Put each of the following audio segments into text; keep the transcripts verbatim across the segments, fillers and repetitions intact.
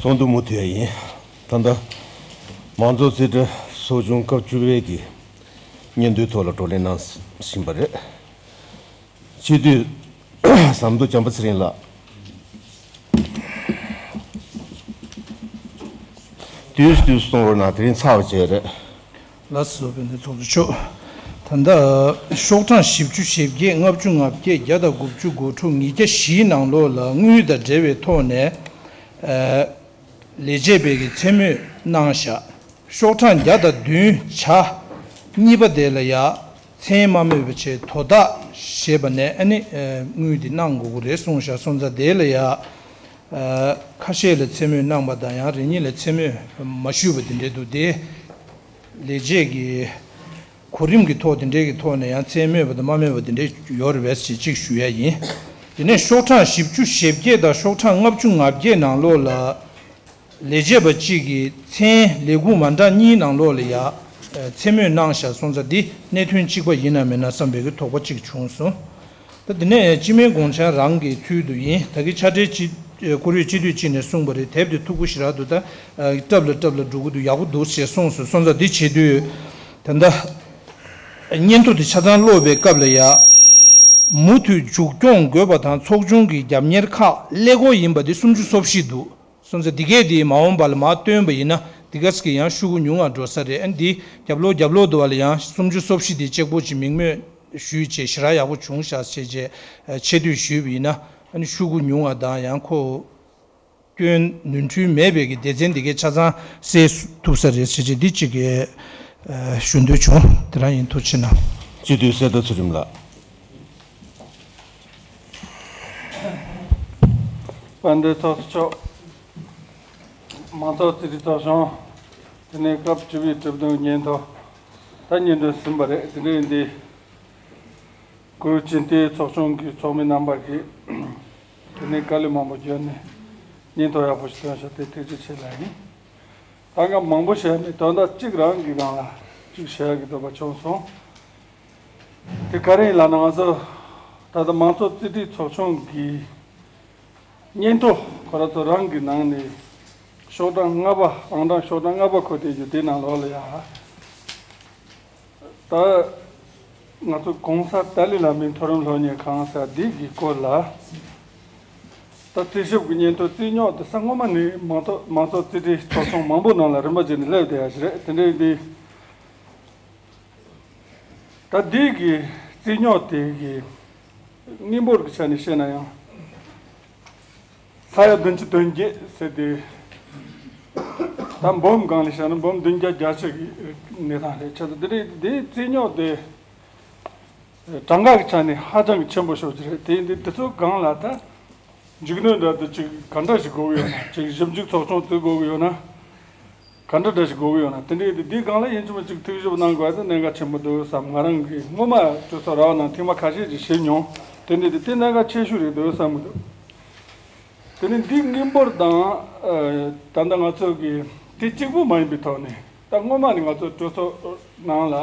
ཚོགས་འདུ་མུ་མཐུད་ཡིན། ད་ལྟ་མང་གཙོ་རྩིས་ཁྲའི་ཚོགས་ཆུང་སྐབས་བཅུ་པའི་གི་སྙན་ཐོའི་ཐོག་ལ་བགྲོ་གླེང་གནང་བཞིན་པ་རེད། སྤྱི་འཐུས་ཟམ་གདོང་བྱམས་པ་ཚེ་རིང་ལགས། དུས་སུ་དུས་སུ་གཏོང་རོགས་གནང་། དེ་རིང་ཚར་བ་བྱས་རེད། ལགས་སོ། དཔལ་ལྡན་ཚོགས་གཙོ་མཆོག་ད་ལྟ་ཤོག་གྲངས་བཞི་བཅུ་ཞེ་བརྒྱད། ལྔ་བཅུ་ང་བརྒྱད། བརྒྱ་དང་དགུ་བཅུ་གོ་དྲུག་ཉིས་བརྒྱ་བཞིའི་ནང་ལོགས་ལ་དངུལ་དང་འབྲེལ་བའི་ཐོག་ནས་ཨ་ལས་བྱེད་པའི་གི་མཚན་སྨོས་གནང་བཞག་ཤོག་གྲངས་བརྒྱ་དང་བདུན་ཆ་གཉིས་པ་དེ་ལ་ཡ་མཚན་མ་སྨོས་པ་བྱས་དོ་བདག་ཞེས་པ་ནས་ཨ་ནི་ཨ་དངུལ་འདི་གནང་དགོས་ཀྱི་རེད་གསུངས་བཞག་སོང་ཙང་དེ་ལ་ཡ། ཨ་ཁ་ཤས་ལ་མཚན་སྨོས་གནང་པ་དང་ཡང་རེ་གཉིས་ལ་མཚན་སྨོས་མ་ཞུས་པ་དེ་འདྲས་འདུག་དེ་ལས་བྱེད་ཀྱི་གོ་རིམ་གྱི་ཐོག་དེ་འདྲས་ཀྱི་ཐོག་ནས་ཡང་མཚན་སྨོས་པ་དང་མ་སྨོས་པ་དེ་འདྲས་ཡོད་རེད་པས་ཞེས་གཅིག་ཞུ་ཡ་ཡིན། དེ་ནས་ཤོག་གྲངས་བཞི་བཅུ་ཞེ་བརྒྱད་དང་ཤོག་གྲངས་ལྔ་བཅུ་ང་བརྒྱད་ནང་ལོགས་ལ་ལས་བྱེད་པ་གཅིག་གིས་མཚན་ལས་ཁུངས་མ་འདྲ་གཉིས་ནང་ལོགས་ལ་ཡ་མཚན་སྨོས་གནང་བཞག་སོང་ཙང་འདི་གནད་དོན་གཅིག་པ་ཡིན་ན་མིན་ན་བསམ་པའི་གི་དོགས་པ་གཅིག་བྱུང་སོང་། ད་དེ་ནས་སྤྱི་མིའི་དགོངས་འཆར་རང་གི་ཚུལ་དུ་ཡིན། ད་གི་ཕྱག་སྦྲེལ་སྤྱི་ཨེ་བཀུར་འོས་སྤྱི་འཐུས་གཅིག་ནས་གསུངས་པ་རེད། དེབ་དེ་མཐུག་པོ་ཞེ་དྲག་འདུག་ད་ཨ་སྲབ་ལ་སྲབ་ལ་འགྲོ་གི་འདུག་ཡག་པོ་འདུག་ཞེས་གསུངས་སོང་། སོང་ཙང་འདི་བྱེད་དུས་ད་ལྟ་སྙན་ཐོ་དེ་ཆ་ཚང་ཀློག་པའི་སྐབས་ལ་ཡ་མུ་མཐུད་མཇུག་སྐྱོང་དགོས་པ་དང་ཚོགས་ཆུང་གི་རྒྱབ་གཉེར་ཁག་ཀླད་ཀོར་ཡིན་པ་འདི་སུམ་ཅུ་སོ་བཞི་འདུག་སོང་ཙང་འདི་གས་འདི་མ་འོངས་པ་ལ་མར་བཏོན་པ་ཡིན་ན་འདི་གས་ཀྱི་ཡང་ཤུགས་ཉུང་བ་འགྲོ་ས་རེད། ཨ་འདི་རྒྱབ་ལོགས་རྒྱབ་ལོགས་འདུག་བ་ལ་ཡང་སུམ་ཅུ་སོ་བཞི་འདི་གཅིག་པོ་ཅིག་མིང་སྨོས་ཞུས་བྱས་ཞེ་དྲག་ཡག་པོ་བྱུང་ཤག་བྱས་བྱས་ཆེ་བསྟོད་ཞུས་པ་ཡིན་ན་ཨ་ནི་ཤུགས་ཉུང་བ་དང་ཡང་ཁོ་སྐྱོན་ནོར་འཁྲུལ་མེད་པའི་གི་སྡེ་ཚན་འདི་གས་ཆ་ཚང་སེལ་ཐུབ་ས་རེད་བྱས་བྱས་འདི་གཅིག་གི་ཞུ་འདོད་བྱུང་། དེ་རང་ཡིན། ཐུགས་རྗེ་གནང་། སྤྱི་འཐུས་གསེར་རྟ་ཚུལ་ཁྲིམས་ལགས། དཔལ་ལྡན་ཚོགས་གཙོ་མཆོག་མང་གཙོ་རྩིས་ཁྲའི་ཚོགས་ཆུང་། དེ་ནས་སྐབས་བཅུ་པའི་གྲུབ་དོན་སྙན་ཐོ་ད་སྙན་སྒྲོན་ཟིན་པ་རེད། དེ་འདྲ་ཡིན་དུས་གུ་རུ་སྤྱི་འཐུས་ཚོགས་ཆུང་གི་ཚོགས་མི་རྣམ་པ་གིས་དེ་ནས་དཀའ་ལས་མང་པོ་བརྒྱབ་ནས་སྙན་ཐོ་ཡག་པོ་ཞིག་བཏོན་ཤག་དེ་ཐུགས་རྗེ་ཆེ་ལབ་ཡིན། ད་ང་མང་པོ་བཤད་མེད། དོན་དག་གཅིག་རང་གི་སྒང་ལ་གཅིག་བཤད་ཡག་གི་འདོད་པ་བྱུང་སོང་། དེ་ག་རེ་ཡིན་ལབ་ན་ང་ཚོ་ད་ལྟ་མང་གཙོ་རྩིས་ཁྲའི་ཚོགས་ཆུང་གི་སྙན་ཐོ་ཁོ་རང་ཚོ་རང་གི་ནང་ནས་ཤོག་གྲངས་ལྔ་པ། ཨང་གྲངས་ཤོག་གྲངས་ལྔ་པ་འཁོད་བསྡད་རྒྱུ་དེ་ནང་ལོགས་ལ་ཡ། ད་ང་ཚོ་གོང་ས་ཏཱ་ལའི་བླ་མའི་མཐོ་རིམ་སློབ་གཉེར་ཁང་ཟེར་འདི་གི་སྐོར་ལ་ད་རྩིས་ཞིབ་ཀྱི་སྙན་ཐོ་རྩིས་རྙོག་དེ་ས་སྔོན་མ་ནས་མང་ཐོ་མང་གཙོ་རྩིས་ཁྲའི་ཚོགས་ཆུང་མང་པོ་ནང་ལ་རིམ་པ་བྱས་ནས་སླེབས་བསྡད་ཡ་ཞིག་རེད། དེ་འདྲ་ཡིན་དུས། ད་འདི་གི་རྩིས་རྙོག་དེ་གི་དངོས་པོ་གི་ཆ་ནས་བཤད་ན་ཡང་ས་ཡ་བདུན་ཅུ་དོན་བརྒྱད་ཟེར་ཏེ། ད་འབུམ་སྒང་ལ་བཤད་ན་འབུམ་བདུན་བརྒྱ་བརྒྱད་ཅུ་གི་གནས་སྟངས་རེད། བྱས་ཙང་འདི་རེད། འདིའི་རྩིས་རྙོག་དེ་གྲངས་ཀ་གི་ཆ་ནས་ཧ་ཅང་གི་ཆེན་པོ་ཤོས་ཅིག་རེད། དེ་ཡིན་དུས་དེ་ཚོའི་སྒང་ལ་ད། མཇུག་སྣོན་འདྲ་དེ་ཅིག་ག་འདྲ་ཞིག་དགོས་ཀྱི་ཡོད་ན། ཅིག་ཞིབ་འཇུག་ཚོགས་ཆུང་བཙུགས་དགོས་ཀྱི་ཡོད་ན། ག་འདྲ་འདྲ་ཞིག་དགོས་ཀྱི་ཡོད་ན། དེ་འདྲའི་དེ་འདིའི་སྒང་ལ་ཡིན་གཅིག་མིན་གཅིག་ཐུགས་ཞིབ་གནང་དགོས་ཡ་དེ་གནད་འགག་ཆེན་པོ་འདུག་བསམ། ང་རང་གིས་སྔོན་མ་གྲོས་ཚོགས་ར་བ་ནང་ཐེངས་མ་ཁ་ཤས་ཅིག་ཞིབ་མྱོང་། དེ་འདྲའི་དེ་དེ་གནད་འགག་ཆེ་ཤོས་རེད་འདུག་བསམ་གྱི་འདུག་དེ་ནས་འདི་དངུལ་འབོར་དང་ཨ་ད་ལྟ་ང་ཚོ་གི་དེ་གཅིག་པུ་མ་ཡིན་པའི་ཐོག་ནས། ད་སྔོན་མ་ནས་ང་ཚོ་གྲོས་ཚོགས་ནང་ལ།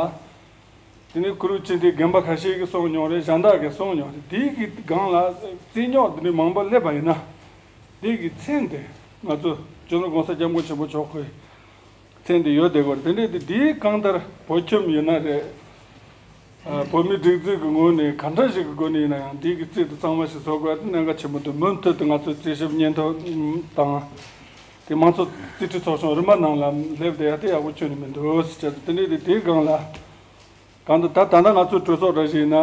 དེ་ནས་གུ་རུ་སྤྱི་འཐུས་རྒན་པ་ཁ་ཤས་ཀྱིས་གསུངས་མྱོང་རེད། གཞན་དག་གིས་གསུངས་མྱོང་རེད། དེའི་གི་སྒང་ལ་རྩིས་རྙོག་དེ་འདྲའི་མང་པོ་སླེབས་པ་ཡིན་ན། དེའི་གི་མཚན་དེ་ང་ཚོ་སྤྱི་ནོར་༸གོང་ས་༸སྐྱབས་མགོན་ཆེན་པོ་མཆོག་གི་མཚན་དེ་ཡོད་བསྡད་ཀྱི་ཡོད་རེད། དེ་འདྲའི་དེ་དེའི་གང་ལྟར་བོད་ཁྱིམ་ཡིན་ན་རེད། ཨ་བོད་མིའི་སྒྲིག་འཛུགས་ཀྱི་ངོས་ནས་ག་འདྲ་ཞིག་གི་སྒོ་ནས་ཡིན་ན་ཡང་དེའི་གི་རྩིས་དེ་གཙང་མ་ཞིག་བཟོ་དགོས་ཡ་དེ་གནད་འགག་ཆེན་པོ་འདུག་མུ་མཐུད་དུ་ང་ཚོའི་རྩིས་ཞིབ་སྙན་ཐོ་དང་། དེ་མང་གཙོ་རྩིས་ཁྲའི་ཚོགས་ཆུང་རིམ་པ་ནང་ལ་སླེབས་བསྡད་ཡ་དེ་ཡག་པོ་ཁྱོན་ནས་མི་འདུག་ཟེར་བྱས། དེ་འདྲའི་དེ་དེའི་སྒང་ལ། གང་ལྟར་ད་ད་ལྟ་ང་ཚོའི་གྲོས་ཚོགས་ར་བཞིན་ཡིན་ན།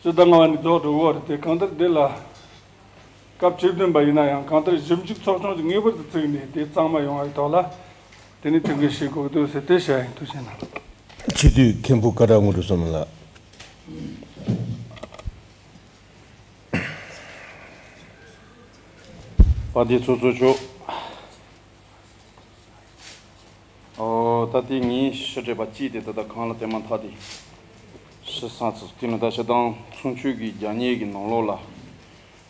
ཕྱི་ཟླ་ལྔ་པ་ནས་རྫོགས་འགྲོ་གི་ཡོད་རེད་དེ། གང་ལྟར་འདི་ལ་སྐབས་བཅུ་བདུན་པ་ཡིན་ན་ཡང་གང་ལྟར་ཞིབ་འཇུག་ཚོགས་ཆུང་ཞིག་ངེས་པར་དུ་བཙུགས་ནས་དེ་གཙང་མ་ཡོང་བའི་ཐོག་ལ་དེ་ནས་ཐུགས་འགན་བཞེས་དགོས་ཀྱི་འདུག་ཟེར་དེ་བཤད་ཡིན། ཐུགས་རྗེ་གནང་། སྤྱི་འཐུས་མཁན་པོ་སྐལ་བྲག་དངོས་གྲུབ་བསོད་ནམས་ལགས། དཔལ་ལྡན་ཚོགས་གཙོ་མཆོག་ཨོ། ད་ལྟའི་ངའི་ཞུ་འབྲེལ་པ་གཅིག་དེ་ད་ལྟ་གང་ལ་དེ་མ་ཐག་དེ་ཞུ་སང་ཚུལ་དེ་ནི་ད་ཞུ་དང་ཚོགས་མཆོད་ཀྱི་རྒྱ་གཉེར་གྱི་ནང་ལོགས་ལ་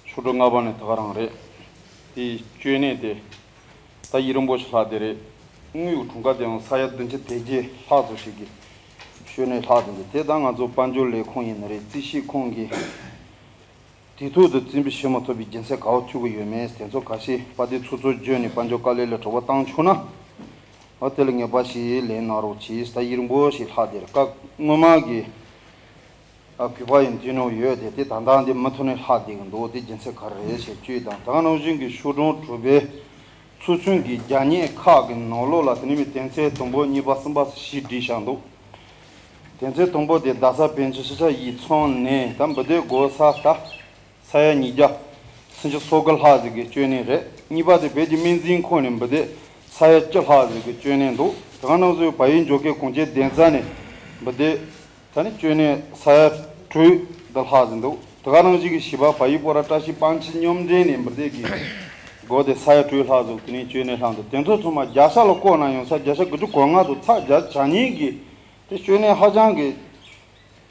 ཤོག་གྲངས་ལྔ་པ་ནས་ད་ག་རང་རེད། དེའི་སྤྱོད་གནས་དེ་ད་ཡུན་རིང་པོ་ཞིག་ལྷག་དེ་རེད། དངུལ་གྱི་གྲངས་ཀ་དེའང་ས་ཡ་བདུན་ཅུ་དོན་བརྒྱད་ལྷག་ཙམ་ཞིག་གི་སྤྱོད་གནས་ལྷག་དེ་འདུག་དེ་ད་ང་ཚོ་དཔལ་འབྱོར་ལས་ཁུངས་ཡིན་ན་རེད། རྩིས་ཞིབ་ཁང་གི་ དུས་ཐོག་ཏུ་རྩིས་འབུལ་བྱེད་མ་ཐུབ་པའི་རྒྱུ་མཚན་ག་བ་ཐུག་གི་ཡོད་མེད་དེ་ཚོ་ཁ་ཤས་དཔལ་ལྡན་ཚོགས་གཙོ་བརྗོད་ནས་དཔལ་འབྱོར་དཀའ་ལས་ལ་དྲི་བ་བཏང་ཆོག་ན། འོ་དེ་ལ་ངེས་པ་ཞིག་ལན་གནང་རོགས་གྱིས། ད་ཡིག་རིང་པོ་ཞིག་ལྷག་བསྡད་རེད། སྐབས་སྔོན་མ་གི་ཨ་གུས་པ་ཡིན་དུས་ནོ་ཡོད་དེ་དེ་ད་ལྟ་འདི་མུ་མཐུད་ནས་ལྷག་བསྡད་ཀྱི་འདུག་དེ་རྒྱུ་མཚན་ག་རེ་རེད་ཞེས་དཔྱོད་དང་། ད་ག་ནང་བཞིན་གྱི་ཤོག་གྲངས་དྲུག་པའི་ཚོགས་ཆུང་གི་རྒྱ་སྙན་ཁག་གི་ནང་ལོགས་ལ་དེ་ནས་མི་དོན་ཚན་དང་པོ་གཉིས་པ་གསུམ་པ་སོགས་ཞིག་བྲིས་བཞག་འདུག་དོན་ཚན་དང་པོ་དེ་རྡ་ས་བོད་མི་སྤྱི་ཁྱབ་ཡིག་ཚང་ནས་ད་འབུལ་སྡེ་དགོས་ས་ད་ས་ཡ་ཉིས་བརྒྱ་སུམ་ཅུ་སོ་དགུ་ལྷག་ཟིག་གི་བཅོལ་ནས་རེད། གཉིས་པ་དེ་བོད་ཀྱི་སྨན་རྩིས་ཁང་ནས་འབུལ་སྡེ་ས་ཡ་བཅུ་ལྷག་ཟིག་གི་བཅོལ་ནས་འདུག་དེ་ག་ནང་བཞིན་བལ་ཡུལ་འབྱོར་མཁན་གངས་ཅན་གདན་ས་ནས་འབུལ་སྡེ་ད་ནི་བཅོལ་ནས་ས་ཡ་དྲུག་ད་ལྷག་ཟིག་འདུག་དེ་ག་ནང་བཞིན་གྱི་བྱིས་པ་བལ་ཡུལ་སྤོ་ར་བཀྲ་ཤིས་པཎ་ཆེན་མཉམ་འབྲེལ་ནས་འབུལ་སྡེ་གི་སྒོ་དེ་ས་ཡ་དྲུག་ལྷག་ཟིག་དེ་ནས་བཅོལ་ནས་ལྷག་འདུག་དེ་ཚོ་ཚང་མ་བརྒྱ་ཆ་ལ་བཀོད་ན་ཡང་ས་བརྒྱ་ཆ་དགུ་བཅུ་གོ་ལྔ་དང་ཚེག་བརྒྱ་ཆ་གཉིས་ཀྱི་དེ་བཅོལ་ནས་ཧ་ཅང་གི་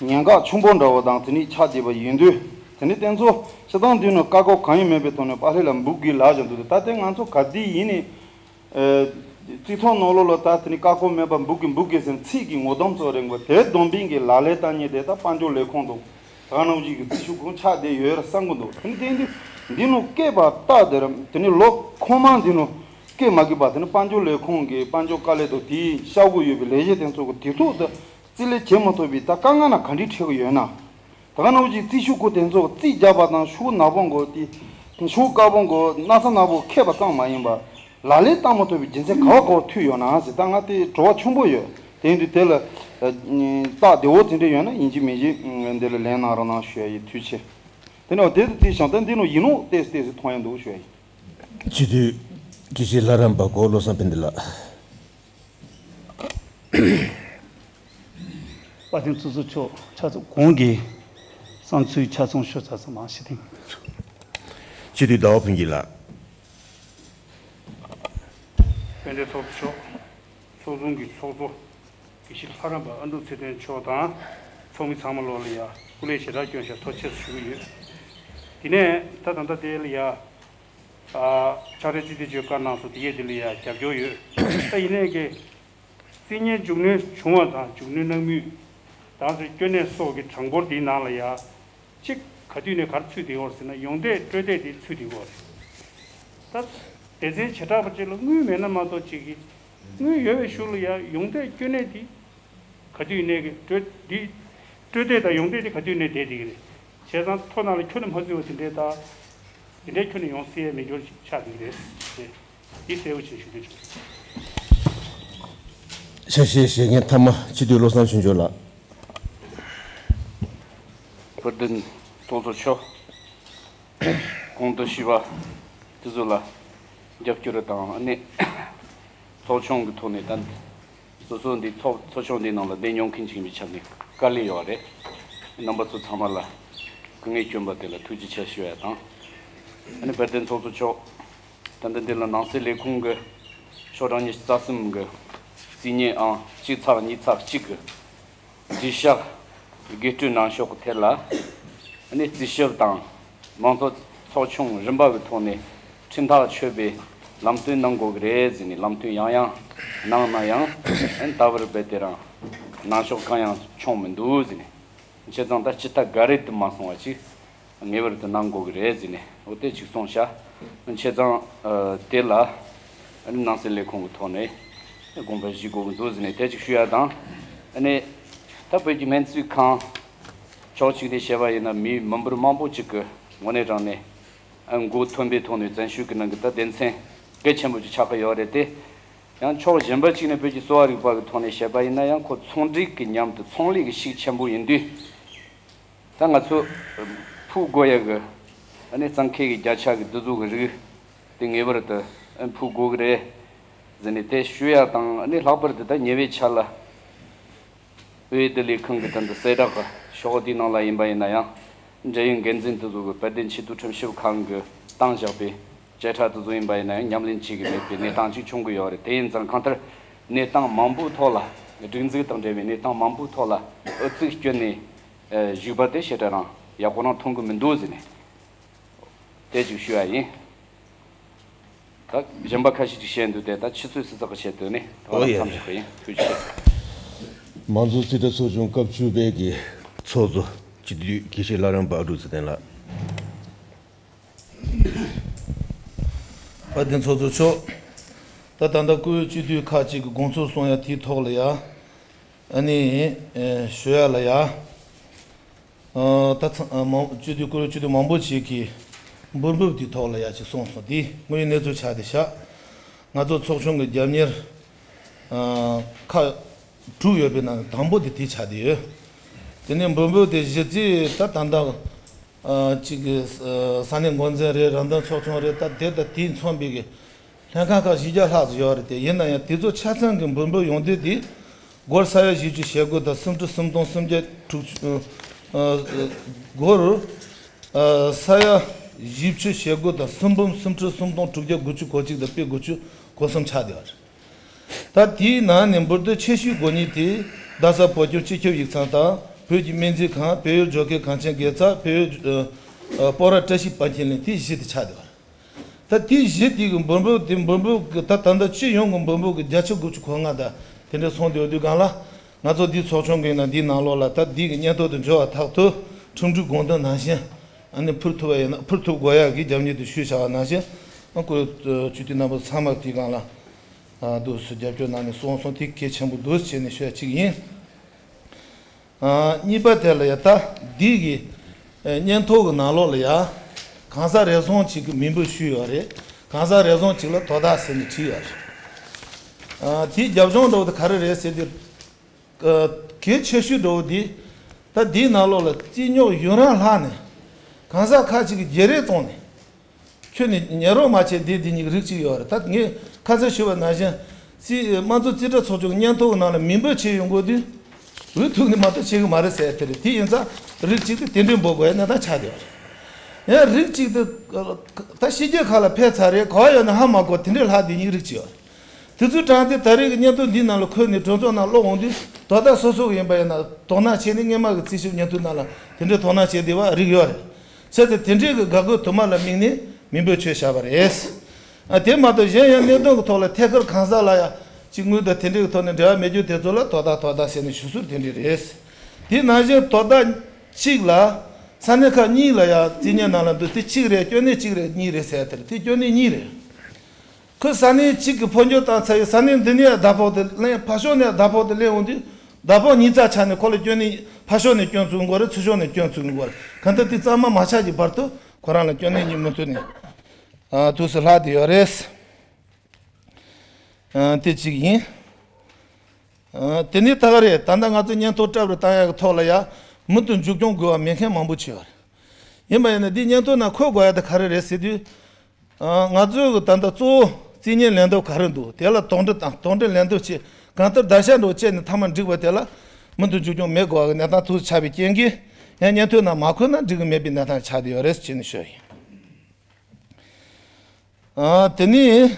ཉེན་ཁ་ཆེན་པོ་འདྲ་བོ་དང་དེ་ནས་ཆགས་བསྡད་པ་ཡིན་དུས། དེ་ནས་དེ་ཚོ་སྤྱིར་བཏང་འདི་ནི་བཀག་འགོག་གང་ཡང་མེད་པའི་ཐོག་ནས་པཱ་ལགས་ལ་འབུལ་དགོས་ལབ་བཞག་འདུག་ད་དེ་ང་ཚོ་ག་དུས་ཡིན་ནའི་ཨ་རྩིས་ཐོ་ནང་ལོགས་ལ་ད་དེ་ནས་བཀག་འགོག་མེད་པར་འབུལ་དགོས་འབུལ་དགོས་ཟེར་ཚིག་གི་ངོ་གདམས་ཚོ་རིང་པོ་དེ་བསྡོམས་པའི་གི་ལག་ལེན་བསྟར་མཁན་དེ་ད་དཔལ་འབྱོར་ལས་ཁུངས་དང་ད་ག་ནང་བཞིན་གྱི་རྩིས་ཞིབ་ཁང་ཆགས་བསྡད་ཡོད་རེད་བསམ་གི་འདུག་དེ་ནས་དེ་འདི་འདི་ནི་སྐད་པ་རྟགས་དེ་རེད། དེ་ནས་ལོ་ཁོ་མ་འདི་ནི་སྐད་མ་གི་པ་དེ་ནི་དཔལ་འབྱོར་ལས་ཁུངས་ཀྱི་དཔལ་འབྱོར་དཀའ་ལས་དང་དེའི་ཤ་བོ་ཡོད་པའི་ལས་བྱེད་དེ་ཚོ་གི་དུས་ཐོག་ཏུ་རྩིས་ལེན་བྱེད་མ་ཐུབ་པའི་ད་དཀའ་ངལ་ན་ག་འདྲའི་འཕྲད་གི་ཡོད་ན། ད་ག་ནང་བཞིན་རྩིས་ཞིབ་ཁང་དེ་ཚོ་རྩིས་རྒྱག་པ་དང་ཤོག་ནག་པོ་མགོ་དེ་ཤོག་དཀར་པོ་མགོ་སྣག་ཚ་ནག་པོ་ཁེབས་པ་ཙམ་མ་ཡིན་པར་ལག་ལེན་བསྟར་མ་ཐུབ་པའི་རྒྱུ་མཚན་ག་བ་ག་བ་ཐུག་ཡོད་ན་ཟེར་ད་ང་དེ་དྲི་བ་ཆེན་པོ་ཡོད། དེ་ཡིན་དུས་དེ་ལ་རྟགས་བདེ་བོ་དེ་འདྲ་ཡོད་ན་ཡིན་གཅིག་མིན་གཅིག་འདི་ལ་ལན་གནང་རོགས་གནང་ཞུ་ཡ་ཡིན། ཐུགས་རྗེ་ཆེ། དེ་ནས་དེ་དུ་རྩིས་ཤིང་ད་འདི་ནང་ཡིན་ནོ་ཏེས་ཏེས་མཐོང་ཡ་འདུག་ཞུ་ཡ་ཡིན། སྤྱི་འཐུས་དགེ་བཤེས་ལྷ་རམས་པ་གོ་བློ་བཟང་ཕན་བདེ་ལགས། དཔལ་ལྡན་ཚོགས་གཙོ་མཆོག་ཆ་ཚང་གོང་གི་བསམ་ཚུལ་ཆ་ཚང་ཞུ་ཚར་སོང་། མང་ཞིག་དེང་། སྤྱི་འཐུས་ཟླ་བ་ཕུན་སྐྱིད་ལགས། དཔལ་ལྡན་ཚོགས་གཙོ་མཆོག་ཚོགས་ཆུང་གི་ཚོགས་གཙོ་དགེ་བཤེས་ལྷ་རམས་པ་ཨ་འབྲུག་ཚེ་བརྟན་མཆོག་དང་ཚོགས་མི་ཚང་མ་ལོག་ལ་ཡ་སྐུ་ལས་ཞེ་དྲག་བསྐྱོན་ཤག་ཐུགས་རྗེ་ཆེ་ཞུ་གི་ཡོད། དེ་ནས་ད་ད་ལྟ་དེ་ལ་ཡ། ཕྱག་སྦྲེལ་རྩིས་དེ་བརྗོད་བཀའ་གནང་སོང་དེ་ཡས་དེ་ལ་ཡ་རྒྱབ་སྐྱོར་ཡོད། ད་ཡིན་ནའི་གི་རྩིས་ཉེས་མཇུག་སྣོན་བྱུང་བ་དང་མཇུག་སྣོན་གནང་མུས་དང་སོ་སྐྱོན་གནས་སོགས་ཀྱི་གྲངས་འབོར་དེའི་ནང་ལ་ཡ་གཅིག་ག་དུས་ནས་ག་རེ་ཚུད་བསྡད་ཡོད་ཟེར་ན་ཡོང་འདོད་སྤྲོད་འདོད་དེ་ཚུད་བསྡད་ཡོད་རེད། ད་སྡེ་ཚན་བྱེ་བྲག་པ་ཅིག་ལ་དངུལ་མེད་ན་མ་གཏོགས་ཅིག་གི་དངུལ་ཡོད་པའི་ཤུགས་ལ་ཡ་ཡོང་འདོད་སྐྱོན་གནས་དེ། ག་དུས་ནས་ཀྱི་སྤྲོད་འདི་སྤྲོད་བདེ་དང་ཡོང་བདེ་དེ་ག་དུས་ནས་བསྡད་བསྡད་ཀྱི་རེད། བྱས་ཙང་ཐོ་ནང་ལ་ཁྱོན་ནས་མ་བརྩི་བ་དེ་འདྲའི་ད་དེ་འདྲའི་ཁྱོན་ནས་ཡོང་སྲིད་ཡས་མེད་སྐྱོར་ཞིག་ཆགས་བསྡད་ཀྱི་རེད་ཟེར། འདི་གསལ་པོ་བྱས་ཞུ་འདོད་བྱུང་། ཆ་ཤས་བཞེས་མཁན་མཐའ་མ་སྤྱི་འཐུས་བློ་བཟང་ཆོས་འབྱོར་ལགས། དཔལ་ལྡན་ཚོགས་གཙོ་མཆོག་གོང་དུ་ཞུས་པ་དེ་ཚོ་ལ་རྒྱབ་སྐྱོར་དང་ཨ་ནི་ཚོགས་ཆུང་གི་ཐོག་ནས་ད། སོ་སོ་འདི་ཚོགས་ཚོགས་ཆུང་འདིའི་ནང་ལ་བསྡད་མྱོང་མཁན་ཅིག་ཡིན་པའི་ཆ་ནས་དཀའ་ལས་ཡོད་རེད། རྣམ་པ་ཚོ་ཚང་མ་ལ་སྐུ་ངལ་བསྐྱོན་པ་དེ་ལ་ཐུགས་རྗེ་ཆེ་ཞུ་ཡ་དང་། ཨ་ནི་དཔལ་ལྡན་ཚོགས་གཙོ་མཆོག་ད་ལྟ་འདི་ལ་ནང་སྲིད་ལས་ཁུངས་ཀྱི་ཤོག་གྲངས་ཉི་ཤུ་རྩ་གསུམ་གྱི་རྩིས་ཉེས་ཨང་གཅིག་ཚེག་གཉིས་ཚེག་གཅིག་གི་འབྲི་གཞག་དགོད་བྲོའི་ནང་ཤོག་གི་ཐད་ལ། ཨ་ནི་རྩིས་ཞིབ་དང་། མང་གཙོ་ཚོགས་ཆུང་རིམ་པ་གི་ཐོག་ནས་ཁྲིམས་ཐག་ཆོད་པའི་ལམ་སྟོན་གནང་དགོས་ཀྱི་རེད་ཟེར་ནས་ལམ་སྟོན་ཡང་ཡང་གནང་ན་ཡང་ཨན་ད་བར་རྦད་དེ་རང་གནང་ཕྱོགས་གང་ཡང་བྱུང་མི་འདུག་ཟེར་ནས་བྱས་ཙང་ད་སྤྱི་ཟླ་འགའ་རེ་དུ་མ་སོང་བ་ཅིག་ངེས་པར་དུ་གནང་དགོས་ཀྱི་རེད་ཟེར་ནས་འོ་དེ་ཅིག་གསུངས་ཤག་བྱས་ཙང་དེ་ལ་ནང་སྲིད་ལས་ཁུངས་ཀྱི་ཐོག་ནས་དགོངས་པ་བཞེས་དགོས་ཀྱི་འདུག་ཟེར་ནས་དེ་ཅིག་ཞུ་ཡ་དང་། ཨ་ནི་ད་བོད་ཀྱི་སྨན་རྩིས་ཁང་ཕྱོགས་གཅིག་ནས་བཤད་པ་ཡིན་ན་མི་མི་འབོར་མང་པོ་ཅིག་གི་ངོ་ནས་དྲངས་ནས། མགོ་ཐོན་པའི་ཐོག་ནས་བཙན་བྱོལ་གྱི་ནང་གི་ད་སྡེ་ཚན་གལ་ཆེན་པོ་ཅིག་ཆགས་ཀྱི་ཡོད་རེད་དེ། ཡང་ཕྱོགས་གཞན་པ་ཅིག་ནས་བོད་ཀྱི་གསོ་བ་རིག་པ་གི་ཐོག་ནས་བཤད་པ་ཡིན་ན་ཡང་ཁོ་ཚོང་འབྲེལ་གྱི་མཉམ་དུ་ཚོང་ལས་ཀྱི་ཤུགས་ཆེན་པོ་ཡིན་དུས། ད་ང་ཚོ་ཕུད་དགོས་ཡ་གི་ཨ་ནི་གཙང་ཁེ་གི་བརྒྱ་ཆ་གི་འདི་ཚོ་གི་རིགས་དེ་ངེས་པར་དུ་ཕུད་དགོས་གི་རེད་ཟེར་ནས་དེ་ཞུ་ཡ་དང་ཨ་ནི་ལྷག་པར་དུ་ད་ཉེ་བའི་ཆར་ལ། འོས་བསྡུ་ལས་ཁང་གི་དོན་དུ་གསལ་བསྒྲགས་ཤོག་དེའི་ནང་ལ་ཡིན་པ་ཡིན་ན་ཡང་། འབྲེལ་ཡོད་འགན་འཛིན་དེ་ཚོ་གི་དཔལ་ལྡན་ཆེས་མཐོའི་ཁྲིམས་ཞིབ་ཁང་གི་བཏང་བཞག་པའི་བཅད་ཁྲ་དེ་ཚོ་ཡིན་པ་ཡིན་ན་ཡང་ཉམས་ལེན་བྱེད་ཀྱི་མེད་པའི་གནས་སྟངས་ཅིག་བྱུང་གི་ཡོད་རེད། དེ་ཡིན་ཙང་གང་ལྟར་གནས་སྟངས་མང་པོའི་ཐོག་ལ་སྒྲིག་འཛུགས་དང་འབྲེལ་བའི་གནས་སྟངས་མང་པོའི་ཐོག་ལ་ཨུ་ཚུགས་བསྐྱོན་ནས་བཞུགས་པ་དེ་ཞེ་དྲག་རང་ཡག་པོ་རང་མཐོང་གི་མི་འདུག་ཟེར་ནས་དེ་ཅིག་ཞུ་ཡ་ཡིན། ད་གཞན་པ་ཁ་ཤས་ཅིག་བཤད་འདུག་དེ་ད་ཕྱི་ཚོད་སི་ཙག་གི་བཤད་འདུག་ནས་ད་ཨོ་ཡ་མཚམས་ཞིག་གི་ཡིན། ཐུགས་རྗེ་ཆེ། མང་གཙོ་རྩིས་ཁྲ་ཚོགས་ཆུང་སྐབས་བཅུ་པའི་གི་ཚོགས་གཙོ་སྤྱི་འཐུས་དགེ་བཤེས་ལྷ་རམས་པ་ཨ་འབྲུག་ཚེ་བརྟན་ལགས། དཔལ་ལྡན་ཚོགས་གཙོ་མཆོག་ད་ད་ལྟ་བཀུར་འོས་སྤྱི་འཐུས་ཁག་ཅིག་གི་དགོངས་ཚུལ་གསུང་ཡ་དེའི་ཐོག་ལ་ཡ། ཨ་ནི་ཨེ་ཞུ་ཡ་ལ་ཡ། ཨ་ད་ཚ་ཨ་མང་སྤྱི་འཐུས་བཀུར་འོས་སྤྱི་འཐུས་མང་པོ་ཞིག་གིས་འབུལ་འབུལ་དེའི་ཐོག་ལ་ཡ་ཅིག་གསུངས་སོང་། དེ་དངོས་ཡོད་གནས་ཚུལ་ཆགས་བསྡད་ཤག་ང་ཚོ་ཚོགས་ཆུང་གི་རྒྱབ་གཉེར་ཨ་ཁག་དྲུག་ཡོད་པའི་ནང་དང་པོ་དེ་དེ་ཆགས་བསྡད་ཡོད། དེ་ནས་འབུལ་འབུལ་དེ་གཞི་རྩའི་ད་ད་ལྟ་ཨ་གཅིག་གི་ས་གནས་འགོ་འཛིན་རེད། རང་དོན་ཚོགས་ཆུང་རེད། ད་དེ་དང་དེས་མཚོན་པའི་གི་ལྷན་ཁང་ཁག་བཞི་བརྒྱ་ལྷག་ཙམ་ཡོད་རེད། དེ་ཡིན་ན་ཡང་དེ་ཚོ་ཆ་ཚང་གི་འབུལ་འབུལ་ཡོང་དུས་དེ་སྒོར་ས་ཡ་བཞི་བཅུ་ཞེ་དགུ་དང་སུམ་ཁྲི་སུམ་སྟོང་སུམ་བརྒྱ་དྲུག་ཅུ་ཨ་ཨ་སྒོར་ཨ་ས་ཡ་བཞི་བཅུ་ཞེ་དགུ་དང་སུམ་འབུམ་སུམ་ཁྲི་སུམ་སྟོང་དྲུག་བརྒྱ་དགུ་བཅུ་གོ་གཅིག་དང་པི་དགུ་བཅུ་གོ་གསུམ་ཆགས་བསྡད་པ་རེད། ད་དེའི་ནང་ནས་འབུལ་དོན་ཆེ་ཤོས་དགོས་ངེས་དེ་རྡ་ས་བོད་ལྗོངས་སྤྱི་ཁྱབ་ཡིག་ཚང་དང་བོད་ཀྱི་སྨན་རྩིས་ཁང་། བལ་ཡུལ་ཇོ་ཁེ་གངས་ཅན་དགེ་རྩ། བལ་ཡུལ་ཨ་ཨ་སྤོག་ར་བཀྲ་ཤིས་པཎ་ཆེན་གླིང་། དེ་བཞི་དེ་ཆགས་བསྡད་པ་རེད། ད་དེའི་གཞི་དེ་གི་འབུལ་འབུལ་དེ་འབུལ་འབུལ་གི་ད་ད་ལྟ་སྤྱི་ཡོངས་ཀྱི་འབུལ་འབུལ་གི་བརྒྱ་ཆ་དགུ་བཅུ་གོ་ལྔ་དང་དེ་འདྲ་སོང་སྟེ་ཡོད་དུས་སྒང་ལ། ང་ཚོ་འདིའི་ཚོགས་ཆུང་གི་ཡིན་ན་འདིའི་ནང་ལོགས་ལ་ད་འདི་གི་སྙན་ཐོ་དེ་འབྱོར་བ་ཐག་ཏུ་ཁྲིམས་སྒྲིག་དགོངས་དོན་ནང་བཞིན་ཨ་ནི་ཕུལ་ཐུབ་པ་ཡིན་ན། ཕུལ་ཐུབ་དགོས་ཡག་གི་རྒྱབ་གཉེར་དེ་ཞུས་བཞག་པ་ནང་བཞིན་ཨ་ཁོ་སྤྱི་འཐུས་རྣམ་པ་ཚང་མ་དེའི་སྒང་ལ་ཨ་འདུག་སེ་རྒྱབ་སྐྱོར་གནང་ནས་སོང་སོང་། དེ་གལ་ཆེན་པོ་འདུག་བྱས་ནས་ཞུ་ཡ་གཅིག་ཡིན། ཨ་གཉིས་པ་དེ་ལ་ཡ་ད་འདི་གི་ཨ་སྙན་ཐོ་གི་ནང་ལོགས་ལ་ཡ་གང་ཟག་རེ་ཟུང་གཅིག་གི་མིང་འབོད་ཞུས་ཡོད་རེད། གང་ཟག་རེ་ཟུང་གཅིག་ལ་དོ་བདག་ཟེར་ནས་བྲིས་ཡོད་རེད། ཨ་དེའི་རྒྱབ་ལྗོངས་འདྲ་བོ་དེ་ག་རེ་རེད་ཟེར་དུས། ཨ་གལ་ཆེ་ཤོས་འདྲ་བོ་དེ་ད་འདིའི་ནང་ལོགས་ལ་རྩིས་རྙོག་ཡུན་རིང་ལྷག་ནས་གང་ཟག་ཁག་ཅིག་གིས་བརྗེ་རེས་བཏང་ནས། ཁྱོན་ནས་ཉན་རོགས་མ་བྱས། འདི་འདི་གཉིས་རིགས་གཅིག་ཡོད་རེད། ད་ངས་ཁ་སང་ཞུས་པ་ནང་བཞིན་རྩིས་དམངས་གཙོ་རྩིས་ཁྲ་ཚོགས་ཆུང་གི་སྙན་ཐོ་གི་ནང་ལ་མིང་འབོད་བྱས་ཡོང་དགོས་དུས་འོས་ཐུག་ནས་མ་གཏོགས་བྱེད་གི་མ་རེད་ཟེར་དེ་རེད། དེ་ཡིན་ཙང་རིགས་གཅིག་དེ་དེ་འདྲའི་འབོད་དགོས་ཡ་གནས་སྟངས་ཆགས་བསྡད་ཡོད་རེད། ཡང་རིགས་གཅིག་དེ་ད་ཕྱི་རྒྱལ་ཁག་ལ་ཕེབས་ཚར་རེད། ག་བ་ཡོད་ན་ཧ་མ་གོ། དེ་འདྲའི་ལྷག་དེ་གཉིས་རིགས་གཅིག་ཡོད་རེད། དེ་ཚོའི་གྲས་དེ་ད་རེས་ཀྱི་སྙན་ཐོ་འདིའི་ནང་ལ་འཁོད་ནས་གྲོས་ཚོགས་ནང་ཀློག་འོང་དུས་དོ་བདག་སོ་སོ་གི་ཡིན་པ་ཡིན་ན་དོ་སྣང་བྱས་ནས། སྔོན་མ་གི་རྩིས་ཞིབ་སྙན་ཐོའི་ནང་ལ་དེ་འདྲའི་དོ་སྣང་བྱས་བསྡད་པ་རིགས་ཡོད་རེད། བྱས་ཙང་དེ་འདྲའི་གི་འགག་སྒོ་དུ་མ་ལ་དམིགས་ནས་མིང་འབོད་བྱས་བཞག་པ་རེད། ཨ་དེ་མ་གཏོགས་གཞན་ཡང་གནད་དོན་གྱི་ཐོག་ལ་ཐད་ཀར་གང་ཟག་ལ་ཡ་ཅིག་དངུལ་དང་དེ་འདྲའི་གི་ཐོག་ནས་འབྲེལ་བ་མེད་རྒྱུ་དེ་ཚོ་ལ་དོ་བདག་དོ་བདག་ཟེར་ནས་ཞུ་སྲོལ་དེ་འདྲ་རེད། དེ་ནང་བཞིན་དོ་བདག་གཅིག་ལ་ས་གནས་ཁག་གཉིས་ལ་ཡ་རྩིས་སྙན་ནང་ལ་འདུག་དེ་གཅིག་རེད། སྐྱོན་གནས་གཅིག་རེད། གཉིས་རེད་ཟེར་དེ་རེད། དེ་སྐྱོན་གནས་གཉིས་རེད། ཁོས་ས་གནས་གཅིག་གི་འཕོ་འགྱུར་བཏང་ཚར་ཡོད། ས་གནས་འདི་ནས་ཟླ་ཕོགས་དེ་ལེན། ཕར་ཕྱོགས་ནས་ཟླ་ཕོགས་དེ་ལེན་འོང་དུས་ཟླ་ཕོགས་ཉིས་རྩ་ཆ་ནས་ཁོ་ལ་སྐྱོན་གནས། ཕར་ཕྱོགས་ནས་སྐྱོན་བཙུགས་དགོས་རེད། ཚུར་ཕྱོགས་ནས་སྐྱོན་བཙུགས་དགོས་རེད། གང་ལྟར་དེ་གཙང་མ་མ་ཆགས་ཀྱི་བར་དུ་ཁོ་རང་ལ་སྐྱོན་གནས་གཉིས་མུ་མཐུད་ནས་ཨ་དུས་སུ་ལྷག་བསྡད་ཡོད་རེད། ཨ་དེ་གཅིག་ཡིན། ཨ་དེ་ནས་ད་ག་རེད། ད་ལྟ་ང་ཚོ་སྙན་ཐོ་སྐྲ་བར་བཏང་ཡག་གི་ཐོག་ལ་ཡ་མུ་མཐུད་མཇུག་སྐྱོང་དགོས་པ་མེད་མཁན་མང་པོ་ཅིག་ཡོད་རེད། ཡིན་པ་ཡིན་ན་འདི་སྙན་ཐོ་ནང་འཁོད་དགོས་ཡ་དེ་ག་རེ་རེད་ཟེར་དུས། ཨ་ང་ཚོའི་གི་ད་ལྟ་གཙོ་བོ་རྩིས་སྙན་ལེན་ཐབས་ག་རེ་འདུག་དེ་ལ་དོགས་འདྲི་དང་། དོགས་འདྲི་ལེན་ཐབས་བྱེད། གང་ལྟར་བརྡར་ཤ་འདྲ་བོ་བཅད་ནས་མཐའ་མ་འགྲིག་པ་དེ་ལ་མུ་མཐུད་མཇུག་སྐྱོང་མེད་དགོས་པ་གི་གནས་སྟངས་དུས་ཆགས་པའི་རྐྱེན་གྱིས། ཡང་སྙན་ཐོའི་ནང་མ་འཁོད་ན་འགྲིག་གི་མེད་པའི་གནས་སྟངས་ཆགས་བསྡད་ཡོད་རེད་ཅེས་ནས་ཞུ་ཡ་ཡིན། ཨ་དེ་ནི་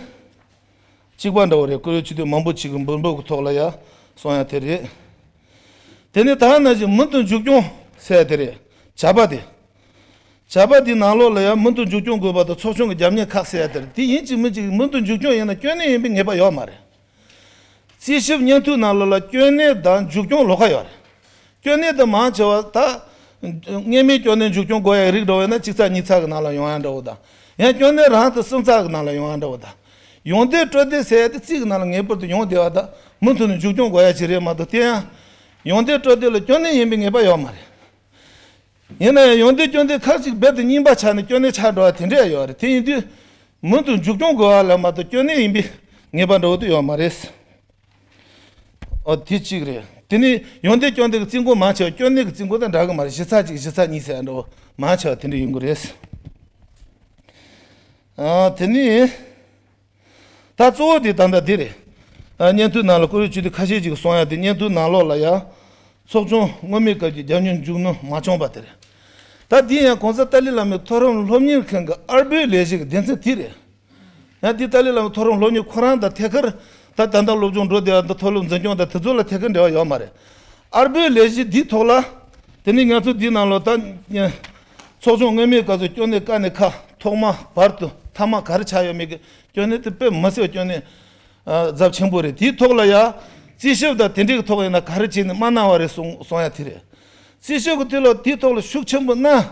གཅིག་པ་འདྲ་བོ་རེད། བཀུར་འོས་སྤྱི་འཐུས་མང་པོ་ཅིག་གི་འབུལ་འབུལ་གྱི་ཐོག་ལ་ཡ་གསུང་ཡ་དེ་རེད། དེ་ནི་ད་ག་ནང་བཞིན་མུ་མཐུད་མཇུག་སྐྱོང་ཟེར་ཡ་དེ་རེད། བྱ་བ་དེ། བྱ་བ་དེའི་ནང་ལོགས་ལ་ཡ་མུ་མཐུད་མཇུག་སྐྱོང་དགོས་པ་དང་། ཚོགས་ཆུང་གི་རྒྱབ་གཉེར་ཁག་ཟེར་ཡ་དེ་རེད། དེ་ཡིན་གཅིག་མིན་གཅིག་མུ་མཐུད་མཇུག་སྐྱོང་ཡིན་ན་སྐྱོན་གནས་ཡིན་པའི་ངེས་པ་ཡོད་མ་རེད། རྩིས་ཞིབ་སྙན་ཐོའི་ནང་ལོགས་ལ་སྐྱོན་གནས་དང་མཇུག་སྐྱོང་ལོགས་ཀ་ཡོད་རེད། སྐྱོན་གནས་དེ་མང་ཆེ་བ་ད་སྔོན་མའི་སྐྱོན་གནས་མཇུག་སྐྱོང་དགོས་ཡ་རིགས་འདྲ་བོ་ཡིན་ན་གཅིག་ཚེག་གཉིས་ཚེག་གི་ནང་ལ་ཡོང་ཡ་འདྲ་བོ་དང་། ཡང་སྐྱོན་གནས་རང་དེ་གསུམ་ཚེག་གི་ནང་ལ་ཡོང་ཡ་འདྲ་བོ་དང་། ཡོང་དོན་སྤྲོད་དེ་ཟེར་ཡ་དེ་རྩིས་ཀྱི་ནང་ལ་ངེས་པར་དུ་ཡོང་བསྡད་པ་དང་། མུ་མཐུད་ནས་མཇུག་སྐྱོང་དགོས་ཡ་ཅིག་རེད་མ་གཏོགས། དེ་ཡང་ཡོང་དོན་སྤྲོད་དེ་ལ་སྐྱོན་གནས་ཡིན་པའི་ངེས་པ་ཡོད་མ་རེད། ཡིན་ན་ཡང་ཡོང་དོན་སྐྱོན་དེ་ཁག་ཅིག་རྦད་དེ་རྙིང་པ་ཆགས་ནས་སྐྱོན་གནས་ཆགས་འགྲོ་བ་དེ་འདྲ་ཡོད་རེད། དེ་ཡིན་དུས་མུ་མཐུད་མཇུག་སྐྱོང་དགོས་པ་ལ་མ་གཏོགས་སྐྱོན་གནས་ཡིན་པའི་ངེས་པ་འདྲ་བོ་དེ་ཡོད་མ་རེད། ཨོ་དེ་གཅིག་རེད། དེ་ནས་ཡོང་དོན་སྐྱོན་དེ་གི་རྩིས་འགོ་མང་ཆེ་བ་སྐྱོན་གནས་ཀྱི་རྩིས་འགོ་དང་འདྲ་གི་མ་རེད། གཞི་ཚེག་གཅིག་གཞི་ཚེག་གཉིས་ཟེར་ཡ་འདྲ་བོ་མང་ཆེ་བ་དེ་འདྲ་ཡོང་གི་རེད། ཨ་དེ་ནས། ད་གཙོ་བོ་དེ་ད་ལྟ་འདི་རེད། ཨ་སྙན་ཐོའི་ནང་ལ་བཀུར་འོས་སྤྱི་འཐུས་ཁ་ཤས་ཅིག་གསུང་ཡ་དེ། སྙན་ཐོའི་ནང་ལོགས་ལ་ཡ་ཚོགས་ཆུང་སྔོན་མའི་སྐབས་ཀྱི་རྒྱབ་གཉེར་མཇུག་སྣོན་མ་བྱུང་བ་དེ་རེད། ད་འདི་ཡང་༸གོང་ས་ཏཱ་ལའི་བླ་མའི་མཐོ་རིམ་སློབ་གཉེར་ཁང་གི་ཨར་པོའི་ལས་གཞི་གི་སྡེ་ཚན་དེ་རེད། ཡང་འདི་ཏཱ་ལའི་བླ་མའི་མཐོ་རིམ་སློབ་གཉེར་ཁོ་རང་དང་ཐད་ཀར་ད་ད་ལྟ་སློབ་སྦྱོང་འགྲོ་བསྡད་པ་དང་། མཐོ་སློབ་འཛིན་སྐྱོང་དང་དེ་ཚོ་ལ་ཐད་ཀར་འབྲེལ་བ་ཡོད་མ་རེད། ཨར་པོའི་ལས་གཞི་འདིའི་ཐོག་ལ། དེ་ནས་ང་ཚོ་འདིའི་ནང་ལོགས་ད་ཚོགས་ཆུང་སྔོན་མའི་སྐབས་སུ་སྐྱོན་གནས་བཀའ་གནས་ཁག་ཐོག་མ་བར་དུ་མཐའ་མ་ག་རེ་ཆགས་ཡོད་མེད་ཀྱི་སྐྱོན་གནས་དེ་དཔེ་མི་སྲིད་པ་སྐྱོན་གནས་ཨ་ཚབས་ཆེན་པོ་རེད། དེའི་ཐོག་ལ་ཡ་རྩིས་ཞིབ་དང་དེ་འདྲའི་གི་ཐོག་ཡིན་ན་ག་རེ་བྱས་ནས་མ་གནང་བ་རེད་གསུང་གསུང་ཡ་དེ་རེད། རྩིས་ཞིབ་ཀྱི་དུས་ལ་དེའི་ཐོག་ལ་ཤུགས་ཆེན་པོ་གནང་།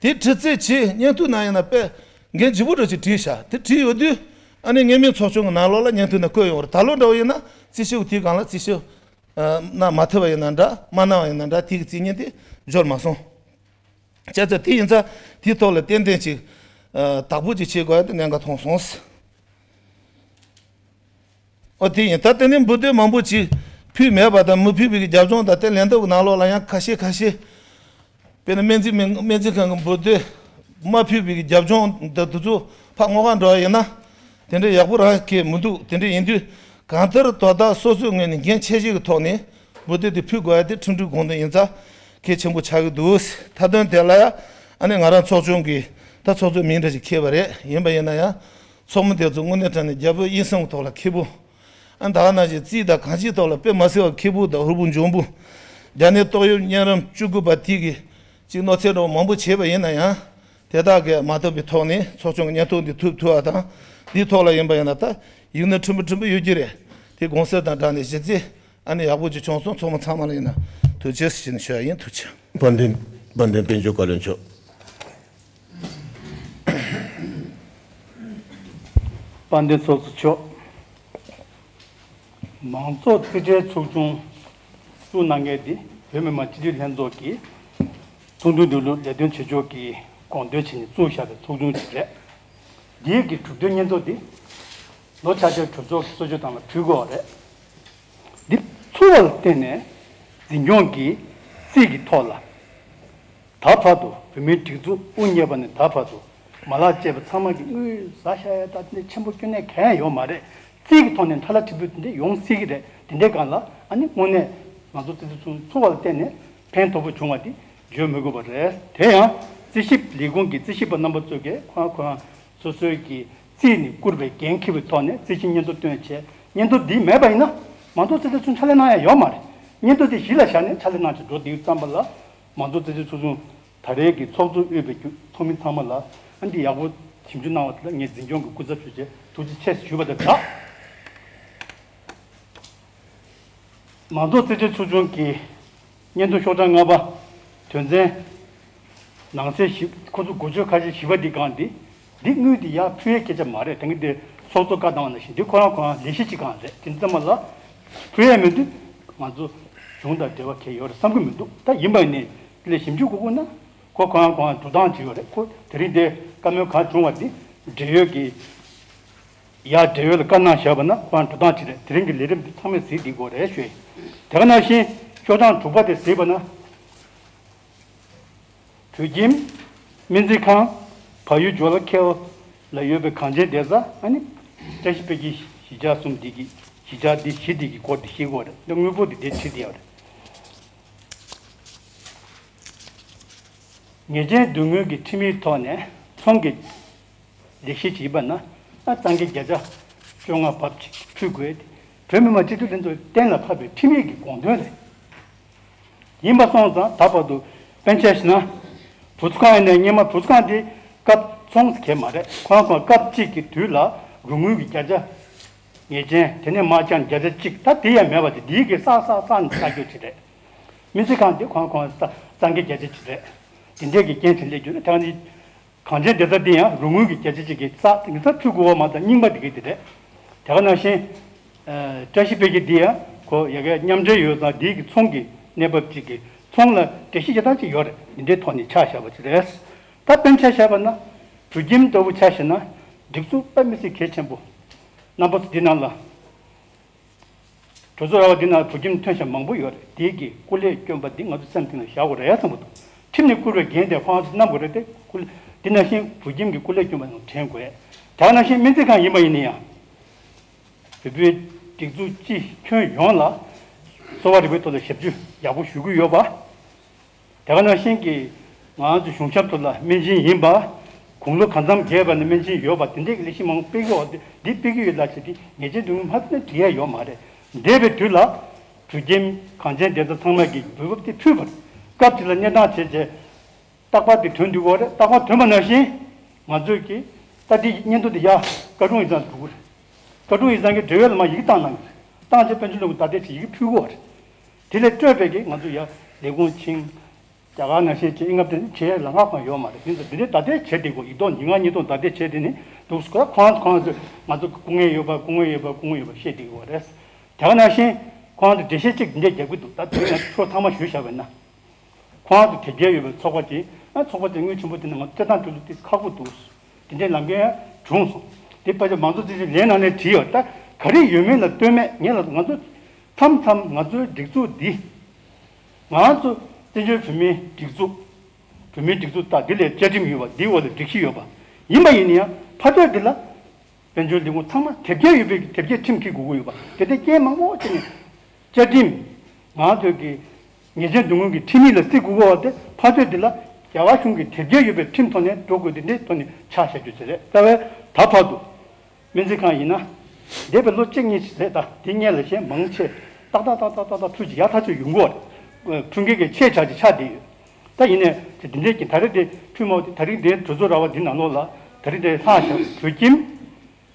དེ་དྲི་རྩད་བྱས། སྙན་ཐོའི་ནང་ཡིན་ན་དཔེ་ འགན་ལྗིད་པོ་འདྲ་ཅིག་བྲིས་བཞག་དེ་བྲིས་ཡོད་དུས་ཨ་ནི་སྔོན་མའི་ཚོགས་ཆུང་གི་ནང་ལོགས་ལ་སྙན་ཐོ་ནང་བཀོད་ཡོང་བ་རེད། ད་ལོ་འདྲ་བོ་ཡིན་ན་རྩིས་ཞིབ་དེའི་སྒང་ལ་རྩིས་ཞིབ་གནང་མ་ཐུབ་པ་ཡིན་ན་འདྲ་མ་གནང་བ་ཡིན་ན་འདྲ་དེ་གི་རྩིས་མཉེས་དེ་འབྱོར་མ་སོང་། བྱས་ཙང་དེ་ཡིན་ཙང་དེའི་ཐོག་ལ་ཏན་ཏན་ཅིག་བདག་པོ་ཅིག་བྱེད་དགོས་ཡ་དེ་གནད་འགག་མཐོང་སོང་། ཨོ་དེ་ཡིན་ད་ལྟ་ནི་འབུལ་སྡེ་མང་པོ་ཅིག་ཕུལ་མེད་པ་དང་མི་ཕུལ་བའི་རྒྱབ་ལྗོངས་དང་དེ་ལན་འདེབས་ནང་ལོགས་ལ་ཡང་ཁ་ཤས་ཁ་ཤས་དཔེར་ན་སྨན་རྩིས་སྨན་རྩིས་ཁང་གི་འབུལ་སྡེ་མ་ཕུལ་བའི་རྒྱབ་ལྗོངས་འདི་དེ་ཚོ་ཕར་སྔོག་ག་འགྲོ་བ་ཡིན་ན་དེ་འདྲ་ཡག་པོ་རང་གི་མི་འདུག་དེ་འདྲ་ཡིན་དུས་གང་ལྟར་དོ་བདག་སོ་སོའི་ངོས་ནས་འགན་ཆེ་བཞེས་ཀྱི་ཐོག་ནས་འབུལ་སྡེ་དེ་ཕུལ་དགོས་ཡ་དེ་ཁྲིམས་སྒྲིག་དགོངས་དོན་ཡིན་ཙང་གལ་ཆེན་པོ་ཆགས་ཀྱི་འདུག་མཐའ་དོན་དེ་ལ་ཡ་ཨ་ནི་ང་རང་ཚོགས་ཆུང་གིས་ད་ཚོགས་གཙོའི་མིང་འདྲ་ཞིག་འཁྱེར་བ་རེད། ཡིན་པ་ཡིན་ན་ཡང་། ཚོགས་མི་དེ་ཚོ་དངོས་གནས་དྲང་གནས་རྒྱལ་པོ་དབྱིངས་སེམས་ཀྱི་ཐོག་ལ་མཁས་པོ། ཨ་ད་ག་ནང་བཞིན་རྩིས་དང་གང་ཅིའི་ཐོག་ལ་དཔེ་མ་སྲིད་པ་མཁས་པོ་དང་ཧུར་པོ་འཇོན་པོ། རྒྱ་ནད་ཏོག་དབྱིབས་གཉན་རིམས་བཅུ་དགུ་པ་དེ་གི་ཅིག་གནོད་འཚེ་འདྲ་བོ་མང་པོ་བྱས་པ་ཡིན་ན་ཡང་། དེ་དག་གིས་མ་ཐོབ་པའི་ཐོག་ནས་ཚོགས་ཆུང་གི་སྙན་ཐོ་འདི་ཐོབ་ཐུབ་པ་དང་། འདིའི་ཐོག་ལ་ཡིན་པ་ཡིན་ན་ད་ཡིག་ནོར་ཕྲན་བུ་ཕྲན་བུ་ཡོད་ཀྱི་རེད། དེ་དགོངས་སེལ་དང་སྦྲགས་ནས་གཞི་རྩའི་ཨ་ནི་ཡག་པོ་ཅིག་བྱུང་སོང་། ཚང་མ་ཚང་མ་ལ་ཡིན་ན་ཐུགས་རྗེ་ཆེ་ཞེས་ནས་ཞུ་ཡ་ཡིན། ཐུགས་རྗེ་ཆེ། དཔལ་ལྡན་དཔལ་ལྡན་དཔལ་འབྱོར་བཀའ་བློན་མཆོག་དཔལ་ལྡན་ཚོགས་གཙོ་མཆོག་མང་གཙོ་རྩིས་ཁྲའི་ཚོགས་ཆུང་བཙུགས་གནང་མཁན་འདི་བོད་མི་མང་སྤྱི་འཐུས་ལྷན་ཚོགས་ཀྱིས་ཚོགས་འདུ་འདི་ལུ་ལས་དོན་བྱེད་ཕྱོགས་ཀྱི་དགོངས་དོན་བྱས་ནས་བཙུགས་བཞག་པའི་ཚོགས་ཆུང་ཅིག་རེད། འདིའི་གི་གྲུབ་དོན་སྙན་ཐོ་འདི་ལོ་ཆ་ཆའི་གྲོས་ཚོགས་ཀྱི་གསོལ་མཆོད་དང་ལ་ཕུལ་དགོས་པ་རེད། འདི་ཚུགས་པ་ལ་བརྟེན་ནས་འཛིན་སྐྱོང་གིས་རྩིས་ཀྱི་ཐོག་ལ། ད་བར་དུ་བོད་མིའི་སྒྲིག་འཛུགས་དབུ་བརྙེས་པ་ནས་ད་བར་དུ་མ་ལག་བཅས་པ་ཚང་མ་གི་དངུལ་ཟ་བཞག་ཡ་ད་འདི་ཆེན་པོ་སྐྱོན་གནས་གང་ཡང་ཡོད་མ་རེད། རྩིས་ཀྱི་ཐོག་ནས་ཁྲ་ལ་ཁྲི་འབུད་འདི་འདྲ་ཡོང་སྲིད་ཀྱི་རེད། འདི་འདྲའི་སྒང་ལ་ཨ་ནི་དངོས་གནས་ང་ཚོ་རྩིས་ཁྲ་ཚུགས་ཚུགས་པ་ལ་བརྟེན་ནས་ཕན་ཐོགས་པོ་བྱུང་བ་འདི་བརྗོད་མི་དགོས་པ་རེད། དེ་ཡང་རྩིས་ཞིབ་ལས་ཁུངས་ཀྱི་རྩིས་ཞིབ་པ་རྣམ་པ་ཚོ་གིས་ཁོ་རང་ཁོ་རང་སོ་སོའི་གི་རྩིས་ནས་བསྐུར་བའི་འགན་འཁྱེར་བའི་ཐོག་ནས་རྩིས་ཞིབ་སྙན་ཐོ་བཏོན་བྱས། སྙན་ཐོ་འདི་མེད་པ་ཡིན་ན་མང་གཙོ་རྩིས་ཁྲ་ཚུགས་ཕྱག་ལས་གནང་ཡ་ཡོད་མ་རེད། སྙན་ཐོ་འདི་གཞི་ལ་བཞག་ནས་ཕྱག་ལས་གནང་བྱས་འགྲོ་བསྡད་ཡོད་ཙམ་པ་ལ་མང་གཙོ་རྩིས་ཁྲ་ཚུགས་ཚུགས་ད་རེས་ཀྱི་ཚོགས་གཙོ་དབུས་པའི་ཚོགས་མི་ཚང་མ་ལ་ཨ་འདི་ཡག་པོ་ཞིབ་འཇུག་གནང་བ་དེ་ལ་ངས་འཛིན་སྐྱོང་གི་སྐུ་ཚབ་ཞུ་བྱས་ཐུགས་རྗེ་ཆེ་ཞུས་པ་དང་སྦྲགས། མང་གཙོ་རྩིས་ཁྲ་ཚུགས་ཆུང་གི་སྙན་ཐོ་ཤོག་གྲངས་ལྔ་པ། དོན་ཚན། ནང་གསེས་བཞི། ཁོ་ཚོ་འགོ་བརྗོད་ཁ་ཤས་བཞི་པ་འདི་གང་འདི། འདི་དངུལ་འདི་ཡར་ཕུལ་ཡས་སྐད་ཆ་མ་རེད། དེང་གི་འདི་ཚོགས་གཙོ་བཀའ་བཏང་བ་ནང་བཞིན་འདི་ཁོ་རང་ཁོ་རང་ལས་གཞི་གཅིག་གང་རེད། དེ་ཚང་མ་ལ་ཕུལ་ཡས་མི་འདུག་ང་ཚོ་གཞུང་དང་འབྲེལ་བ་གང་ཡོད་རེད་བསམ་གི་མི་འདུག་ད་ཡིན་པ་ཡིན་ནའི་དེ་ལ་ཞིབ་འཇུག་དགོས་དགོས་ན་ཁོ་ཁོ་རང་ཁོ་རང་འགྲོ་སྟངས་ཅིག་ཡོད་རེད། ཁོ་དེ་རིང་འདི་བཀའ་མོལ་གང་བྱུང་བ་འདི་འབྲེལ་ཡོད་ཀྱི་ཡར་འབྲེལ་ཡོད་ལ་བཀའ་གནང་བཞག་པ་ན་ཁོ་རང་འགྲོ་སྟངས་ཅིག་རེད། དེ་རིང་གི་ལས་རིམ་འདི་ཚང་མས་གཟིགས་བསྡད་དགོས་རེད་ཞུ་ཡིན། དེ་ག་ནང་བཞིན་ཤོག་གྲངས་དྲུག་པ་དེ་གཟིགས་པ་ན། བོད་ཁྱིམ། སྨན་རྩིས་ཁང་། བལ་ཡུལ་ཇོ་ལ་ཁེལ་ལ་ཡོད་པའི་གངས་ཅན་བདེ་རྩ་ཨ་ནི། བཀྲ་ཤིས་དཔལ་སྐྱིད་གཞིས་ཆགས་གསུམ་འདི་གི་གཞིས་ཆགས་འདི་བཞི་འདི་གི་སྐོར་འདི་ཤེས་དགོས་རེད། འདི་དངོས་པོ་འདི་འདིར་བྲིས་བསྡད་ཡོད་རེད། ངེས་ཅན་སྡུག་བསྔལ་གྱི་ཁྲིམས་ཡིག་ཐོག་ནས་ཚོང་གི་ལས་གཞི་བྱེད་པ་ན་ཨ་གཙང་ཁེ་བརྒྱ་ཆ་བཅོ་ལྔ་བབས་ཅིག་ཕུལ་དགོས་ཏེ། བོད་མི་མང་སྤྱི་འཐུས་ལྷན་ཚོགས་གཏན་ལ་ཕབ་པའི་ཁྲིམས་ཡིག་གི་དགོངས་དོན་རེད། ཡིན་པ་སོང་ཙང་ད་བར་དུ་དཔེར་ན་ཆ་བཞག་ན། བུ་ཚུ་ཁང་ཡིན་ནའི་སྔོན་མ་བུ་ཚུ་ཁང་དེ་སྐབས་ཚོང་ཟེར་མཁན་མ་རེད། ཁོ་རང་ཁོ་རང་སྐབས་གཅིག་གི་དུས་ལ་རོགས་དངུལ་གྱི་བརྒྱ་ཆ་ངེས་ཅན། དེ་ནས་མར་ཀྱང་བརྒྱ་ཆ་གཅིག་ད་དེ་ཡང་མེད་པ་དེ་འདིའི་གི་བསགས་བསགས་བསགས་ནས་བསགས་རྒྱུ་ཅིག་རེད། སྨན་རྩིས་ཁང་དེ་ཁོ་རང་ཁོ་རང་ས་གཙང་ཁེ་བརྒྱ་ཆ་གཅིག་རེད། དེ་འདྲས་ཀྱི་རྐྱེན་དེ་སླེབས་རྒྱུ་རེད། ད་ནི། གངས་ཅན་བདེ་རྩ་འདི་ཡང་རོགས་དངུལ་གྱི་བརྒྱ་ཆ་གཅིག་གིས་བསགས་ཏེ་ངེས་པར་ཕུལ་དགོས་པ་མ་གཏོགས་རྙིང་པ་འདི་གའི་འདི་རེད། དེ་ག་ནང་བཞིན། ཨ་བཀྲ་ཤིས་དཔལ་སྐྱིད་འདི་ཡང་ཁོ་ཡ་གའི་མཉམ་འབྲེལ་ཡོད་ཙང་འདི་གི་ཚོང་གི་གནས་བབ་ཅིག་གི་ཚོང་ལ་འགྲེལ་བཤད་བྱེད་སྟངས་ཅིག་ཡོད་རེད། འདི་འདྲའི་ཐོག་ནས་ཆ་བཞག་པ་ཅིག་རེད། ད་དཔེར་ན་ཆ་བཞག་པ་ན་བོད་ཁྱིམ་ལྟ་བུ་ཆ་བཞག་ན་སྒྲིག་འཛུགས་དཔེ་མི་སྲིད་གལ་ཆེན་པོ། རྣམ་པ་ཚོ་འདི་ནང་ལ། གྲོས་ཚོགས་ར་བ་འདི་ན་བོད་ཁྱིམ་ཐོན་ཞིང་མང་པོ་ཡོད་རེད། དེའི་གི་སྐུ་ལས་བསྐྱོན་པ་འདི་ང་ཚོ་སེམས་གཏིང་ལ་བཞག་དགོས་རེད་བསམ་གི་འདུག་ཁྲིམས་ནས་བསྐུར་བའི་འགན་དེ་ཁོང་ཚོ་བསྣམས་དགོས་རེད་དེ། སྐུ་ལས་འདི་ནང་བཞིན་བོད་ཁྱིམ་གྱི་སྐུ་ལས་བསྐྱོན་པ་ནང་དྲན་དགོས། དེ་ནང་བཞིན་སྨན་རྩིས་ཁང་ཡིན་པ་ཡིན་ན་ཡང་། བོད་པའི་སྒྲིག་འཛུགས་སྤྱི་ཁྱོན་ཡོངས་ལ་གསོ་བ་རིག་པའི་ཐོག་ལ་ཞབས་ཞུ་ཡག་པོ་ཞུ་གི་ཡོད་པ། དེ་ག་ནང་བཞིན་གྱི་ང་ཚོ་གཞུང་ཞབས་ཐོག་ལ་སྨན་སྦྱིན་ཡིན་པ། དགུང་ལོ་གང་འཚམ་རྒས་པ་ནས་སྨན་སྦྱིན་ཡོད་པ་དེ་འདྲས་ཀྱི་ལས་གཞི་མང་པོ་སྤེལ་གྱི་ཡོད་པ་འདི་སྤེལ་གྱི་ཡོད་ལ་བྱས་ཏེ་ངེས་ཅན་སྡུག་བསྔལ་མ་ཐོན་ན་འགྲིག་ཡ་ཡོད་མ་རེད། འདས་པའི་དུས་ལ་བོད་ཁྱིམ་གངས་ཅན་བདེ་རྩ་ཚང་མ་གིས་འབུལ་བབ་དེ་ཕུལ་བ་རེད། སྐབས་དེ་ལ་གནས་སྟངས་བྱས་རྗེས་རྟག་པར་དེ་ཐོན་འདུག་གོ་རེད། རྟག་པར་ཐོན་པ་ནང་བཞིན་ང་ཚོས་ཀྱིས་ད་དེ་སྙན་ཐོ་དེ་ཡ་བཀའ་དྲུང་ཡིག་ཚང་དུ་འབུལ་གི་རེད། བཀའ་དྲུང་ཡིག་ཚང་གིས་འབྲེལ་ཡོད་ལ་མ་ཡིག་བཏང་གནང་གི་རེད། བཏང་རྗེས་དཔལ་འབྱོར་ལྷན་ཁང་བརྡ་སྤྲོད་བྱས་ཡི་གེ་ཕུལ་གོ་རེད། དེ་ལས་སྤྲོད་པའི་གི་ང་ཚོ་ཡ་ལས་ཁུངས་ཕྱིན། རྒྱ་གར་ནང་བཞིན་བྱེད་ཨེ་ངབ་དེ་བྱེད་ལ་ང་ཁོང་ཡོད་མ་རེད། དེ་ཚོ་དེ་འདྲའི་བརྡ་སྤྲོད་བྱེད་བསྡད་དགོས། ཡིག་ཐོག་ཉིན་ལྔ་ཉིན་ཐོག་བརྡ་སྤྲོད་བྱེད་དེ་ནི་འདུག་སྐོར་ཁོང་ཁོང་ཚོས་ང་ཚོ་སྐུ་ངལ་ཡོད་པ་སྐུ་ངལ་ཡོད་པ་སྐུ་ངལ་ཡོད་པ་བཤད་བསྡད་ཀྱི་ཡོད་རེད། རྒྱ་གར་ནང་བཞིན་ཁོང་ཚོས་འགྲེལ་བཤད་ཅིག་འདི་འདྲ་རྒྱག་གི་འདུག་ད་དེ་ནས་ཚོ་ཚང་མ་ཞུས་བཞག་པ་ཡིན་ན། ཁོང་ཚོ་དེབ་སྐྱེལ་ཡོད་པའི་ཚོགས་པ་དེ་ཨ་ཚོགས་པ་དེ་དངུལ་ཆེན་པོ་དེ་ནས་ང་ཚོ་སྤྲད་སྟངས་སྤྲོད་ལུགས་དེ་ཁག་པོ་འདུག་དེ་འདྲའི་ལམ་ཁ་ཡང་བྱུང་སོང་། དེ་ཕལ་ཆེར་མང་གཙོ་རྩིས་ཞིབ་ལན་ནང་ནས་བྲིས་ཡོད། ད་ག་རེ་ཡོད་མེད་ལ་ལྟོས་མེད་ངས་ལ་ང་ཚོ་མཚམས་མཚམས་ང་ཚོའི་སྒྲིག་འཛུགས་འདི་ང་ཚོ་བཙན་བྱོལ་བོད་མིའི་སྒྲིག་འཛུགས་བོད་མིའི་སྒྲིག་འཛུགས་དང་འདི་ལས་བཅའ་ཁྲིམས་ཡོད་པ་འདིའི་འོག་ལ་སྒྲིག་གཞི་ཡོད་པ་ཡིན་པ་ཡིན་ན་ཡང་ཕ་ཚོད་འདི་ལ། དཔལ་འབྱོར་ལས་ཁུངས་ཚང་མ་དེབ་སྐྱེལ་ཡོད་པའི་དེབ་སྐྱེལ་ཁྲིམས་འཁྱེར་དགོས་ཀྱི་ཡོད་པ་དེ་འདྲའི་རྐྱེན་མང་པོ་བྱས་ནས་བཅའ་ཁྲིམས་ང་ཚོའི་གི་ཉེས་ཅན་སྡུག་བསྔལ་གྱི་ཁྲིམས་ཡིག་ལ་བརྩི་དགོས་ཀྱི་ཡོད་པ་དེ་ཕ་ཚོད་འདི་ལ་རྒྱ་གར་གཞུང་གི་དེབ་སྐྱེལ་ཡོད་པའི་ཁྲིམས་ཐོག་ནས་འགྲོ་དགོས་དེ་འདྲའི་ཐོག་ནས་ཆ་བཞག་རྒྱུ་ཟེར་རེད། རྩ་བའི་ད་བར་དུ་སྨན་རྩིས་ཁང་ཡིན་ན་འདས་པའི་ལོ་གཅིག་གཉིས་ཤིག་རེད། ད་དེ་སྔོན་ལ་གཞན་མང་ཆེ་ཏག་ཏག་ཏག་ཏག་ཏག་ཏག་ཐུགས་ཀྱི་ཡག་ཐག་ཆོད་ཡོང་གི་ཡོད་རེད། ཁྲིམས་འགལ་གྱི་ཆེད་བྱ་ཅིག་ཆགས་བསྡད་ཡོད། ད་ཡིན་ནའི་དེ་འདྲའི་གི་ད་རེས་དེ་ཁྲིམས་འོག་དེ་ད་རེས་དེ་གྲོས་ཚོགས་ར་བ་འདི་ནང་ལོགས་ལ་ད་རེས་དེ་ལྷག་བཞག་བོད་ཁྱིམ།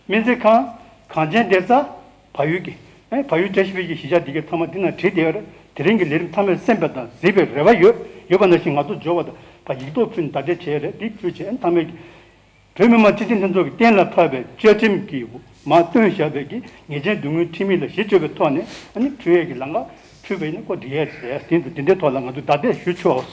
སྨན་རྩིས་ཁང་། གངས་ཅན་བདེ་རྩ། བལ་ཡུལ་གྱི་ཨེ་བལ་ཡུལ་བཀྲ་ཤིས་འཕེལ་གྱི་གཞིས་ཆགས་འདི་གའི་ཚང་མ་འདི་ན་བྲིས་བསྡད་ཡོད་རེད། དེ་རིང་གི་ལས་རིམ་མཐའ་མའི་གསན་པ་དང་གཟིགས་པའི་རེ་བ་ཡོད། ཡོད་པ་ནང་བཞིན་ང་ཚོ་འབྱོར་བ་དང་བ་ཡིག་ཐོག་ཕུལ་ནས་བརྡ་སྤྲོད་བྱས་རེད། འདི་ཕུལ་བྱས་ཨེ་མཐའ་མའི་གི་བོད་མི་མང་སྤྱི་འཐུས་ལྷན་ཚོགས་ཀྱིས་གཏན་ལ་ཕབ་པའི་བཅའ་ཁྲིམས་ཀྱིས་མར་བཏོན་བཞག་པའི་གི་ཉེས་ཅན་སྡུག་བསྔལ་ཁྲིམས་ཡིག་ལ་གཞི་བཅོལ་བའི་ཐོག་ནས་ཨ་ནི་འཁྲུལ་ཡས་ཀྱི་ལམ་ཁ་འཁྲུལ་པ་ཡིན་ན་ཁོ་འགྲིག་ཡས་རེད། དེ་འདི་འདྲའི་ཐོག་ལ་ང་ཚོས་བརྡ་སྤྲོད་ཞུ་ཆོག་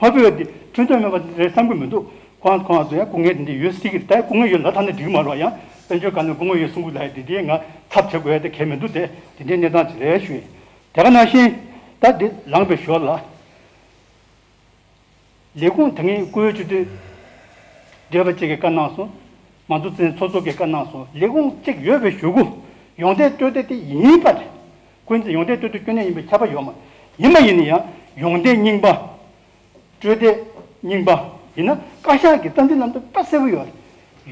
སྨོན་པའི་འདི་འཁྲུལ་དོན་མེད་པ་རེད་བསམ་གྱི་མི་འདུག་ཁོང་ཁོང་ཚོ་ཡང་སྐུ་ངལ་འདི་འདྲ་ཡོད་སྲིད་ཀྱི་རེད། ད་སྐུ་ངལ་ཡོད་ལབ་ཐལ་ན་འགྲིག་གི་མ་རེད་པ། ཡང་དཔལ་འབྱོར་བཀའ་བློན་སྐུ་ངལ་ཡོད་གསུང་གི་ལབ་ཡ་འདི་འདྲའི་ང་ཚབ་བྱེད་དགོས་ཡ་དེ་གལ་མི་འདུག་དེ་འདི་འདྲའི་གནས་སྟངས་ཅིག་རེད་ཞུ་ཡིན། དེ་ག་ནང་བཞིན་ད་འདི་ལངས་པའི་ཞོར་ལ་ལས་ཁུངས་ད་ངས་བཀུར་འོས་སྤྱི་འཐུས་བགྲེས་པ་གཅིག་གིས་བཀའ་གནང་སོང་། མང་གཙོ་རྩིས་ཚོགས་གཙོ་གིས་བཀའ་གནང་སོང་། ལས་ཁུངས་གཅིག་ཡོད་པའི་གཞུག་གུ་ཡོང་བསྡད་སྤྲོད་བསྡད་དེ་ཡིན་པ་རེད། ཁོ་ཚོ་ཡོང་བསྡད་སྤྲོད་བསྡད་སྐྱོན་གནས་ཡིན་པའི་ཁྱབ་པ་ཡོད་མ་རེད། ཡིན་པ་ཡིན་ན་ཡང་ཡོང་བསྡད་རྙིང་པ། སྤྲོད་བསྡད་རྙིང་པ་ཡིན་ན་བཀའ་ཤག་གི་རྩ་འཛིན་ལམ་སྟོན་དཔེ་གསལ་པོ་ཡོད་རེད།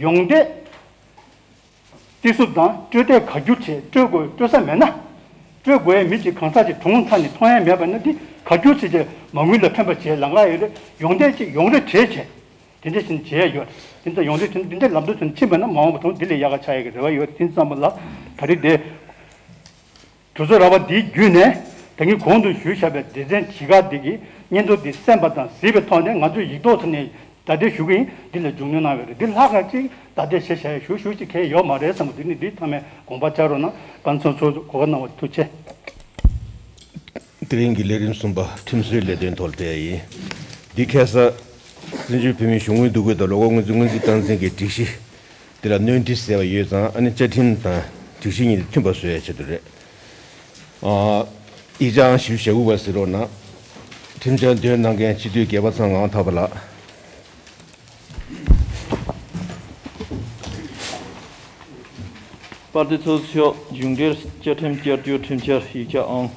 ཡོང་བསྡད་རྩིས་སུབ་དང་སྤྲོད་བསྡད་ག་སྒྱུར་བྱས་སྤྲོད་དགོས་སྤྲོད་ས་མེད་ན། སྤྲོད་དགོས་ཡས་མི་གཅིག་གང་ཟག་ཅིག་གྲོངས་ཚར་ནས་མཐོང་ཡས་མེད་པ་ན་འདི་ག་སྒྱུར་བྱས་བྱས་མ་དངུལ་ལ་ཕན་པ་བྱས་ལམ་ཁ་ཡོད་རེད། ཡོང་བསྡད་ཅིག་ཡོང་རེ་བྱས་བྱས་དེ་འདྲ་བཞིན་བྱས་ཡོད་རེད། དེ་ཚོ་ཡོང་རེ་བྱས་འདི་འདྲའི་ལམ་སྟོན་ཚོ་ཕྱིན་པ་ན་མ་འོངས་པ་དང་འདི་ལས་ཡག་ག་ཆགས་ཡས་ཀྱི་རེ་བ་ཡོད་རེད། དེ་ཙམ་པ་ལ་ད་རེས་དེ། གྲོས་ཚོགས་ར་བ་འདིའི་བརྒྱུད་ནས་ད་གིན་གོང་དུ་ཞུས་བཞག་པའི་སྡེ་ཚན་བྱེ་ཁག་འདི་གི་སྙན་ཐོ་འདི་གསན་པ་དང་གཟིགས་པའི་ཐོག་ནས་ང་ཚོས་ཡིག་ཐོག་ཐོག་ནས་བརྡ་སྤྲོད་ཞུ་གི་ཡིན། འདི་ལ་མཇུག་སྣོན་གནང་བའི་རེད། འདི་ལྷག་ག་ཅིག་བརྡ་སྤྲོད་བྱེད་བྱ་ཡ་ཞུ་ཞུ་ཅིག་གལ་ཡོད་མ་རེད་བསམ་པ་འདི་ནི་འདི་ཚང་མས་དགོངས་པ་འཇགས་རོགས་གནང་། བཀའ་ཚོགས་ཚོ་གོ་སྐབས་གནང་བར་ཐུགས་རྗེ་ཆེ། དེ་རིང་གི་ལས་རིམ་གསུམ་པ་ཁྲིམས་བཟོའི་ལས་དོན་ཐོག་ལ་སྤེལ་ཡ་ཡིན། འདི་ཁ་སང་བཙན་བྱོལ་བོད་མིའི་གཞུང་དངུལ་འདུ་འགོད་དང་ལོ་འཁོར་སྔོན་རྩིས་སྔོན་རྩིས་སྟངས་འཛིན་གྱི་སྒྲིག་གཞི། དེ་ལ་སྣོན་འཕྲི་ཟེར་བ་ཡོད་ཙང་ཨ་ནི་བཅའ་ཁྲིམས་དང་སྒྲིག་གཞི་གཉིས་དེ་མཐུན་པ་བཟོ་ཡ་ཆེད་དུ་རེད། ཨ། ཡིག་ཆ་ཨང་བཞི་བཅུ་ཞེ་དགུ་པ་གཟིགས་རོགས་གནང་། ཁྲིམས་འཆར་འདོན་གནང་མཁན་སྤྱི་འཐུས་དགེ་བ་ཚང་ངག་ཐོག་པ་ལགས། དཔལ་ལྡན་ཚོགས་གཙོ་མཆོག་གཞུང་འབྲེལ་བཅའ་ཁྲིམས་བསྐྱར་བཅོས་ཁྲིམས་འཆར་ཡིག་ཆ་ཨང་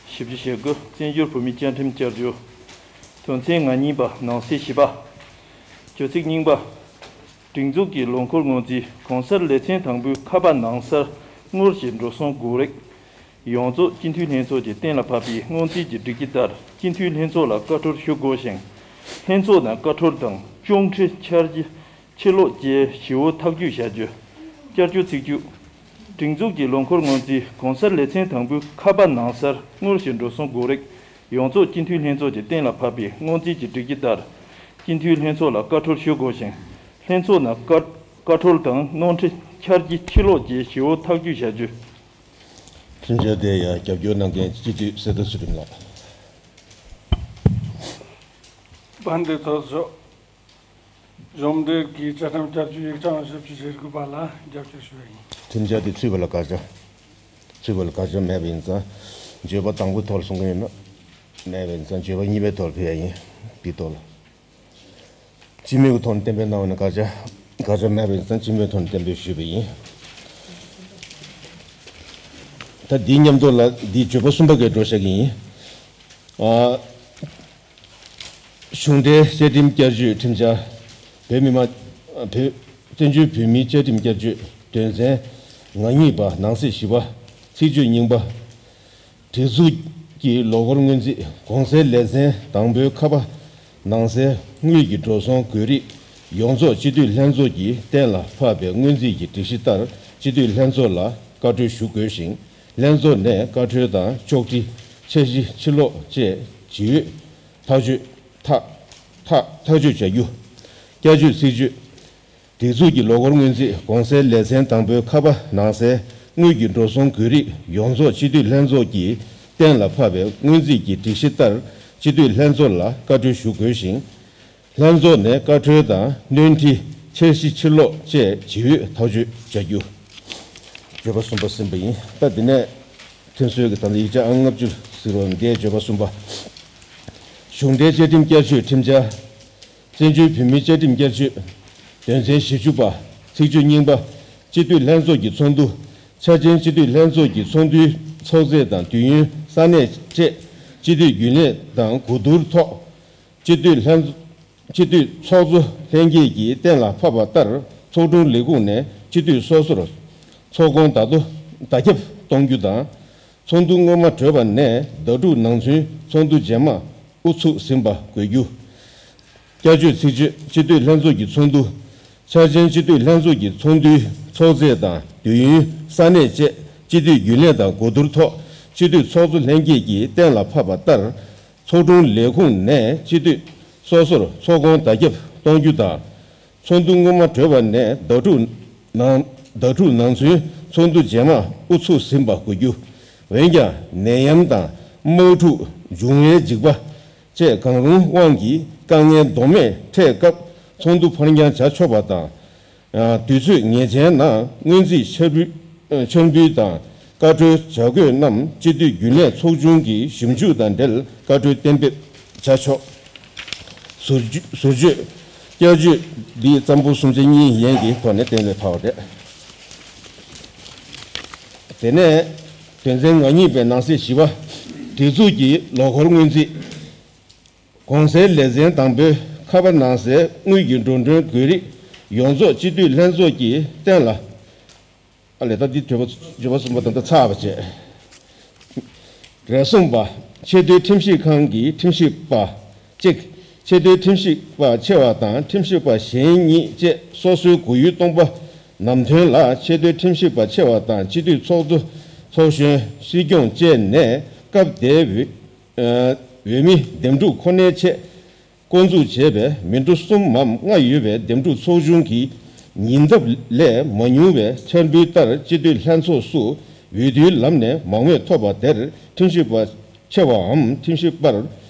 བཞི་བཅུ་ཞེ་དགུ། བཙན་བྱོལ་བོད་མིའི་བཅའ་ཁྲིམས་བསྐྱར་བཅོས། དོན་ཚན་ང་གཉིས་པ། ནང་གསེས་བཞི་པ། གྱོད་ཚིག་རྙིང་པ། སྒྲིག་འཛུགས་ཀྱི་ལོ་འཁོར་སྔོན་རྩིས་གོང་གསལ་ལེ་ཚན་དང་པོའི་ཁ་པ་ནང་གསལ་དངུལ་གྱི་འགྲོ་སོང་དགོས་རིགས་ཡོངས་རྫོགས་སྤྱི་འཐུས་ལྷན་ཚོགས་ཀྱིས་གཏན་ལ་ཕབ་པའི་སྔོན་རྩིས་ཀྱི་སྒྲིག་གཞི་ལྟར་སྤྱི་འཐུས་ལྷན་ཚོགས་ལ་བཀའ་འཁྲོལ་ཞུ་དགོས་ཤིང་། ལྷན་ཚོགས་ནས་བཀའ་འཁྲོལ་དང་སྐྱོང་ཁྲི་འཆར་གཞི་ཕྱིར་ལོག་བཅས་ཞིབ་པོ་ཐག་གཅོད་བྱ་རྒྱུ། བསྐྱར་བཅོས་ཚིག་བཅུ། སྒྲིག་འཛུགས་ཀྱི་ལོ་འཁོར་སྔོན་རྩིས་གོང་གསལ་ལེ་ཚན་དང་པོའི་ཁ་པ་ནང་གསལ་དངུལ་གྱི་འགྲོ་སོང་དགོས་རིགས་ཡོངས་རྫོགས་སྤྱི་འཐུས་ལྷན་ཚོགས་ཀྱིས་གཏན་ལ་ཕབ་པའི་སྔོན་རྩིས་ཀྱི་སྒྲིག་གཞི་ལྟར་སྤྱི་འཐུས་ལྷན་ཚོགས་ལ་བཀའ་འཁྲོལ་ཞུ་དགོས་ཤིང་། ལྷན་ཚོགས་ནས་བཀའ་བཀའ་འཁྲོལ་དང་སྣོན་འཕྲི་འཆར་གཞི་ཕྱིར་ལོག་བཅས་ཞིབ་པོ་ཐག་གཅོད་བྱ་རྒྱུ། ཁྲིམས་འཆར་དེ་ཡང་རྒྱབ་སྐྱོར་གནང་མཁན་སྤྱི་འཐུས་གསེར་རྟ་ཚུལ་ཁྲིམས་ལགས། དཔལ་ལྡན་ཚོགས་གཙོ། གཞུང་འབྲེལ་གྱི་བཅའ་ཁྲིམས་བསྐྱར་བཅོས་ཡིག་ཆ་ཨང་བཞི་བཅུ་ཞེ་དགུ་པ་ལ་རྒྱབ་སྐྱོར་ཞུ་བ་ཡིན། ཁྲིམས་འཆར་དེ་ཚུད་པ་ལ་དགག་བྱ། ཚུད་པ་ལ་དགག་བྱ་མེད་པ་ཡིན་ཙང་། བརྗོད་པ་དང་པོའི་ཐོག་ལ་གསུང་གི་ཡོད་ན། མེད་པ་ཡིན་ཙང་བརྗོད་པ་གཉིས་པའི་ཐོག་ལ་ཕེབས་ཡ་ཡིན། དེའི་ཐོག་ལ། སྤྱི་མོས་ཀྱི་ཐོག་ནས་གཏན་འབེབས་གནང་བ་ན་དགག་བྱ། དགག་བྱ་མེད་པ་ཡིན་ཙང་སྤྱི་མོས་ཐོག་ནས་གཏན་འབེབས་ཞུས་པ་ཡིན། ད་འདིའི་མཉམ་དུ་ལ་འདིའི་བརྗོད་པ་གསུམ་པ་གའི་འགྲོ་བཞག་གི་ཡིན། ཨ། གཞུང་འབྲེལ་བཅའ་ཁྲིམས་བསྐྱར་བཅོས་ཁྲིམས་འཆར། བོད་མི་མང་། བོད། བཙན་བྱོལ་བོད་མིའི་བཅའ་ཁྲིམས་བསྐྱར་བཅོས་དོན་ཚན་ང་གཉིས་པ། ནང་གསེས་བཞི་པ། ཚིག་བརྗོད་རྙིང་པ། སྒྲིག་འཛུགས་ཀྱི་ལོ་འཁོར་སྔོན་རྩིས་གོང་གསལ་ལེ་ཚན་དང་པོའི་ཁ་པ་ནང་གསལ་དངུལ་གྱི་འགྲོ་སོང་དགོས་རིགས་ཡོངས་རྫོགས་སྤྱི་འཐུས་ལྷན་ཚོགས་ཀྱིས་གཏན་ལ་ཕབ་པའི་སྔོན་རྩིས་ཀྱི་སྒྲིག་གཞི་ལྟར་སྤྱི་འཐུས་ལྷན་ཚོགས་ལ་བཀའ་འཁྲོལ་ཞུ་དགོས་ཤིང་། ལྷན་ཚོགས་ནས་བཀའ་འཁྲོལ་དང་གཅོག་འཕྲི། འཆར་གཞི་ཕྱིར་ལོག་བཅས་ཇི་འོས་ཐག་གཅོད། ཐག་ཐག་ཐག་གཅོད་བྱ་རྒྱུ། བསྐྱར་བཅོས་ཚིག་བརྗོད། སྒྲིག་འཛུགས་ཀྱི་ལོ་འཁོར་སྔོན་རྩིས་གོང་གསལ་ལེ་ཚན་དང་པོའི་ཁ་པ་ནང་གསལ་དངུལ་གྱི་འགྲོ་སོང་དགོས་རིགས་ཡོངས་རྫོགས་སྤྱི་འཐུས་ལྷན་ཚོགས་ཀྱིས་གཏན་ལ་ཕབ་པའི་སྔོན་རྩིས་ཀྱི་སྒྲིག་གཞི་ལྟར་སྤྱི་འཐུས་ལྷན་ཚོགས་ལ་བཀའ་འཁྲོལ་ཞུ་དགོས་ཤིང་། ལྷན་ཚོགས་ནས་བཀའ་འཁྲོལ་དང་སྣོན་འཕྲི་འཆར་གཞི་ཕྱིར་སློག་བཅས་བྱེད་འོས་ཐག་གཅོད་བྱ་རྒྱུ། བརྗོད་པ་གསུམ་པ་ཟིན་པ་ཡིན། ད་འདི་ནས་ཁྲིམས་སྲོལ་གྱི་དང་ཡིག་ཆ་ཨང་ལྔ་བཅུ་ཟེར་བ་འདིའི་བརྗོད་པ་གསུམ་པ། གཞུང་འབྲེལ་བཅའ་ཁྲིམས་བསྐྱར་བཅོས་ཁྲིམས་འཆར། བཙན་བྱོལ་བོད་མིའི་བཅའ་ཁྲིམས་བསྐྱར་བཅོས། དོན་ཚན་ཞེ་བཅུ་པ། ཚིག་བརྗོད་རྙིང་པ། སྤྱི་འཐུས་ལྷན་ཚོགས་ཀྱི་ཚོགས་འདུ། འཆར་ཅན་སྤྱི་འཐུས་ལྷན་ཚོགས་ཀྱི་ཚོགས་འདུའི་ཚོགས་ཚད་དང་དུས་ཡུན་ས་གནས་བཅས་སྤྱི་འཐུས་རྒྱུན་ལས་དང་གོ་བསྡུར་ཐོག་སྤྱི་འཐུས་ལྷན་སྤྱི་འཐུས་ཚོགས་གཙོ་ལྷན་རྒྱས་ཀྱིས་གཏན་ལ་ཕབ་པ་ལྟར་ཚོགས་དྲུང་ལས་ཁུངས་ནས་སྤྱི་འཐུས་སོ་སོར་ཚོགས་སྐོང་བརྡ་ཐོ་བརྡ་ཁྱབ་གཏོང་རྒྱུ་དང་། ཚོགས་འདུ་སྔོན་མ་གྲོལ་བ་ནས་ཟླ་དྲུག་ནང་ཚུན་ཚོགས་འདུ་རྗེས་མ་དབུ་ཚུགས་ཟིན་པ་དགོས་རྒྱུ། བསྐྱར་བཅོས་ཚིག་བརྗོད། སྤྱི་འཐུས་ལྷན་ཚོགས་ཀྱི་ཚོགས་འདུ། འཆར་ཅན་སྤྱི་འཐུས་ལྷན་ཚོགས་ཀྱི་ཚོགས་འདུའི་ཚོགས་ཚད་དང་དུས་ཡུན། ས་གནས་བཅས་སྤྱི་འཐུས་རྒྱུན་ལས་དང་གོ་བསྡུར་ཐོག་སྤྱི་འཐུས་ཚོགས་གཙོ་ལྷན་རྒྱས་ཀྱིས་གཏན་ལ་ཕབ་པ་ལྟར། ཚོགས་དྲུང་ལས་ཁུངས་ནས་སྤྱི་འཐུས་སོ་སོར་ཚོགས་སྐོང་བརྡ་ཁྱབ་གཏོང་རྒྱུ་དང་། ཚོགས་འདུ་སྔོན་མ་གྲོལ་བ་ནས་ཟླ་དྲུག་ནང་ཟླ་དྲུག་ནང་ཚུན་ཚོགས་འདུ་རྗེས་མ་དབུ་ཚུགས་ཟིན་པ་དགོས་རྒྱུ། འོན་ཀྱང་ནད་ཡམས་དང་དམག་འཁྲུག་འབྱུང་བའི་འཇིགས་པ་བཅས་གང་རུང་དབང་གིས་དཀའ་ངལ་ལྡོག་མེད་འཕྲད་སྐབས་ཚོགས་འདུ་ཕར་འགྱངས་བྱ་ཆོག་པ་དང་། དུས་ཚོད་ངེས་ཅན་ནང་སྔོན་རྩིས་འཆར་འབུལ་འཆར་འབུལ་དང་བཀའ་འཁྲོལ་བྱ་དགོས་རྣམས་སྤྱི་འཐུས་རྒྱུན་ལས་ཚོགས་ཆུང་གི་ཞིབ་འཇུག་དང་འབྲེལ་བཀའ་འཁྲོལ་གཏན་འབེབས་བྱ་ཆོག་ཟུར་བརྗོད། ཟུར་བརྗོད། བསྐྱར་བཅོས་འདི་རྩོམ་པོ་གསུམ་ཆ་གཉིས་ཡན་གྱི་ཐོག་ནས་གཏན་ལ་ཕབ་པ་རེད། དེ་ནས་དོན་ཚན་ང་གཉིས་པའི་ནང་གསེས་བཞི་པ། སྒྲིག་འཛུགས་ཀྱི་ལོ་འཁོར་སྔོན་རྩིས། གོང་གསལ་ལེ་ཚན་དང་པོའི་ཁ་པ་ནང་གསལ་དངུལ་གྱི་འགྲོ་གྲོན་དགོས་རིགས་ཡོངས་རྫོགས་སྤྱི་འཐུས་ལྷན་ཚོགས་ཀྱིས་གཏན་ལ། ཨ་ལས་ད་འདི་བརྗོད་པ་བརྗོད་པ་གསུམ་པ་དང་ད་ཚར་བ་བྱས། རེ་ཟུང་པ། ཆེས་མཐོའི་ཁྲིམས་ཞིབ་ཁང་གི་ཁྲིམས་ཞིབ་པ་གཅིག་ཆེས་མཐོའི་ཁྲིམས་ཞིབ་པ་ཆེ་བ་དང་ཁྲིམས་ཞིབ་པ་གཞན་གཉིས་བཅས་སོ་སོའི་གོ་ཡུལ་སྟོང་པ་ནམ་ཐོན་ལ་ཆེས་མཐོའི་ཁྲིམས་ཞིབ་པ་ཆེ་བ་དང་སྤྱི་འཐུས་ཚོགས་གཙོ་ཚོགས་གཞོན་སྲིད་སྐྱོང་བཅས་ནས་སྐབས་དེའི་འོས་འོས་མི་འདེམས་སྒྲུག་ཁོ་ནའི་ཆེད་བསྐོ་འཛུགས་བྱས་པའི་མི་འགྲོ་གསུམ་མམ་ལྔ་ཡོད་པའི་འདེམས་སྒྲུག་ཚོགས་ཆུང་གིས་ཉེ་འདབས་ལས་མ་ཉུང་བའི་འཆར་འབུལ་ལྟར་སྤྱི་འཐུས་ལྷན་ཚོགས་སུ་འོས་བསྡུའི་ལམ་ནས་མང་མོས་ཐོབ་པ་དེར་ཁྲིམས་ཞིབ་པ་ཆེ་བའམ་ཁྲིམས་ཞིབ་པར་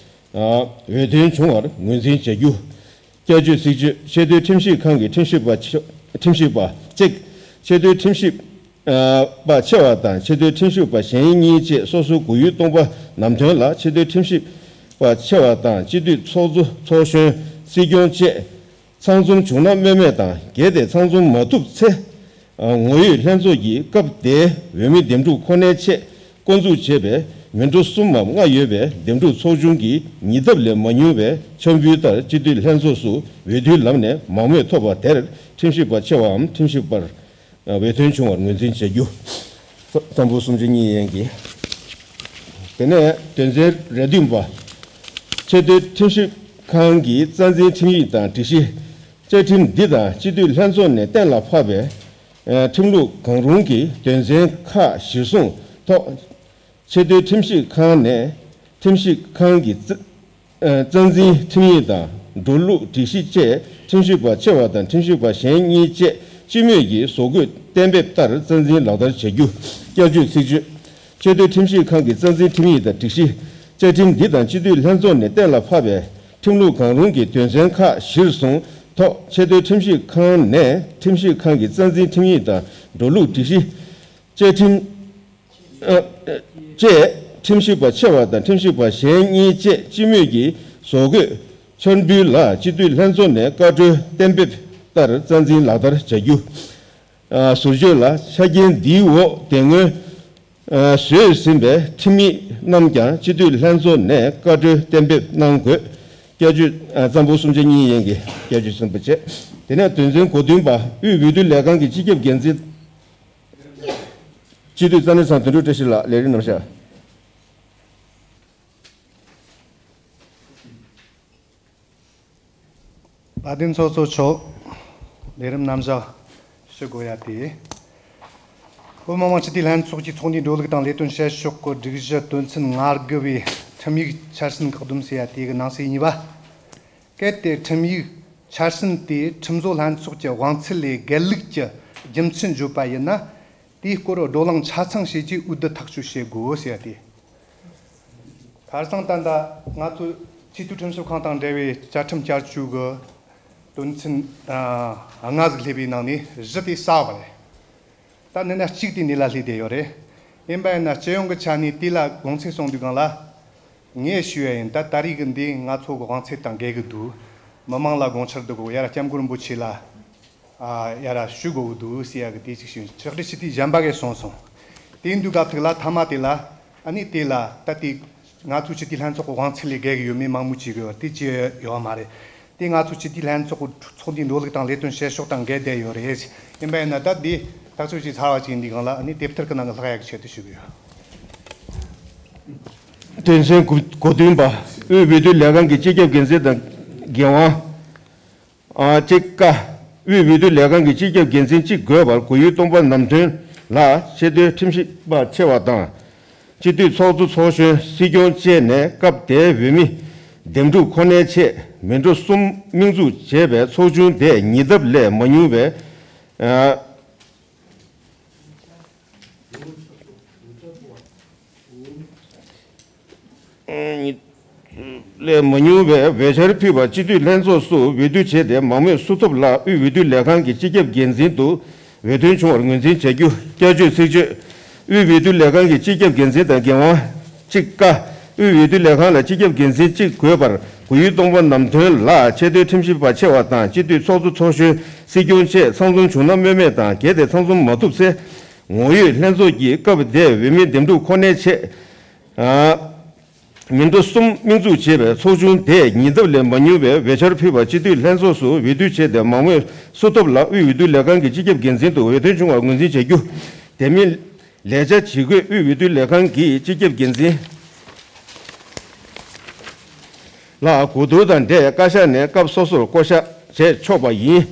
འོས་ཐོན་བྱུང་བར་ངོས་འཛིན་བྱ་རྒྱུ། བསྐྱར་བཅོས་ཚིག་བརྗོད། ཆེས་མཐོའི་ཁྲིམས་ཞིབ་ཁང་གི་ཁྲིམས་ཞིབ་པ་ཆེ་ཁྲིམས་ཞིབ་པ་གཅིག་ཆེས་མཐོའི་ཁྲིམས་ཞིབ་པ་ཆེ་བ་དང་ཆེས་མཐོའི་ཁྲིམས་ཞིབ་པ་གཞན་གཉིས་བཅས་སོ་སོའི་གོ་ཡུལ་སྟོང་པ་ནམ་ཐོན་ལ་ཆེས་མཐོའི་ཁྲིམས་ཞིབ་པ་ཆེ་བ་དང་སྤྱི་འཐུས་ཚོགས་གཙོ་ཚོགས་གཞོན་སྲིད་སྐྱོང་བཅས་ཚང་འཛོམས་བྱུང་ན་སྨོས་མེད་དང་། གལ་ཏེ་ཚང་འཛོམས་མ་ཐུབ་ཚེ། ངོ་ཡོད་ལྷན་ཚོགས་ཀྱིས་སྐབས་དེའི་འོས་མི་འདེམས་སྒྲུག་ཁོ་ནའི་ཆེད་བསྐོ་འཛུགས་བྱས་པའི་མི་འགྲོ་གསུམ་མམ་ལྔ་ཡོད་པའི་འདེམས་སྒྲུག་ཚོགས་ཆུང་གིས་ཉེ་འདབས་ལས་མ་ཉུང་བའི་འཆར་འབུལ་ལྟར་སྤྱི་འཐུས་ལྷན་ཚོགས་སུ་འོས་བསྡུའི་ལམ་ནས་མང་མོས་ཐོབ་པ་དེར་ཁྲིམས་ཞིབ་པ་ཆེ་བའམ་ཁྲིམས་ཞིབ་པར་འོས་ཐོན་བྱུང་བར་ངོས་འཛིན་བྱ་རྒྱུ། རྩོམ་པོ་སུམ་ཅུ་གཉིས་ཡན་གྱི། དེ་ནས་དོན་ཚན་རེ་བདུན་པ། ཆེས་མཐོའི་ཁྲིམས་ཞིབ་ཁང་གི་རྩ་འཛིན་ཁྲིམས་ཡིག་དང་སྒྲིག་གཞི། བཅའ་ཁྲིམས་འདི་དང་སྤྱི་འཐུས་ལྷན་ཚོགས་ནས་གཏན་ལ་ཕབ་པའི་ཁྲིམས་ལུགས་གང་རུང་གི་དོན་ཚན་ཁག་གཞིར་བཟུང་ཐོག་ཆེས་མཐོའི་ཁྲིམས་ཞིབ་ཁང་ནས་ཁྲིམས་ཞིབ་ཁང་གི་རྩ་རྩ་འཛིན་ཁྲིམས་ཡིག་དང་འགྲོ་ལུགས་སྒྲིག་གཞི་བཅས་ཁྲིམས་ཞིབ་པ་ཆེ་བ་དང་ཁྲིམས་ཞིབ་པ་གཞན་གཉིས་བཅས་སྤྱི་མོས་ཀྱིས་བཟོ་འགོད་གཏན་འབེབས་ལྟར་རྩ་འཛིན་ལག་བསྟར་བྱ་རྒྱུ། བསྐྱར་བཅོས་ཚིག་བརྗོད། ཆེས་མཐོའི་ཁྲིམས་ཞིབ་ཁང་གི་རྩ་འཛིན་ཁྲིམས་ཡིག་དང་སྒྲིག་གཞི། བཅའ་ཁྲིམས་འདི་དང་སྤྱི་འཐུས་ལྷན་ཚོགས་ནས་གཏན་ལ་ཕབ་པའི་ཁྲིམས་ལུགས་གང་རུང་གི་དོན་ཚན་ཁག་གཞིར་བཟུང་ཐོག་ཆེས་མཐོའི་ཁྲིམས་ཞིབ་ཁང་ནས་ཁྲིམས་ཞིབ་ཁང་གི་རྩ་འཛིན་ཁྲིམས་ཡིག་དང་འགྲོ་ལུགས་སྒྲིག་གཞི། བཅའ་ཁྲིམས་ཨ། བཅས་ཁྲིམས་ཞིབ་པ་ཆེ་བ་དང་ཁྲིམས་ཞིབ་པ་གཞན་གཉིས་བཅས་སྤྱི་མོས་ཀྱིས་བཟོ་འགོད་འཆར་འབུལ་ལ་སྤྱི་འཐུས་ལྷན་ཚོགས་ནས་བཀའ་འཁྲོལ་གཏན་འབེབས་ལྟར་རྩ་འཛིན་ལག་བསྟར་བྱ་རྒྱུ། ཨ། ཟུར་བརྗོད་ལ། ཆ་རྐྱེན་འདིའི་འོག་དེ་སྔོན་ཨ། བཟོས་ཟིན་པའི་ཁྲིམས་ཡིག་རྣམས་ཀྱང་སྤྱི་འཐུས་ལྷན་ཚོགས་ནས་བཀའ་འཁྲོལ་གཏན་འབེབས་གནང་དགོས། བསྐྱར་བཅོས། ཨ། རྩོམ་པོ་སུམ་ཆ་གཉིས་ཡན་གྱི་བསྐྱར་བཅོས་གསུམ་པ་བཅས། དེ་ནས་དོན་ཚན་གོ་བདུན་པ། དབུས་འོས་བསྡུ་ལས་ཁང་གི་སྤྱི་ཁྱབ་འགན་འཛིན། སྤྱི་འཐུས་རྩ་གནས་ཚང་དོན་གྲུབ་བཀྲ་ཤིས་ལགས། ལས་རིམ་རྣམ་གཞག། བཀའ་དྲིན་ཚོགས་གཙོ་མཆོག། ལས་རིམ་རྣམ་གཞག་ཞུ་དགོས་ཡ་དེ། བོད་མི་མང་སྤྱི་འཐུས་ལྷན་ཚོགས་ཀྱི་ཚོགས་འདུའི་འགྲོ་ལུགས་དང་ལས་དོན་བྱེད་ཕྱོགས་ཀྱི་སྒྲིག་གཞི་དོན་ཚན་ལྔ་དགུ་པའི་ཁྲིམས་ཡིག་འཆར་ཟིན་བཀག་སྡོམ་ཟེར་ཡ་དེ་གི་ནང་གསེས་གཉིས་པ། གལ་ཏེ་ཁྲིམས་ཡིག་འཆར་ཟིན་དེ་ཁྲིམས་བཟོ་ལྷན་ཚོགས་ཀྱི་དབང་ཚད་ལས་བརྒལ་ལུགས་ཀྱི་རྒྱུ་མཚན་བརྗོད་པ་ཡིན་ན། དེའི་སྐོར་བགྲོ་གླེང་ཆ་ཚང་བྱས་རྗེས་འོས་བསྡུ་ཐག་གཅོད་བྱེད་དགོས་ཟེར་ཏེ། ཁ་སང་ད་ལྟ་ང་ཚོ་ཆེས་མཐོའི་ཁྲིམས་ཞིབ་ཁང་དང་འབྲེལ་བའི་བཅའ་ཁྲིམས་བསྐྱར་བཅོས་ཀྱི་དོན་ཚན་ལྔ་ཟིག་སླེབས་པའི་ནང་ནས་བཞི་དེ་གསར་པ་རེད། ད་ནི་ན་གཅིག་དེ་ནི་ལ་སླེབས་བསྡད་ཡོད་རེད། ཡིན་པ་ཡིན་ན་སྤྱི་ཡོངས་ཀྱི་ཆ་ནས་དེ་ལ་དགོངས་ཚུལ་གསུངས་དུས་སྒང་ལ། ངས་ཞུ་ཡ་ཡིན། ད་ད་རེས་ཀྱི་འདི་ང་ཚོ་གི་དབང་ཚད་དང་འགལ་གི་འདུག་མི་མང་ལ་དགོངས་འཆར་འདུག་གོ། ཡ་ར་སྐྱབས་མགོན་རིན་པོ་ཆེ་ལ་ཨ་ཡ་ར་ཞུ་དགོས་གི་འདུག་ཟེར་ཡ་གི་དེ་ཅིག་ཞུ་ཡིན། ཕྱག་བྲིས་ཞུ་དུས་གཞན་པ་གས་སོང་སོང་། དེ་འདུག་སྐབས་ཐུག་ལ་མཐའ་མ་དེ་ལ་ཨ་ནི་དེ་ལ་ད་དེ་ང་ཚོ་སྤྱི་འཐུས་ལྷན་ཚོགས་ཀྱི་དབང་ཚད་ལས་བརྒལ་གི་ཡོད་མེད་མང་མོས་བྱེད་གི་ཡོད། དེ་ཅི་ཡོད་མ་རེད། དེ་ང་ཚོ་སྤྱི་འཐུས་ལྷན་ཚོགས་ཀྱི་ཚོགས་འདུའི་འགྲོ་ལུགས་དང་ལས་དོན་བྱེད་ཕྱོགས་དང་འགལ་བསྡད་ཡོད་རེད། ཡིན་པ་ཡིན་ན་ད་འདི་ཐག་གཅོད་བྱས་ཚར་བ་ཅིག་ཡིན་དུས་སྒང་ལ་ཨ་ནི་དེབ་ཐེར་གྱི་ནང་གི་ལྷག་ཡག་གི་ཆེད་དུ་ཞུ་གི་ཡོད། དོན་ཚན་གོ་གོ་བདུན་པ། དབུས་འོས་བསྡུ་ལས་ཁང་གི་སྤྱི་ཁྱབ་འགན་འཛིན་དང་འགན་དབང་། ཨ་གཅིག་ཀ། དབུས་འོས་བསྡུ་ལས་ཁང་གི་སྤྱི་ཁྱབ་འགན་འཛིན་གཅིག་དགོས་པར་གོ་ཡུལ་སྟོང་པ་ནམ་ཐོན་ལགས་ཆེས་མཐོའི་ཁྲིམས་ཞིབ་པ་ཆེ་བ་དང་། སྤྱི་འཐུས་ཚོགས་གཙོ་ཚོགས་གཞོན་སྲིད་སྐྱོང་བཅས་ནས་སྐབས་དེའི་འོས་མི་འདེམས་སྒྲུག་ཁོ་ནའི་ཆེད་མི་འགྲོ་གསུམ་དམིགས་འཛུགས་བྱས་པའི་ཚོགས་ཆུང་དེས་ཉེ་འདབས་ལས་མ་ཉུང་བའི། ཨ། ལས་མ་ཉུང་བའི་འོས་འཆར་ཕུལ་བར་སྤྱི་འཐུས་ལྷན་ཚོགས་སུ་འོས་བསྡུ་བྱས་ཏེ་མང་མོས་སུ་ཐོབ་ལ་དབུས་འོས་བསྡུ་ལས་ཁང་གི་སྤྱི་ཁྱབ་འགན་འཛིན་དུ་འོས་ཐོན་བྱུང་བར་ངོས་འཛིན་བྱ་རྒྱུ། བསྐྱར་བཅོས་ཚིག་བརྗོད། དབུས་འོས་བསྡུ་ལས་ཁང་གི་སྤྱི་ཁྱབ་འགན་འཛིན་དང་འགན་དབང་། གཅིག་ཀ། དབུས་འོས་བསྡུ་ལས་ཁང་ལ་སྤྱི་ཁྱབ་འགན་འཛིན་གཅིག་དགོས་པར་གོ་ཡུལ་སྟོང་པ་ནམ་ཐོན་ལགས་ཆེས་མཐོའི་ཁྲིམས་ཞིབ་པ་ཆེ་བ་དང་སྤྱི་འཐུས་ཚོགས་གཙོ་ཚོགས་གཞོན་སྲིད་སྐྱོང་བཅས་ཚང་འཛོམས་བྱུང་ན་སྨོས་མེད་དང་། གལ་ཏེ་ཚང་འཛོམས་མ་ཐུབ་ཚེ། ངོ་ཡོད་ལྷན་ཚོགས་ཀྱིས་སྐབས་དེའི་འོས་མི་འདེམས་སྒྲུག་ཁོ་ནའི་ཆེད། ཨ། མི་འགྲོ་གསུམ་དམིགས་འཛུགས་བྱས་པའི་ཚོགས་ཆུང་དེས་ཉེ་འདབས་ལས་མ་ཉུང་བའི་འོས་འཆར་ཕུལ་བར་སྤྱི་འཐུས་ལྷན་ཚོགས་སུ་འོས་བསྡུ་བྱས་ཏེ་མང་མོས་སུ་ཐོབ་ལ་དབུས་འོས་བསྡུ་ལས་ཁང་གི་སྤྱི་ཁྱབ་འགན་འཛིན་དུ་འོས་ཐོན་བྱུང་བར་ངོས་འཛིན་བྱ་རྒྱུ། དེ་མིན་ལས་བྱ་ཇི་དགོས་དབུས་འོས་བསྡུ་ལས་ཁང་གི་སྤྱི་ཁྱབ་འགན་འཛིན་ལ་གོ་བསྡུར་དང་འབྲེལ་བཀའ་ཤག་ནས་སྐབས་སོ་སོར་བསྐོ་གཞག་བྱས་ཆོག་པ་ཡིན།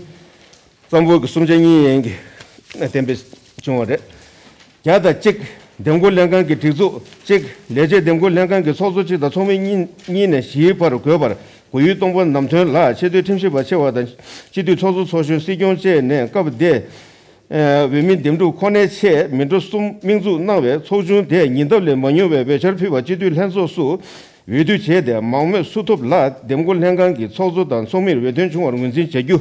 རྩ་འབོར་གྱི་གསུམ་ཆ་གཉིས་ཡན་གྱི་གཏན་འབེབས་བྱུང་བ་རེད། བརྒྱ་དང་གཅིག་འདེམས་བསྐོ་ལྷན་ཁང་གི་སྒྲིག་འཛུགས་གཅིག་ལས་བྱེད་འདེམས་བསྐོ་ལྷན་ཁང་གི་ཚོགས་གཙོ་གཅིག་དང་ཚོགས་མི་གཉིས་གཉིས་ནས་བཞིའི་བར་དགོས་པར་གོ་ཡུལ་སྟོང་པ་ནམ་ཐོན་ལགས་ཆེས་མཐོའི་ཁྲིམས་ཞིབ་པ་ཆེ་བ་དང་སྤྱི་འཐུས་ཚོགས་གཙོ་ཚོགས་གཞོན་སྲིད་སྐྱོང་བཅས་ནས་སྐབས་དེའི་འོས་མི་འདེམས་སྒྲུག་ཁོ་ནའི་ཆེད་མི་འགྲོ་གསུམ་དམིགས་འཛུགས་གནང་བའི་ཚོགས་ཆུང་དེས་ཉེ་འདབས་ལས་མ་ཉུང་བའི་འོས་འཆར་ཕུལ་བ་སྤྱི་འཐུས་ལྷན་ཚོགས་སུ་འོས་བསྡུ་བྱས་ཏེ་མང་མོས་སུ་ཐོབ་ལ་འདེམས་བསྐོ་ལྷན་ཁང་གི་ཚོགས་གཙོ་དང་ཚོགས་མིར་འོས་ཐོན་བྱུང་བར་ངོས་འཛིན་བྱ་རྒྱུ།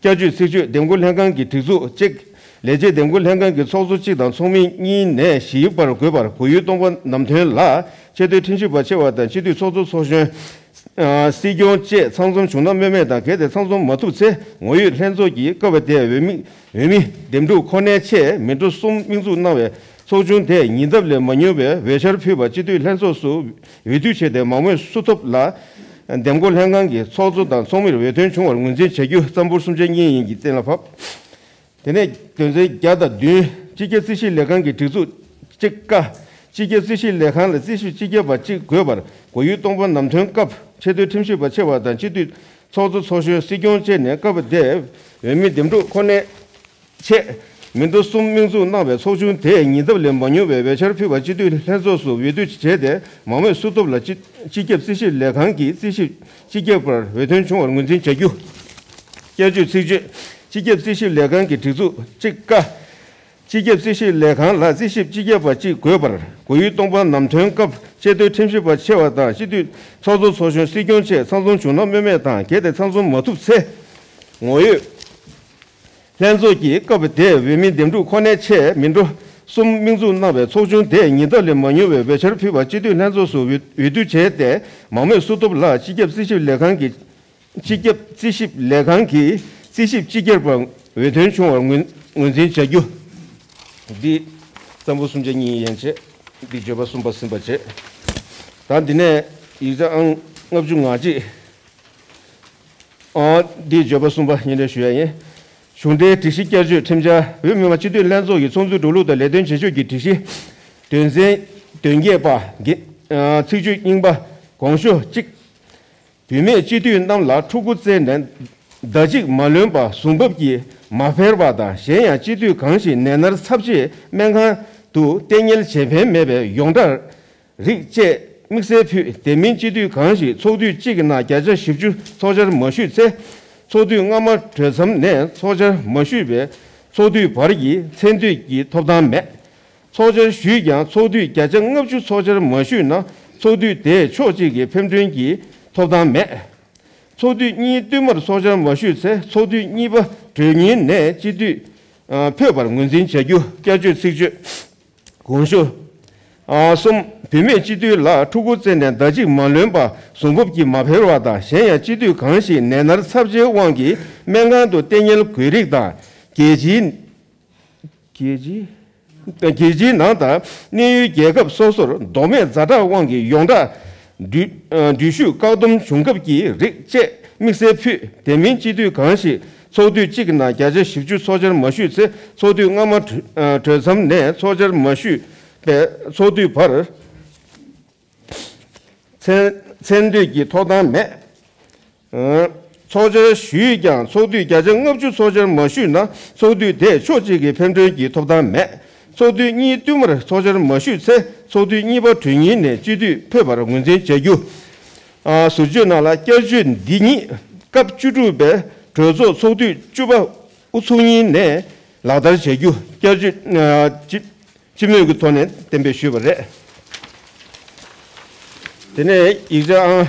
བསྐྱར་བཅོས་ཚིག་བརྗོད། འདེམས་བསྐོ་ལྷན་ཁང་གི་སྒྲིག་འཛུགས་གཅིག་ལས་བྱེད་འདེམས་བསྐོ་ལྷན་ཁང་གི་ཚོགས་གཙོ་གཅིག་དང་ཚོགས་མི་གཉིས་ནས་བཞིའི་བར་དགོས་པར་གོ་ཡུལ་སྟོང་པ་ནམ་ཐོན་ལགས་ཆེས་མཐོའི་ཁྲིམས་ཞིབ་པ་ཆེ་བ་དང་སྤྱི་འཐུས་ཚོགས་གཙོ་ཚོགས་གཞོན། ཨ། སྲིད་སྐྱོང་བཅས་ཚང་འཛོམས་བྱུང་ན་སྨོས་མེད་དང་། གལ་ཏེ་ཚང་འཛོམས་མ་ཐུབ་ཚེ་ངོ་ཡོད་ལྷན་ཚོགས་ཀྱིས་སྐབས་དེའི་འོས་མི་འོས་མི་འདེམས་སྒྲུག་ཁོ་ནའི་ཆེད་མི་འགྲོ་གསུམ་དམིགས་འཛུགས་གནང་བའི་ཚོགས་ཆུང་དེས་ཉེ་འདབས་ལས་མ་ཉུང་བའི་འོས་འཆར་ཕུལ་བ་སྤྱི་འཐུས་ལྷན་ཚོགས་སུ་འོས་བསྡུ་བྱས་ཏེ་མང་མོས་སུ་ཐོབ་ལ། འདེམས་བསྐོ་ལྷན་ཁང་གི་ཚོགས་གཙོ་དང་ཚོགས་མིར་འོས་ཐོན་བྱུང་བར་ངོས་འཛིན་བྱ་རྒྱུ། རྩ་འབོར་གསུམ་ཆ་གཉིས་ཡན་གྱིས་གཏན་ལ་ཕབ། དེ་ནས་དོན་ཚན་བརྒྱ་དང་བདུན། སྤྱི་ཁྱབ་རྩིས་ཞིབ་ལས་ཁང་གི་སྒྲིག་འཛུགས་གཅིག་ཀ་སྤྱི་ཁྱབ་རྩིས་ཞིབ་ལས་ཁང་ལ་རྩིས་ཞིབ་སྤྱི་ཁྱབ་པ་གཅིག་དགོས་པར་གོ་ཡུལ་སྟོང་པ་ནམ་ཐོན་སྐབས་ཆེས་མཐོའི་ཁྲིམས་ཞིབ་པ་ཆེ་བ་དང་སྤྱི་འཐུས་ཚོགས་གཙོ་ཚོགས་གཞོན་སྲིད་སྐྱོང་བཅས་ནས་སྐབས་དེའི་འོས་མི་འདེམས་སྒྲུག་ཁོ་ནའི་ཆེད་མི་འགྲོ་གསུམ་དམིགས་འཛུགས་གནང་བའི་ཚོགས་ཆུང་དེས་ཉེ་འདབས་ལས་མ་ཉུང་བའི་འོས་འཆར་ཕུལ་བ་སྤྱི་འཐུས་ལྷན་ཚོགས་སུ་འོས་བསྡུ་བྱས་ཏེ་མང་མོས་སུ་ཐོབ་ལ་སྤྱི་སྤྱི་ཁྱབ་རྩིས་ཞིབ་ལས་ཁང་གི་རྩིས་ཞིབ་སྤྱི་ཁྱབ་པར་འོས་ཐོན་བྱུང་བར་ངོས་འཛིན་བྱ་རྒྱུ། བསྐྱར་བཅོས་ཚིག་བརྗོད། སྤྱི་ཁྱབ་རྩིས་ཞིབ་ལས་ཁང་གི་སྒྲིག་འཛུགས་གཅིག་ཀ་སྤྱི་ཁྱབ་རྩིས་ཞིབ་ལས་ཁང་ལ་རྩིས་ཞིབ་སྤྱི་ཁྱབ་པ་གཅིག་དགོས་པར་གོ་ཡུལ་སྟོང་པ་ནམ་ཐོན་སྐབས་ཆེས་མཐོའི་ཁྲིམས་ཞིབ་པ་ཆེ་བ་དང་སྤྱི་འཐུས་ཚོགས་གཙོ་ཚོགས་གཞོན་སྲིད་སྐྱོང་བཅས་ཚང་འཛོམས་བྱུང་ན་སྨོས་མེད་དང་། གལ་ཏེ་ཚང་འཛོམས་མ་ཐུབ་ཚེ། ངོ་ཡོད་ལྷན་ཚོགས་ཀྱིས་སྐབས་དེའི་འོས་མི་འདེམས་སྒྲུག་ཁོ་ནའི་ཆེད་མི་འགྲོ་གསུམ་དམིགས་འཛུགས་གནང་བའི་ཚོགས་ཆུང་དེས་ཉེ་འདབས་ལས་མ་ཉུང་བའི་འོས་འཆར་ཕུལ་བ་སྤྱི་འཐུས་ལྷན་ཚོགས་སུ་འོས་འོས་བསྡུ་བྱས་ཏེ་མང་མོས་སུ་ཐོབ་ལ་སྤྱི་ཁྱབ་རྩིས་ཞིབ་ལས་ཁང་གི་སྤྱི་ཁྱབ་རྩིས་ཞིབ་ལས་ཁང་གི་རྩིས་ཞིབ་སྤྱི་ཁྱབ་པར་འོས་ཐོན་བྱུང་བར་ངོས་ངོས་འཛིན་བྱ་རྒྱུ། འདི་རྩ་འབོར་གསུམ་ཆ་གཉིས་ཡན་ཆད། འདི་བརྗོད་པ་གསུམ་པ་ཟིན་པ་བྱས། ད་འདི་ནས་ཡིག་ཚགས་ཨང་ལྔ་བཅུ་ང་གཅིག་ཨང་། འདི་བརྗོད་པ་གསུམ་པ་སྙན་སྒྲོན་ཞུ་ཡ་ཡིན། གཞུང་འབྲེལ་སྒྲིག་གཞི་བསྐྱར་བཅོས་ཁྲིམས་འཆར། བོད་མི་མང་སྤྱི་འཐུས་ལྷན་ཚོགས་ཀྱི་ཚོགས་འདུའི་འགྲོ་ལུགས་དང་ལས་དོན་བྱེད་ཕྱོགས་ཀྱི་སྒྲིག་གཞི། དོན་ཚན་དོན་བརྒྱད་པ་གི་ཚིག་བརྗོད་རྙིང་པ་གོང་ཞུ་གཅིག་བུད་མེད་སྤྱི་འཐུས་རྣམས་ལ་ཕྲུ་གུ་བཙས་ནས་ཟླ་གཅིག་མ་ལོན་པར་གཟུགས་འབབ་ཀྱིས་མ་འཕེལ་བ་དང་། གཞན་ཡང་སྤྱི་འཐུས་གང་ཞིག་ནད་མནར་ཚབས་ཆེའི་སྨན་ཁང་དུ་བསྟེན་གཉེར་བྱེད་ཕན་མེད་པའི་ཡོངས་གྲགས་རིགས་བཅས་ དམིགས་བསལ་ཕུད། དེ་མིན་སྤྱི་འཐུས་གང་ཞིག་ཚོགས་དུས་གཅིག་གི་ནང་བརྒྱ་ཆ་བཞི་བཅུ་ཚོགས་བཅར་མ་ཞུས་ཚེ། ཚོགས་དུས་སྔ་མ་གྲོལ་མཚམས་ནས་ཚོགས་བཅར་མ་ཞུས་པའི་ཚོགས་དུས་བར་གྱི་མཚན་དུས་ཀྱི་ཐོབ་ཐང་མེད། ཚོགས་བཅར་ཞུས་ཀྱང་ཚོགས་དུས་བརྒྱ་ཆ་ལྔ་བཅུ་ཚོགས་བཅར་མ་ཞུས་ན་ཚོགས་དུས་དེའི་ཕྱོགས་གཅིག་གི་ཕེབས་འདྲེན་གྱི་ཐོབ་ཐང་མེད། ཚོགས་དུས་གཉིས་བསྟུད་མར་ཚོགས་བཅར་མ་ཞུས་ཚེ་ཚོགས་དུས་གཉིས་པ་གྲོལ་ཉིན་ནས་སྤྱི་འཐུས་ཨ་ཕུད་པར་ངོས་འཛིན་བྱ་རྒྱུ། བསྐྱར་བཅོས་ཚིག་བརྗོད་གོང་ཞུ། ཨ་གསུམ། བུད་མེད་སྤྱི་འཐུས་ལ་ཕྲུ་གུ་བཙས་ནས་ཟླ་གཅིག་མ་ལོན་པ་བཟོ་འགོད་ཀྱིས་མ་ཕེབས་པ་དང་། གཞན་ཡང་སྤྱི་འཐུས་གང་ཞིག་ནད་མནར་ཚབས་ཆེའི་དབང་གིས་སྨན་ཁང་དུ་གཏན་ཉལ་དགོས་རིགས་དང་། རྒྱལ་སྤྱིའི་རྒྱལ་སྤྱིའི་རྒྱལ་སྤྱིའི་ནང་དང་གནས་ཡུལ་རྒྱལ་ཁབ་སོ་སོར་མདོ་སྨད་ཛ་དྲག་དབང་གིས་ཡོངས་གྲགས་འགྲུལ་འགྲུལ་བཞུད་བཀག་སྡོམ་བྱུང་སྐབས་ཀྱི་རིགས་བཅས་དམིགས་བསལ་ཕུད། དེ་མིན་སྤྱི་འཐུས་གང་ཞིག་ཚོགས་དུས་གཅིག་གི་ནང་བརྒྱ་ཆ་བཞི་བཅུ་ཚོགས་བཅར་མ་ཞུས་ཚེ་ཚོགས་དུས་སྔ་མ་གྲོལ་མཚམས་ནས་ཚོགས་བཅར་མ་ཞུས་པའི་ཚོགས་དུས་བར། མཚན་མཚན་དུས་ཀྱི་ཐོབ་ཐང་མེད། ཚོགས་བཅར་ཞུས་ཀྱང་ཚོགས་དུས་བརྒྱ་ཆ་ལྔ་བཅུ་ཚོགས་བཅར་མ་ཞུས་ན་ཚོགས་དུས་དེའི་ཕྱོགས་གཅིག་གི་ཕེབས་འདྲེན་གྱི་ཐོབ་ཐང་མེད། ཚོགས་དུས་གཉིས་བསྟུད་མར་ཚོགས་བཅར་མ་ཞུས་ཚེ་ཚོགས་དུས་གཉིས་པ་གྲོལ་ཉིན་ནས་སྤྱི་འཐུས་ཕུད་པར་ངོས་འཛིན་བྱ་རྒྱུ། ཨ་ཟུར་བརྗོད་ནང་ལ་བསྐྱར་བཅོས་འདི་ཉིད་སྐབས་བཅུ་དྲུག་པའི་གྲོས་ཚོགས་ཚོགས་དུས་བཅུ་པ་དབུ་ཚུགས་ཉིན་ནས་ལག་བསྟར་བྱ་རྒྱུ། བསྐྱར་བཅོས་ཨ་སྤྱི་སྤྱི་མོས་ཀྱི་ཐོག་ནས་གཏན་འབེབས་ཞུས་པ་རེད། དེ་ནས་ཡིག་ཆ་ཨང་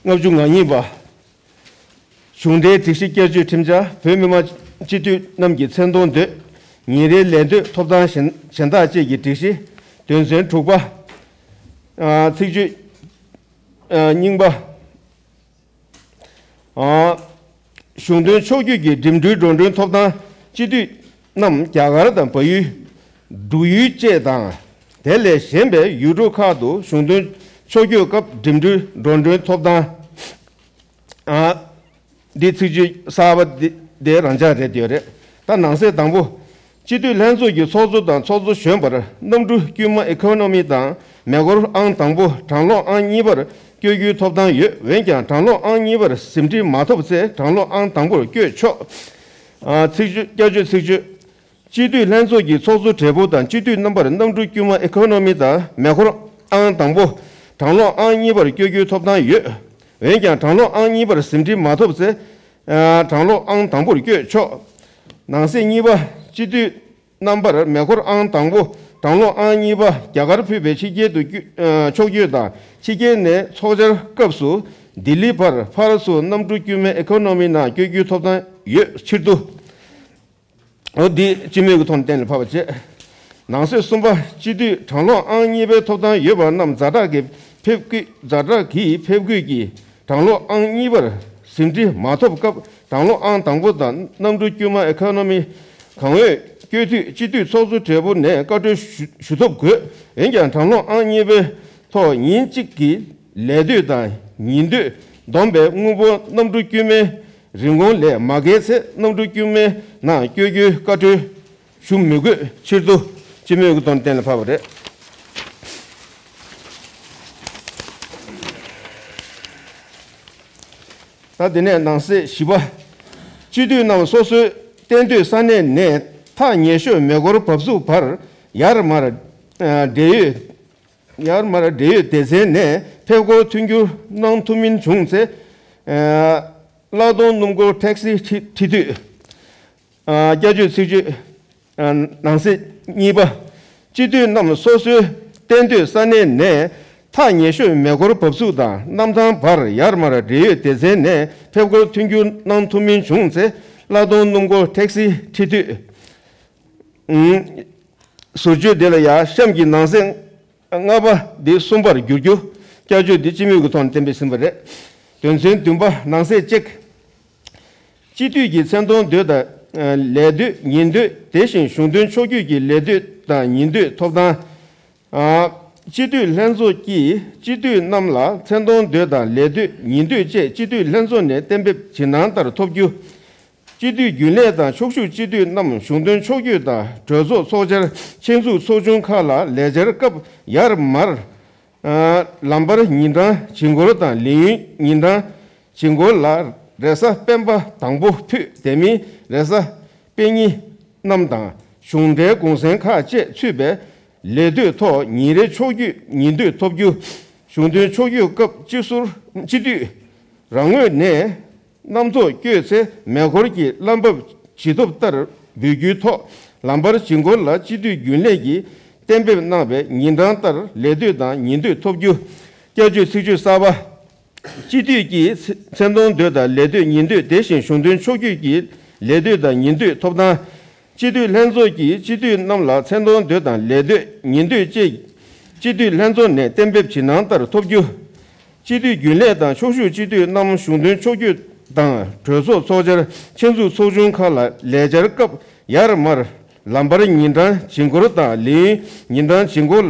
ལྔ་བཅུ་ང་གཉིས་པ། གཞུང་འབྲེལ་སྒྲིག་གཞི་བསྐྱར་བཅོས་ཁྲིམས་འཆར། བོད་མི་མང་སྤྱི་འཐུས་རྣམས་ཀྱི་མཚན་མཐོང་འདོད། ཉིན་རེའི་ལས་དོད་ཐོབ་ཐང་གཞན་གཞན་དག་བཅས་ཀྱི་སྒྲིག་གཞི། དོན་ཚན་དྲུག་པ། ཨ་ཚིག་བརྗོད་ཨ་རྙིང་པ། ཨ་གཞུང་དོན་ཕྱོགས་བསྐྱོད་ཀྱི་འགྲིམ་འགྲུལ་འགྲོ་གྲོན་ཐོབ་ཐང་སྤྱི་འཐུས་རྣམས་རྒྱ་གར་དང་བལ་ཡུལ། འབྲུག་ཡུལ་བཅས་དང་། དེ་ལས་གཞན་པའི་ཡུལ་གྲུ་ཁག་ཏུ་གཞུང་དོན་ཕྱོགས་བསྐྱོད་སྐབས་འགྲིམ་འགྲུལ་འགྲོ་གྲོན་ཐོབ་ཐང་། ཨ། འདི་ཚིག་བརྗོད་གསར་པ་འདི་འདི་རང་འཇགས་རེད་ཡོད་རེད། ད་ནང་གསེས་དང་པོ། སྤྱི་འཐུས་ལྷན་ཚོགས་ཀྱི་ཚོགས་གཙོ་དང་ཚོགས་གཙོ་གཞོན་པར་གནམ་གྲུ་དཀྱུས་མ་ཨི་ཀོ་ནོ་མི་དང་མེ་འཁོར་ཨང་དང་པོ་གྲང་གློག་ཨང་གཉིས་པར་བསྐྱོད་རྒྱུའི་ཐོབ་ཐང་ཡོད། འོན་ཀྱང་གྲང་གློག་ཨང་གཉིས་པར་ཟིན་བྲིས་མ་ཐོབ་ཚེ་གྲང་གློག་ཨང་དང་པོར་བསྐྱོད་ཆོག་ཨ་ཚིག་བརྗོད་བསྐྱར་བརྗོད་ཚིག་བརྗོད། སྤྱི་འཐུས་ལྷན་ཚོགས་ཀྱི་ཚོགས་གཙོ་སྦྲེལ་པོ་དང་སྤྱི་འཐུས་རྣམ་པར་གནམ་གྲུ་དཀྱུས་མ་ཨི་ཀོ་ནོ་མི་དང་མེ་འཁོར་ཨང་དང་པོ་གྲང་གློག་ཨང་གཉིས་པར་བསྐྱོད་རྒྱུའི་ཐོབ་ཐང་ཡོད། འོན་ཀྱང་གྲང་གློག་ཨང་གཉིས་པར་ཟིན་བྲིས་མ་ཐོབ་ཚེ། ཨ་གྲང་གློག་ཨང་དང་པོར་བསྐྱོད་ཆོག་ནང་གསེས་གཉིས་པ། སྤྱི་འཐུས་རྣམ་པར་མེ་འཁོར་ཨང་དང་པོ་གྲང་གློག་ཨང་གཉིས་པ་རྒྱ་གར་ཕུད་པའི་ཕྱི་རྒྱལ་དུ་བསྐྱོད་ཨ་ཕྱོགས་བསྐྱོད་དང་ཕྱི་རྒྱལ་ནས་ཚོགས་བཅར་སྐབས་སུ་ལྡི་ལི་བར་ཕར་ཚུར་གནམ་གྲུ་དཀྱུས་མའི་ཨི་ཀོ་ནོ་མི་ནང་བསྐྱོད་རྒྱུའི་ཐོབ་ཐང་ཡོད་ཕྱིར་དུ། འོ་འདི་སྤྱི་མོས་ཀྱི་ཐོག་ནས་གཏན་ལ་ཕབ་པ་བྱས། ནང་གསེས་གསུམ་པ། སྤྱི་འཐུས་གྲངས་ལོག་ཨང་གཉིས་པའི་ཐོབ་ཐང་ཡོད་པ་རྣམས་ཛ་དྲག་གི་ཕེབས་སྐུལ་ཛ་དྲག་གི་ཕེབས་སྐུལ་གྱིས་གྲངས་ལོག་ཨང་གཉིས་པར་ཟིན་བྲིས་མ་ཐོབ་སྐབས་གྲངས་ལོག་ཨང་དང་པོ་དང་གནམ་གྲུ་དཀྱུས་མ་ཨི་ཀོ་ནོ་མི་གང་འོས་བསྐྱོད་དུས་སྤྱི་འཐུས་ཚོགས་གཙོ་སྦྲེལ་པོ་ནས་བཀའ་འཁྲོལ་ཞུ་ཞུ་ཐོབ་དགོས། འོན་ཀྱང་གྲངས་ལོག་ཨང་གཉིས་པའི་ཐོག་ཉིན་གཅིག་གི་ལས་དུས་དང་ཉིན་དུས་བསྡོམས་པའི་དངུལ་ཕོན་གནམ་གྲུ་དཀྱུས་མའི་རིན་གོང་ལས་མ་བརྒལ་ཚེ་གནམ་གྲུ་དཀྱུས་མའི་ནང་བསྐྱོད་རྒྱུའི་བཀའ་འཁྲོལ་ཞུ་མི་དགོས་ཕྱིར་དུ་སྤྱི་མོས་ཀྱི་ཐོག་ནས་གཏན་ལ་ཕབ་པ་རེད། ད་དེ་ནས་ནང་གསེས་བཞི་པ། སྤྱི་འཐུས་རྣམས་སོ་སོའི་གཏན་སྡོད་ས་གནས་ནས་ཐག་ཉེ་ཤོས་མེ་འཁོར་བབས་ཚུགས་བར་ཡར་མར་འབྲེལ་ཡོད། ཡར་མར་འབྲེལ་ཡོད་སྡེ་ཚན་ནས་ཕེབས་སྒོར་མཐུན་འགྱུར་གནང་ཐུབ་མིན་བྱུང་ཚེ། གླ་གཏོང་སྣུམ་འཁོར་ཊེག་སི་ཁྲི་ཁྲི་འཐུས། བསྐྱར་བཅོས་ཚིག་བརྗོད། ནང་གསེས་གཉིས་པ། སྤྱི་འཐུས་རྣམས་སོ་སོའི་གཏན་སྡོད་ས་གནས་ནས་ཐག་ཉེ་ཤོས་མེ་འཁོར་བབས་ཚུགས་དང་གནམ་ཐང་བར་ཡར་མར་འབྲེལ་ཡོད་སྡེ་ཚན་ནས་ཕེབས་སྒོར་མཐུན་འགྱུར་གནང་ཐུབ་མིན་བྱུང་ཚེ་གླ་གཏོང་སྣུམ་འཁོར་ཊེག་སི་ཁྲི་འཐུས། ཟུར་བརྗོད་དེ་ལ་ཡང་གཤམ་གྱི་ནང་གསེས་ལྔ་པ་འདི་གསུམ་པར་བསྒྱུར་རྒྱུ། བསྐྱར་བཅོས་འདི་སྤྱི་མོས་ཀྱི་ཐོག་ནས་གཏན་འབེབས་ཟིན་པ་རེད། དོན་ཚན་བདུན་པ་ནང་གསེས་གཅིག་སྤྱི་འཐུས་ཀྱི་མཚན་མཐོང་དུས་དང་ལས་དུས་ཉིན་དུས་དེ་བཞིན་གཞུང་དོན་ཕྱོགས་བསྐྱོད་ཀྱི་ལས་དུས་དང་ཉིན་དུས་ཐོབ་ཐང་། སྤྱི་འཐུས་ལྷན་ཚོགས་ཀྱིས་སྤྱི་འཐུས་རྣམས་ལ་མཚན་མཐོང་དུས་དང་ལས་དུས་ཉིན་དུས་བཅས་སྤྱི་འཐུས་ལྷན་ཚོགས་ནས་གཏན་འབེབས་ཇི་གནང་ལྟར་ཐོབ་རྒྱུ། སྤྱི་འཐུས་རྒྱུན་ལས་དང་ཕྱོགས་བཞུགས་སྤྱི་འཐུས་རྣམས་གཞུང་དོན་ཕྱོགས་བསྐྱོད་དང་གྲོས་ཚོགས་ཚོགས་བཅར་ཆེད་འཛུགས་ཚོགས་ཆུང་ཁག་ལ་ལས་བཅར་སྐབས་ཡར་མར། ལམ་བར་ཉིན་གྲངས་བྱིང་འགོར་དང་ལས་ཡུན་ཉིན་གྲངས་བྱིང་འགོར་ལ་རེས་གཟའ་སྤེན་པ་དང་པོ་ཕུད་དེ་མིན་རེས་གཟའ་སྤེན་ཉི་རྣམས་དང་གཞུང་འབྲེལ་གུང་སེང་ཁག་བཅས་ཚུད་པའི་ ལས་གཏོད་ཐོག་ཉིན་རེའི་ཕྱོགས་བསྐྱོད་ཉིན་གཏོད་ཐོབ་རྒྱུ། གཞུང་དོན་ཕྱོགས་བསྐྱོད་སྐབས་སྤྱི་ཟུར་སྤྱི་འཐུས་རང་ངོས་ནས་གནམ་ཐོག་བསྐྱོད་ཚེ་མེ་འཁོར་གྱི་རླངས་འབབ་ཇི་ཐོབ་ལྟར་འབུད་རྒྱུའི་ཐོག་ལམ་བར་བྱིང་འཁོར་ལ་སྤྱི་འཐུས་རྒྱུན་ལས་ཀྱིས་གཏན་འབེབས་གནང་བའི་ཉིན་གྲངས་ལྟར་ལས་གཏོད་དང་ཉིན་གཏོད་ཐོབ་རྒྱུ། བསྐྱར་བཅོས་ཚིག་བརྗོད་གསར་པ། སྤྱི་འཐུས་ཀྱི་མཚན་མཐོང་འདོད་དང་ལས་གཏོད་ཉིན་གཏོད་དེ་བཞིན་གཞུང་དོན་ཕྱོགས་བསྐྱོད་ཀྱི་ལས་གཏོད་དང་ཉིན་གཏོད་ཐོབ་ཐང་། སྤྱི་འཐུས་ལྷན་ཚོགས་ཀྱིས་སྤྱི་འཐུས་རྣམས་ལ་མཚན་མཐོང་འདོད་དང་ལས་གཏོད་ཉིན་གཏོད་བཅས་སྤྱི་འཐུས་ལྷན་ཚོགས་ནས་གཏན་འབེབས་ཇི་གནང་ལྟར་ཐོབ་རྒྱུ། སྤྱི་འཐུས་རྒྱུན་ལས་དང་ཕྱོགས་བཞུགས་སྤྱི་འཐུས་རྣམས་གཞུང་དོན་ཕྱོགས་བསྐྱོད་དང་གྲོས་ཚོགས་ཚོགས་བཅར་ཆེད་འཛུགས་ཚོགས་ཆུང་ཁག་ལ་ལས་བཅར་སྐབས་ཡར་མར་ལམ་བར་ཉིན་གྲངས་བྱིང་འཁོར་དང་ལས་ཡུན་ཉིན་གྲངས་བྱིང་འཁོར་ལ་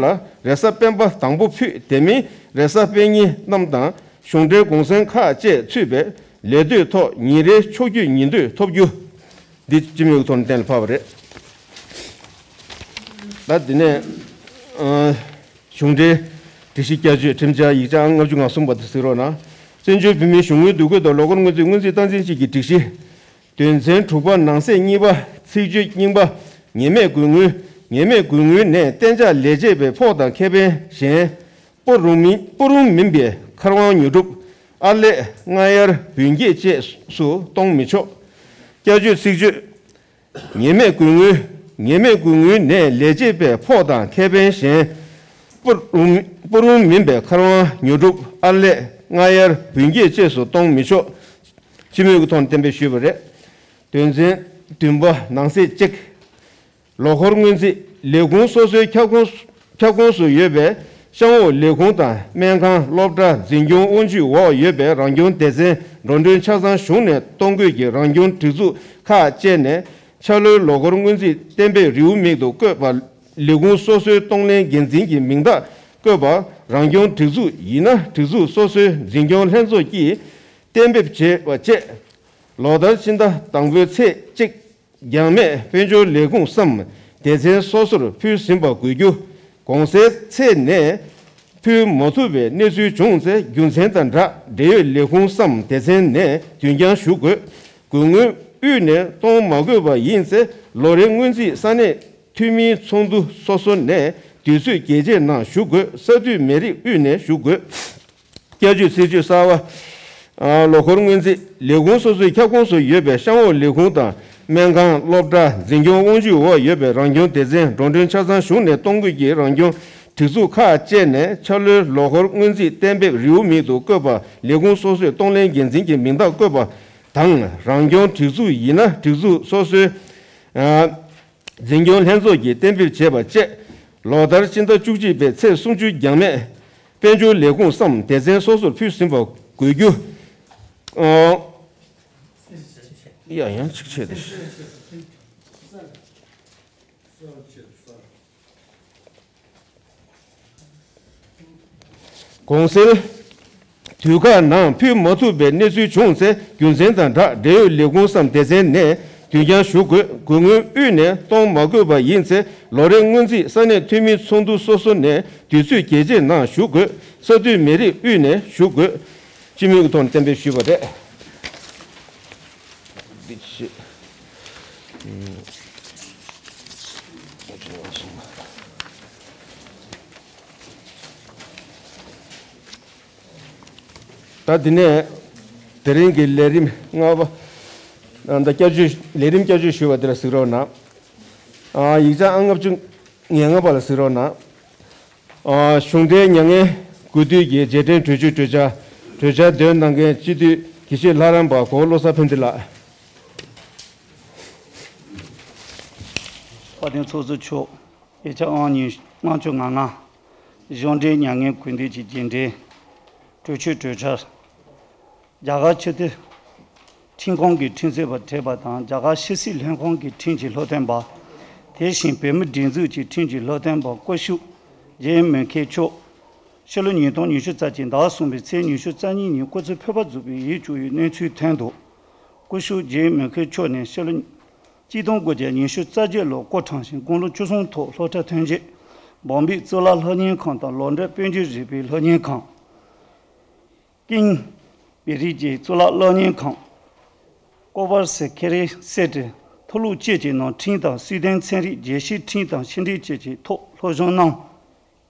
རེས་གཟའ་སྤེན་པ་དང་པོ་ཕུད་དེ་མིན་རེས་གཟའ་སྤེན་ཉེ་རྣམས་དང་གཞུང་འབྲེལ་གུང་སེང་ཁག་བཅས་ཚུད་པའི་ལས་གཏོད་ཐོག་ཉིན་རེའི་ཕྱོགས་བསྐྱོད་ཉིན་གཏོད་ཐོབ་རྒྱུ། འདི་སྤྱི་མོས་ཀྱི་ཐོག་ནས་གཏན་ལ་ཕབ་པ་རེད། ད་འདི་ནས་ཨ་གཞུང་འབྲེལ་སྒྲིག་གཞི་བསྐྱར་བཅོས་ཁྲིམས་འཆར་ཡིག་ཆ་ལྔ་བཅུ་ང་གསུམ་པ་དེ་གཟིགས་རོགས་གནང་། བཙན་བྱོལ་བོད་མིའི་གཞུང་དངུལ་འདུ་འགོད་དང་ལོ་འཁོར་སྔོན་རྩིས་སྔོན་རྩིས་སྟངས་འཛིན་བཅས་ཀྱི་སྒྲིག་གཞི། དོན་ཚན་དྲུག་པ་ནང་གསེས་གཉིས་པ་ཚིག་བརྗོད་རྙིང་པ། ངེས་མེད་དགོས་དངུལ། ངེས་མེད་དགོས་དངུལ་ནས་གཏན་འཇགས་ལས་བྱེད་པའི་ཕོགས་དང་ཁེ་ཕན་གཞན། སྤུ་རུང་མིན་སྤུ་རུང་མིན་པའི་མཁར་དབང་ཉོ་སྒྲུབ། ཨར་ལས་སྔ་གཡར་བུན་སྐྱེད་བཅས་སུ་གཏོང་མི་ཆོག་བསྐྱར་བཅོས་ཚིག་བརྗོད། ངེས་མེད་དགོས་དངུལ། ངེས་མེད་དགོས་དངུལ་ནས་ལས་བྱེད་པའི་ཕོགས་དང་ཁེ་ཕན་གཞན། སྤུ་རུང་སྤུ་རུང་མིན་པའི་མཁར་དབང་ཉོ་སྒྲུབ་ཨར་ལས་སྔ་གཡར་བུན་སྐྱེད་བཅས་སུ་གཏོང་མི་ཆོག་སྤྱི་མོས་ཀྱི་ཐོག་ནས་གཏན་འབེབས་ཞུས་པ་རེད། དོན་ཚན་བདུན་པ་ནང་གསེས་གཅིག་ལོ་འཁོར་སྔོན་རྩིས་ལས་ཁུངས་སོ་སོའི་ཁྱབ་ཁོངས་ཁྱབ་ཁོངས་སུ་ཡོད་པའི་གཤམ་འོག་ལས་ཁུངས་དང་སྨན་ཁང་སློབ་གྲྭ་འཛིན་སྐྱོང་དབང་ཇུས་འོག་ཡོད་པའི་རང་སྐྱོང་སྡེ་ཚན་འགྲོ་གྲོན་ཆ་ཚང་གཞུང་ནས་གཏོང་དགོས་ཀྱི་རང་སྐྱོང་སྒྲིག་འཛུགས་ཁག་བཅས་ནས་འཆར་ལོའི་ལོ་འཁོར་སྔོན་རྩིས་གཏན་འབེབས་རེའུ་མིག་ཏུ་བཀོད་པ་ལས་ཁུངས་སོ་སོའི་གཏོང་ལེན་འགན་འཛིན་གྱི་མིང་རྟགས་བཀོད་པ་རང་སྐྱོང་སྒྲིག་འཛུགས་ཡིན་ན་སྒྲིག་འཛུགས་སོ་སོའི་འཛིན་སྐྱོང་ལྷན་ཚོགས་ཀྱིས་གཏན་འབེབས་བྱས་པ་བཅས། ལོ་ལྟར་སྤྱི་ཟླ་དང་པོའི་ཚེས་གཅིག་འགྱངས་མེད་དཔལ་འབྱོར་ལས་ཁུངས་སམ་སྡེ་ཚན་སོ་སོར་ཕུལ་ཟིན་པ་དགོས་རྒྱུ། གོང་གསལ་ཚད་ནས་ཕུལ་མ་ཐུབ་པའི་གནས་ཚུལ་བྱུང་ཚེ་རྒྱུ་མཚན་དང་སྦྲགས་འབྲེལ་ཡོད་ལས་ཁུངས་སམ་སྡེ་ཚན་ནས་དུས་འགྱངས་ཞུ་དགོས། དགོས་དངུལ་དབུས་ནས་གཏོང་མ་དགོས་པ་ཡིན་ཚེ་ལོ་རེའི་སྔོན་རྩིས་ས་གནས་འཐུས་མིའི་ཚོགས་འདུ་སོ་སོ་ནས་དུས་ཚོད་རྒྱས་བཅད་གནང་ཞུ་དགོས། གསར་དུས་མི་རིགས་དབུས་ནས་ཞུ་དགོས། བསྐྱར་བཅོས་ཚིག་བརྗོད་གསར་པ། ཨ་ལོ་འཁོར་སྔོན་རྩིས་ལས་ཁུངས་སོ་སོའི་ཁྱབ་ཁོངས་སུ་ཡོད་པའི་གཤམ་འོག་ལས་ཁུངས་དང་སྨན་ཁང་སློབ་གྲྭ་འཛིན་སྐྱོང་དབང་ཇུས་འོག་ཡོད་པའི་རང་སྐྱོང་སྡེ་ཚན་འགྲོ་གྲོན་ཆ་ཚང་གཞུང་ནས་གཏོང་དགོས་ཀྱི་རང་སྐྱོང་སྒྲིག་འཛུགས་ཁག་བཅས་ནས་འཆར་ལོའི་ལོ་འཁོར་སྔོན་རྩིས་གཏན་འབེབས་རེའུ་མིག་ཏུ་བཀོད་པ་ལས་ཁུངས་སོ་སོའི་གཏོང་ལེན་འགན་འཛིན་གྱི་མིང་རྟགས་བཀོད་པ་དང་རང་སྐྱོང་སྒྲིག་འཛུགས་ཡིན་ན་སྒྲིག་འཛུགས་སོ་སོའི། ཨ། འཛིན་སྐྱོང་ལྷན་ཚོགས་ཀྱིས་གཏན་འབེབས་བྱས་པ་བཅས། ལོ་ལྟར་སྤྱི་ཟླ་བཅུ་གཅིག་པའི་ཚེས་སུམ་ཅུ་འགྱངས་མེད་དཔལ་འབྱོར་ལས་ཁུངས་སམ་སྡེ་ཚན་སོ་སོར་ཕུལ་ཟིན་པ་དགོས་རྒྱུ། ཨོ། ཡ་ཡང་གཅིག་ཆད་དེ། གོང་གསལ་དུས་བཀག་ནང་ཕུལ་མ་ཐུབ་པའི་གནས་ཚུལ་བྱུང་ཚེ་རྒྱུ་མཚན་དང་སྦྲགས་འབྲེལ་ཡོད་ལས་ཁུངས་སམ་སྡེ་ཚན་ནས་དུས་འགྱངས་ཞུ་དགོས། དགོས་དངུལ་དབུས་ནས་གཏོང་མ་དགོས་པ་ཡིན་ཚེ་ལོ་རེའི་སྔོན་རྩིས་ས་གནས་འཐུས་མིའི་ཚོགས་འདུ་སོ་སོ་ནས་དུས་ཚོད་རྒྱས་བཅད་གནང་ཞུ་དགོས། གསར་དུས་མི་རིགས་དབུས་ནས་ཞུ་དགོས། སྤྱི་མོས་ཀྱི་ཐོག་ནས་གཏན་འབེབས་ཞུས་པ་རེད། འདི་བྱེད། ད་དེ་ནས་དེ་རིང་གི་ལས་རིམ་ལྔ་པ། ད་བསྐྱར་བཅོས་ལས་རིམ་བསྐྱར་བཅོས་ཞུས་པ་དེ་ལ་གཟིགས་རོགས་གནང་། ཨ་ཡིག་ཆ་ཨང་ལྔ་བཅུ་ང་ལྔ་པ་ལ་གཟིགས་རོགས་གནང་། ཨ་གཞུང་འབྲེལ་མྱ་ངན་གུས་འདུད་ཀྱི་རྗེས་དྲན་གྲོས་ཆོད་གྲོས་འཆར་གྲོས་འཆར་འདོན་གནང་མཁན་སྤྱི་འཐུས་དགེ་བཤེས་ལྷ་རམས་པ་གོ་བློ་བཟང་ཕན་བདེ་ལགས། དཔལ་ལྡན་ཚོགས་གཙོ་མཆོག་ཡིག་ཆ་ཨང་ཉི་ལྔ་བཅུ་ང་ལྔ། གཞུང་འབྲེལ་མྱ་ངན་གུས་འདུད་ཀྱི་རྗེས་དྲན་གྲོས་ཆོད་གྲོས་འཆར། རྒྱ་གར་སྤྱི་འཐུས་ཁྲིམས་ཁང་གི་ཁྲིམས་རྩོད་པ་གྲས་པ་དང་རྒྱ་གར་ཕྱི་སྲིད་ལྷན་ཁང་གི་ཁྲིམས་ཀྱི་སློབ་སྟོན་པ། དེ་བཞིན་བོད་མིའི་སྒྲིག་འཛུགས་ཀྱི་ཁྲིམས་ཀྱི་སློབ་སྟོན་པ་སྐུ་ཞབས་ཇེ་མུ་ཁེལ་མཆོག་ཕྱི་ལོ་ཉིས་སྟོང་ཉི་ཤུ་རྩ་གཅིག་ཟླ་བ་གསུམ་པའི་ཚེས་ཉི་ཤུ་རྩ་གཉིས་ཉིན་སྐུ་ཚེ་འཕོས་པ་བཟོ་བའི་ཡིད་སྐྱོ་བའི་གནས་ཚུལ་ཐོན་འདུག་སྐུ་ཞབས་ཇེ་མུ་ཁེལ་མཆོག་ནི་ཕྱི་ལོ་ཆིག་སྟོང་དགུ་བརྒྱ་ཉི་ཤུ་རྩ་བརྒྱད་ལོར་སྐུ་འཁྲུངས་ཤིང་དགུང་ལོ་བཅུ་གསུམ་ཐོག་སློབ་གྲྭ་ཐོན་རྗེས་བོམ་བེའི་གཙུག་ལག་སློབ་གཉེར་ཁང་དང་ལོ་འབྲས་དཔལ་འབྱོར་རིག་པའི་སློབ་གཉེར་ཁང་། ཀིང་བེ་རི་གྱི་གཙུག་ལག་སློབ་གཉེར་ཁང་། ཀོ་བར་སི་ཁེ་རི་སེ་ཏི་མཐོ་སློབ་བཅས་ཀྱི་ནང་ཁྲིམས་དང་སྲིད་དོན་ཚན་རིག་རྒྱལ་སྤྱིའི་ཁྲིམས་དང་ཕྱི་འབྲེལ་བཅས་ཀྱི་ཐོག་ སློབ་སྦྱོང་གནང་།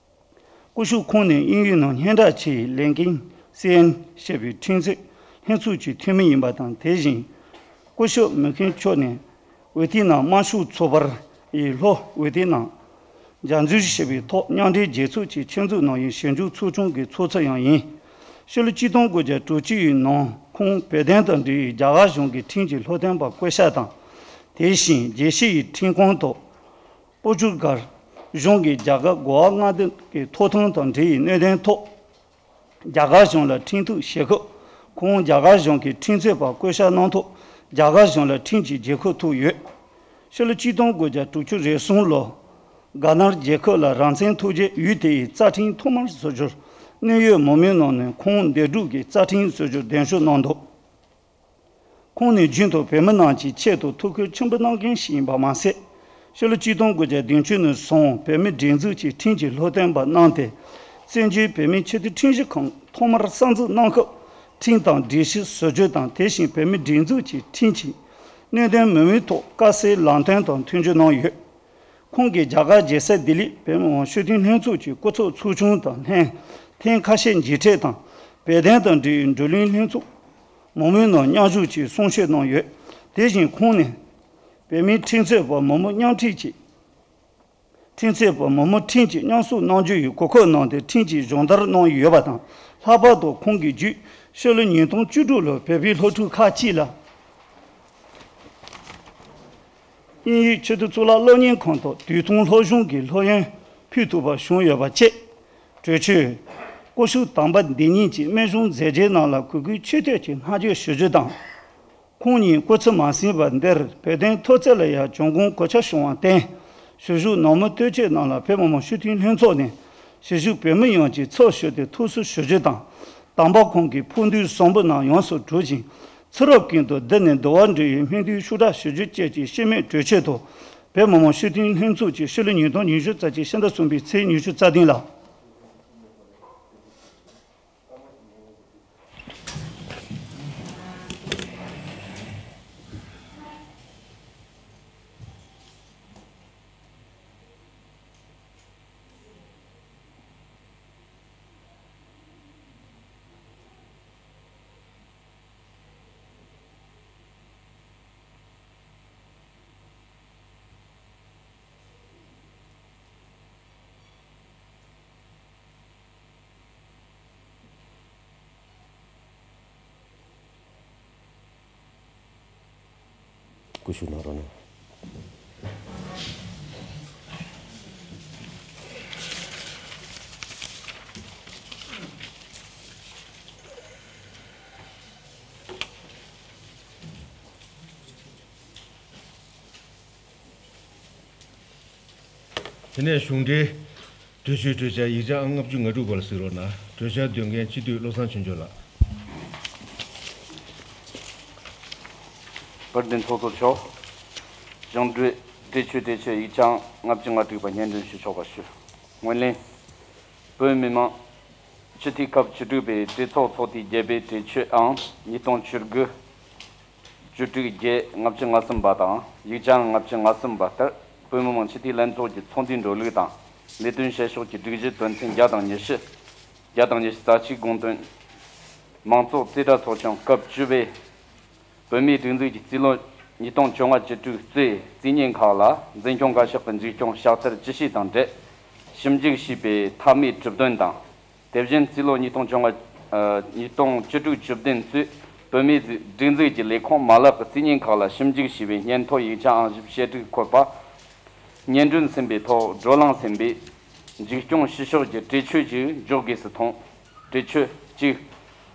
སྐུ་ཞབས་ཁོང་ནི་དབྱིན་ཡུལ་ནང་སྙན་གྲགས་ཆེ་བའི་ལིན་ཀིན་སི་ཨན་ཞེས་པའི་ཁྲིམས་རྩོད་ལྷན་ཚོགས་ཀྱི་འཐུས་མི་ཡིན་པ་དང་། དེ་བཞིན་སྐུ་ཞབས་མུ་ཁེན་མཆོག་ནི་ཝེ་ཏི་ནམ་དམར་ཤོག་ཚོགས་པར་ཡི་ལྷོ་ཝེ་ཏི་ནམ་རྒྱ་མཚོའི་ཞེས་པའི་ཐོག་མཉམ་འབྲེལ་རྒྱལ་ཚོགས་ཀྱི་ཆེད་འཛུགས་གནང་བའི་ཞིབ་འཇུག་ཚོགས་ཆུང་གི་ཚོགས་གཙོ་ཡང་ཡིན། ཕྱི་ལོ་ཆིག་སྟོང་དགུ་བརྒྱ་དྲུག་ཅུ་ཡི་ནང་ཁོང་བོད་དོན་དང་འབྲེལ་བའི་རྒྱ་གར་གཞུང་གི་ཁྲིམས་ཀྱི་སློབ་སྟོན་པ་བསྐོ་གཞག་དང་། དེ་བཞིན་རྒྱལ་སྤྱི་ཡི་ཁྲིམས་ཁང་ཐོག་པོར་ཅུ་གལ་གཞུང་གིས་རྒྱ་གར་གོ་བ་མངའ་སྡེ་གི་ཐོབ་ཐང་དང་འབྲེལ་བའི་གནད་དོན་ཐོག་རྒྱ་གར་གཞུང་ལ་ཁྲིམས་གཏུག་བྱེད་སྐབས། ཁོང་རྒྱ་གར་གཞུང་གི་ཁྲིམས་རྩོད་པ་བསྐོ་གཞག་གནང་ཐོག་རྒྱ་གར་གཞུང་ལ་ཁྲིམས་ཀྱི་རྒྱལ་ཁ་ཐོབ་ཡོད། ཕྱི་ལོ་ཆིག་སྟོང་དགུ་བརྒྱ་དྲུག་ཅུ་རེ་གསུམ་ལོར་ག་ན་ཌ་རྒྱལ་ཁབ་ལ་རང་བཙན་ཐོབ་རྗེས། ཡུལ་དེ་ཡི་རྩ་ཁྲིམས་ཐོག་མར་བཟོ་རྒྱུར་ནིའུ་ཡོག་མི་མང་ནང་ནས་ཁོང་འདེམས་སྒྲུག་གིས་རྩ་ཁྲིམས་བཟོ་རྒྱུར་གདན་ཞུ་གནང་འདུག་ཁོང་ནི་རྒྱུན་དུ་བོད་མི་རྣམས་ཀྱི་ཆེད་དུ་ཐུགས་ཁུར་ཆེན་པོ་གནང་མཁན་ཞིག་ཡིན་པ་མ་ཟད། ཕྱི་ལོ་ཆིག་སྟོང་དགུ་བརྒྱ་བདུན་ཅུ་ནས་བཟུང་བོད་མིའི་སྒྲིག་འཛུགས་ཀྱི་ཁྲིམས་ཀྱི་སློབ་སྟོན་པ་གནང་སྟེ། བཙན་བྱོལ་བོད་མིའི་ཆེས་མཐོའི་ཁྲིམས་ཞིབ་ཁང་ཐོག་མར་གསར་འཛུགས་གནང་སྐབས། ཁྲིམས་དང་སྒྲིག་གཞི་བཟོ་བཅོས་དང་། དེ་བཞིན་བོད་མིའི་སྒྲིག་འཛུགས་ཀྱི་ཁྲིམས་ཀྱི་གནད་དོན་མང་པོའི་ཐོག་དཀའ་སེལ་ལམ་སྟོན་དང་མཐུན་འགྱུར་གནང་ཡོད། ཁོང་གིས་རྒྱ་གར་རྒྱལ་ས་ལྡི་ལིར་བོད་མི་མང་སྤྱི་འཐུས་ལྷན་ཚོགས་ཀྱི་སྐུ་ཚབ་ཚོགས་ཆུང་དང་ལྷན་ཐེངས་ཁ་ཤས་མཇལ་འཕྲད་དང་། བོད་དོན་དང་འབྲེལ་བའི་བགྲོ་གླེང་ལྷན་ཚོགས་མང་པོའི་ནང་མཉམ་ཞུགས་ཀྱིས་གསུང་བཤད་གནང་ཡོད། དེ་བཞིན་ཁོང་ནས་བོད་མིའི་ཁྲིམས་རྩོད་པ་མང་པོ་མཉམ་འཁྲིད་ཀྱིས། ཁྲིམས་རྩོད་པ་མང་པོ་ཁྲིམས་ཀྱིས་མཉམ་ཞུགས་གནང་རྒྱུ་ཡི་གོ་སྐབས་གནང་སྟེ། ཁྲིམས་ཀྱི་སྦྱོང་བརྡར་གནང་ཡོད་པ་དང་། ལྷག་པར་དུ་ཁོང་གིས་བརྒྱུད་ཕྱི་ལོ་ཉིས་སྟོང་བཅུ་དྲུག་ལོར་བོད་པའི་སློབ་ཕྲུག་ཁག་ཅིག་ལ་དབྱིན་ཡུལ་ཆེས་མཐོའི་གཙུག་ལག་སློབ་གཉེར་ཁང་དུ་དུས་ཐུང་སློབ་སྦྱོང་གི་སློབ་ཡོན་ཕུལ་ཐུབ་པ་བྱུང་ཡོད་པ་བཅས། གྲོས་ཆོད། སྐུ་ཞབས་དམ་པ་འདི་ཉིད་ཀྱིས་སྨན་གཞུང་མཛད་རྗེས་རྣམས་ལ་གུས་བཀུར་ཆེ་བསྟོད་ཀྱི་བསྔགས་བརྗོད་ཞུ་རྒྱུ་དང་། ཁོང་ཉིད་སྐུ་ཚེ་མ་ཟིན་པར་འདིར་བོད་དོན་འཐབ་རྩོད་ལ་ཡང་བྱུང་ཁུངས་གོ་ཆ་བྱུང་བར་བརྟེན། ཞུ་བཞུགས་ནང་མི་ལྟོས་བཅས་རྣམས་ལ་བོད་མི་མང་སྤྱི་འཐུས་ལྷན་ཚོགས་ནས་གཞིས་བཞུགས་བོད་མི་ཡོངས་ཀྱི་ཚབ་ཞུས་ཏེ་ཐུགས་གསོ་ཞུ་རྒྱུ་དང་། དམ་པ་ཁོང་གི་ཕུགས་འདུན་བཟང་པོ་རྣམས་ཡོངས་སུ་གྲུབ་ཅིང་། ཚེ་རབས་ཀུན་ཏུ་འདི་ནས་འདུལ་བ་འབྲི་བའི་སྨོན་འདུན་ཤུགས་དྲག་ཞུ་རྒྱུ་བཅས་ཀྱི་སྤྱི་མོས་གྲོས་ཆོད་དུ། བོད་མི་མང་སྤྱི་འཐུས་ལྷན་ཚོགས་ཀྱིས་ཕྱི་ལོ་ཉིས་སྟོང་ཉི་ཤུ་རྩ་གཅིག་ཕྱི་ཟླ་གསུམ་པའི་ཚེས་ཉི་ཤུ་རྩ་བདུན་ལ། སྐུ་ཞུ་གནང་རོགས་གནང་། དེ་ནས་གཞུང་འབྲེལ་གྲོས་ཆོད་གྲོས་འཆར་ཡིག་ཆ་ཨང་ལྔ་བཅུ་ང་དྲུག་པ་ལ་གཟིགས་རོགས་གནང་། གྲོས་འཆར་འདོན་མཁན་སྤྱི་འཐུས་བློ་བཟང་ཆོས་འབྱོར་ལགས། དཔལ་ལྡན་ཚོགས་གཙོ་མཆོག་གཞུང་འབྲེལ་གྲོས་ཆོད་གྲོས་ཆོད་ཡིག་ཆ་ཨང་ལྔ་བཅུ་ང་དྲུག་པ་སྙན་སྒྲོན་ཞུ་ཆོག་པ་ཞུ། སྔོན་གླེང་། བོད་མི་མང་སྤྱི་འཐུས་ཁག་བཅུ་དྲུག་པའི་གྲོས་ཚོགས་ཚོགས་དུས་བརྒྱད་པའི་གྲོས་ཆོད་ཨང་ཉིས་སྟོང་བཅུ་དགུ། བཅུ་དྲུག་བརྒྱད་ལྔ་བཅུ་ང་གསུམ་པ་དང་། ཡིག་ཆ་ལྔ་བཅུ་ང་གསུམ་པ་ལྟར། བོད་མི་མང་སྤྱི་འཐུས་ལྷན་ཚོགས་ཀྱི་ཚོགས་འདུའི་འགྲོ་ལུགས་དང་། ལས་དོན་བྱེད་ཕྱོགས་ཀྱི་སྒྲིག་གཞི་དོན་ཚན་བརྒྱ་དང་ཉི་ཤུ། བརྒྱ་དང་ཉི་ཤུ་རྩ་གཅིག་དགོངས་དོན། མང་གཙོ་རྩིས་ཁྲ་ཚོགས་ཆུང་སྐབས་བཅུ་པས། བོད་མིའི་སྒྲིག་འཛུགས་ཀྱི་རྩིས་ལོ་ཉིས་སྟོང་བཅོ་ལྔ་བཅུ་དྲུག་གཙོས་རྩིས་བརྙན་ཁག་ལ་འཛིན་སྐྱོང་བཀའ་ཤག་གི་མཇུག་སྐྱོང་ཕྱག་ལྟར་ཇི་བཞིན་དང་འབྲེལ། ཞིབ་འཇུག་བྱས་པའི་མཐའ་མའི་གྲུབ་དོན་དང་། དེ་བཞིན་རྩིས་ལོ་ཉིས་སྟོང་བཅོ་ལྔ། ཨ། ཉིས་སྟོང་བཅུ་དྲུག་བཅུ་བདུན་ཚུན་བོད་མིའི་སྒྲིག་འཛུགས་ཀྱི་ལས་ཁུངས་མ་ལག་གི་རྩིས་བརྙན་ཁག་ལ་ཞིབ་འཇུག་བྱས་པའི་སྙན་ཐོ་ཡིག་ཆ་ཨང་བཞི་བཅུ་ཞེ་དྲུག་འཁོད་པ། སྙན་སྒྲོན་ཟིན་པའི་ཐོག་བགྲོ་གླེང་ཟིན་པའི་མཇུག་སྐྱོང་ཞུ་ཕྱོགས་ཀྱི་གྲོས་ཆོད་ཅིག་འཇོག་དགོས་སུ་མཐོང་། གྲོས་ཆོད་གཅིག་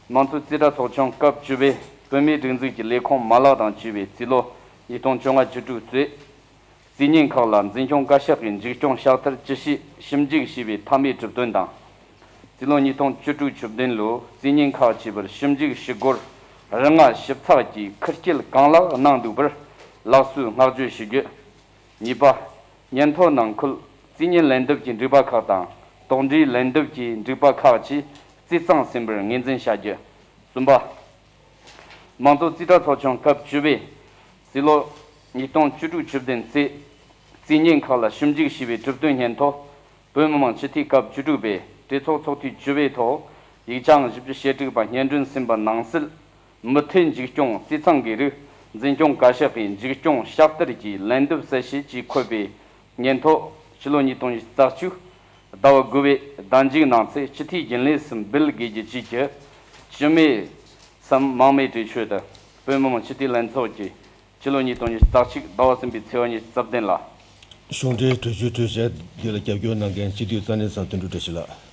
མང་གཙོའི་རྩིས་ཁྲ་ཚོགས་ཆུང་སྐབས་བཅུ་པས་བོད་མིའི་སྒྲིག་འཛུགས་ཀྱི་ལས་ཁུངས་མ་ལག་དང་བཅས་པའི་རྩིས་ལོ་ཉིས་སྟོང་བཅོ་ལྔ་བཅུ་དྲུག་གཙོས། རྩིས་བརྙན་ཁག་ལ་འཛིན་སྐྱོང་བཀའ་ཤག་གིས་མཇུག་སྐྱོང་ཕྱག་ལྟར་ཇི་བཞིན་ཞིབ་འཇུག་བྱས་པའི་མཐའ་མའི་གྲུབ་དོན་དང་། རྩིས་ལོ་ཉིས་སྟོང་བཅུ་དྲུག་བཅུ་བདུན་ལོའི་རྩིས་བརྙན་ཁག་བཅས་པར་ཞིབ་འཇུག་ཞུ་སྒོར་རིན་ལྔ་ཞིབ་ཚགས་ཀྱིས་ཁུར་སྐྱེལ་གང་ལེགས་གནང་འདུག་པར་ལགས་སོའི་བསྔགས་བརྗོད་ཞུ་རྒྱུ། གཉིས་པ། སྙན་ཐོ་ནང་འཁོད་རྩིས་བརྙན་ལེན་འདེབས་ཀྱི་འགྲིག་པ་ཁག་དང་། དོགས་འདྲིའི་ལེན་འདེབས་ཀྱི་འགྲིག་པ་ཁག་བཅས་རྩིས་གཙང་ཟིན་པར་ངོས་འཛིན་བྱ་རྒྱུ། གསུམ་པ། མང་གཙོ་རྩིས་ཁྲ་ཚོགས་ཆུང་སྐབས་བཅུ་པས་རྩིས་ལོ་ཉིས་སྟོང་བཅུ་དྲུག་བཅུ་བདུན་ཚེས་རྩིས་བརྙན་ཁག་ལ་ཞིབ་འཇུག་བྱས་པའི་གྲུབ་དོན་སྙན་ཐོ། བོད་མི་མང་སྤྱི་འཐུས་སྐབས་བཅུ་དྲུག་པའི་གྲོས་ཚོགས་ཚོགས་དུས་བཅུ་པའི་ཐོག་ཡིག་ཆ་ཨང་བཞི་བཅུ་ཞེ་དྲུག་པ་སྙན་སྒྲོན་ཟིན་པ་ནང་གསལ། མུ་མཐུད་འཇིགས་སྐྱོང་བཙོན་ཁང་གི་རིགས་འཛིན་སྐྱོང་བཀའ་ཤག་གིས་འཇིགས་སྐྱོང་བསྐྱར་ཟློས་ཀྱི་ལན་འདེབས་གསལ་བཤད་ཅེས་འཁོད་པའི་སྙན་ཐོ་ཕྱི་ལོ་ཉིས་སྟོང་ཉི་ཤུ་རྩ་གཅིག་ཟླ་བ་དགུ་པའི་ཟླ་མཇུག་ནང་ཚེ་སྤྱི་འཐུས་རྒྱུན་ལས་སུ་འབུལ་དགོས་རྒྱུ་བཅས་ཀྱི་སྤྱི་མོས་སམ་མང་མོས་གྲོས་ཆོད་དུ་བོད་མི་མང་སྤྱི་འཐུས་ལྷན་ཚོགས་ཀྱི་ཕྱི་ལོ་ཉིས་སྟོང་ཉི་ཤུ་རྩ་གཅིག་ཟླ་བ་གསུམ་པའི་ཚེས་པ་ཉི་ཤུ་རྩ་བདུན་ལ། གཞུང་འབྲེལ་གྲོས་ཆོད་གྲོས་འཆར་འདི་ལ་རྒྱབ་སྐྱོར་གནང་མཁན་སྤྱི་འཐུས་རྩ་ནས་ཚང་དོན་གྲུབ་བཀྲ་ཤིས་ལགས།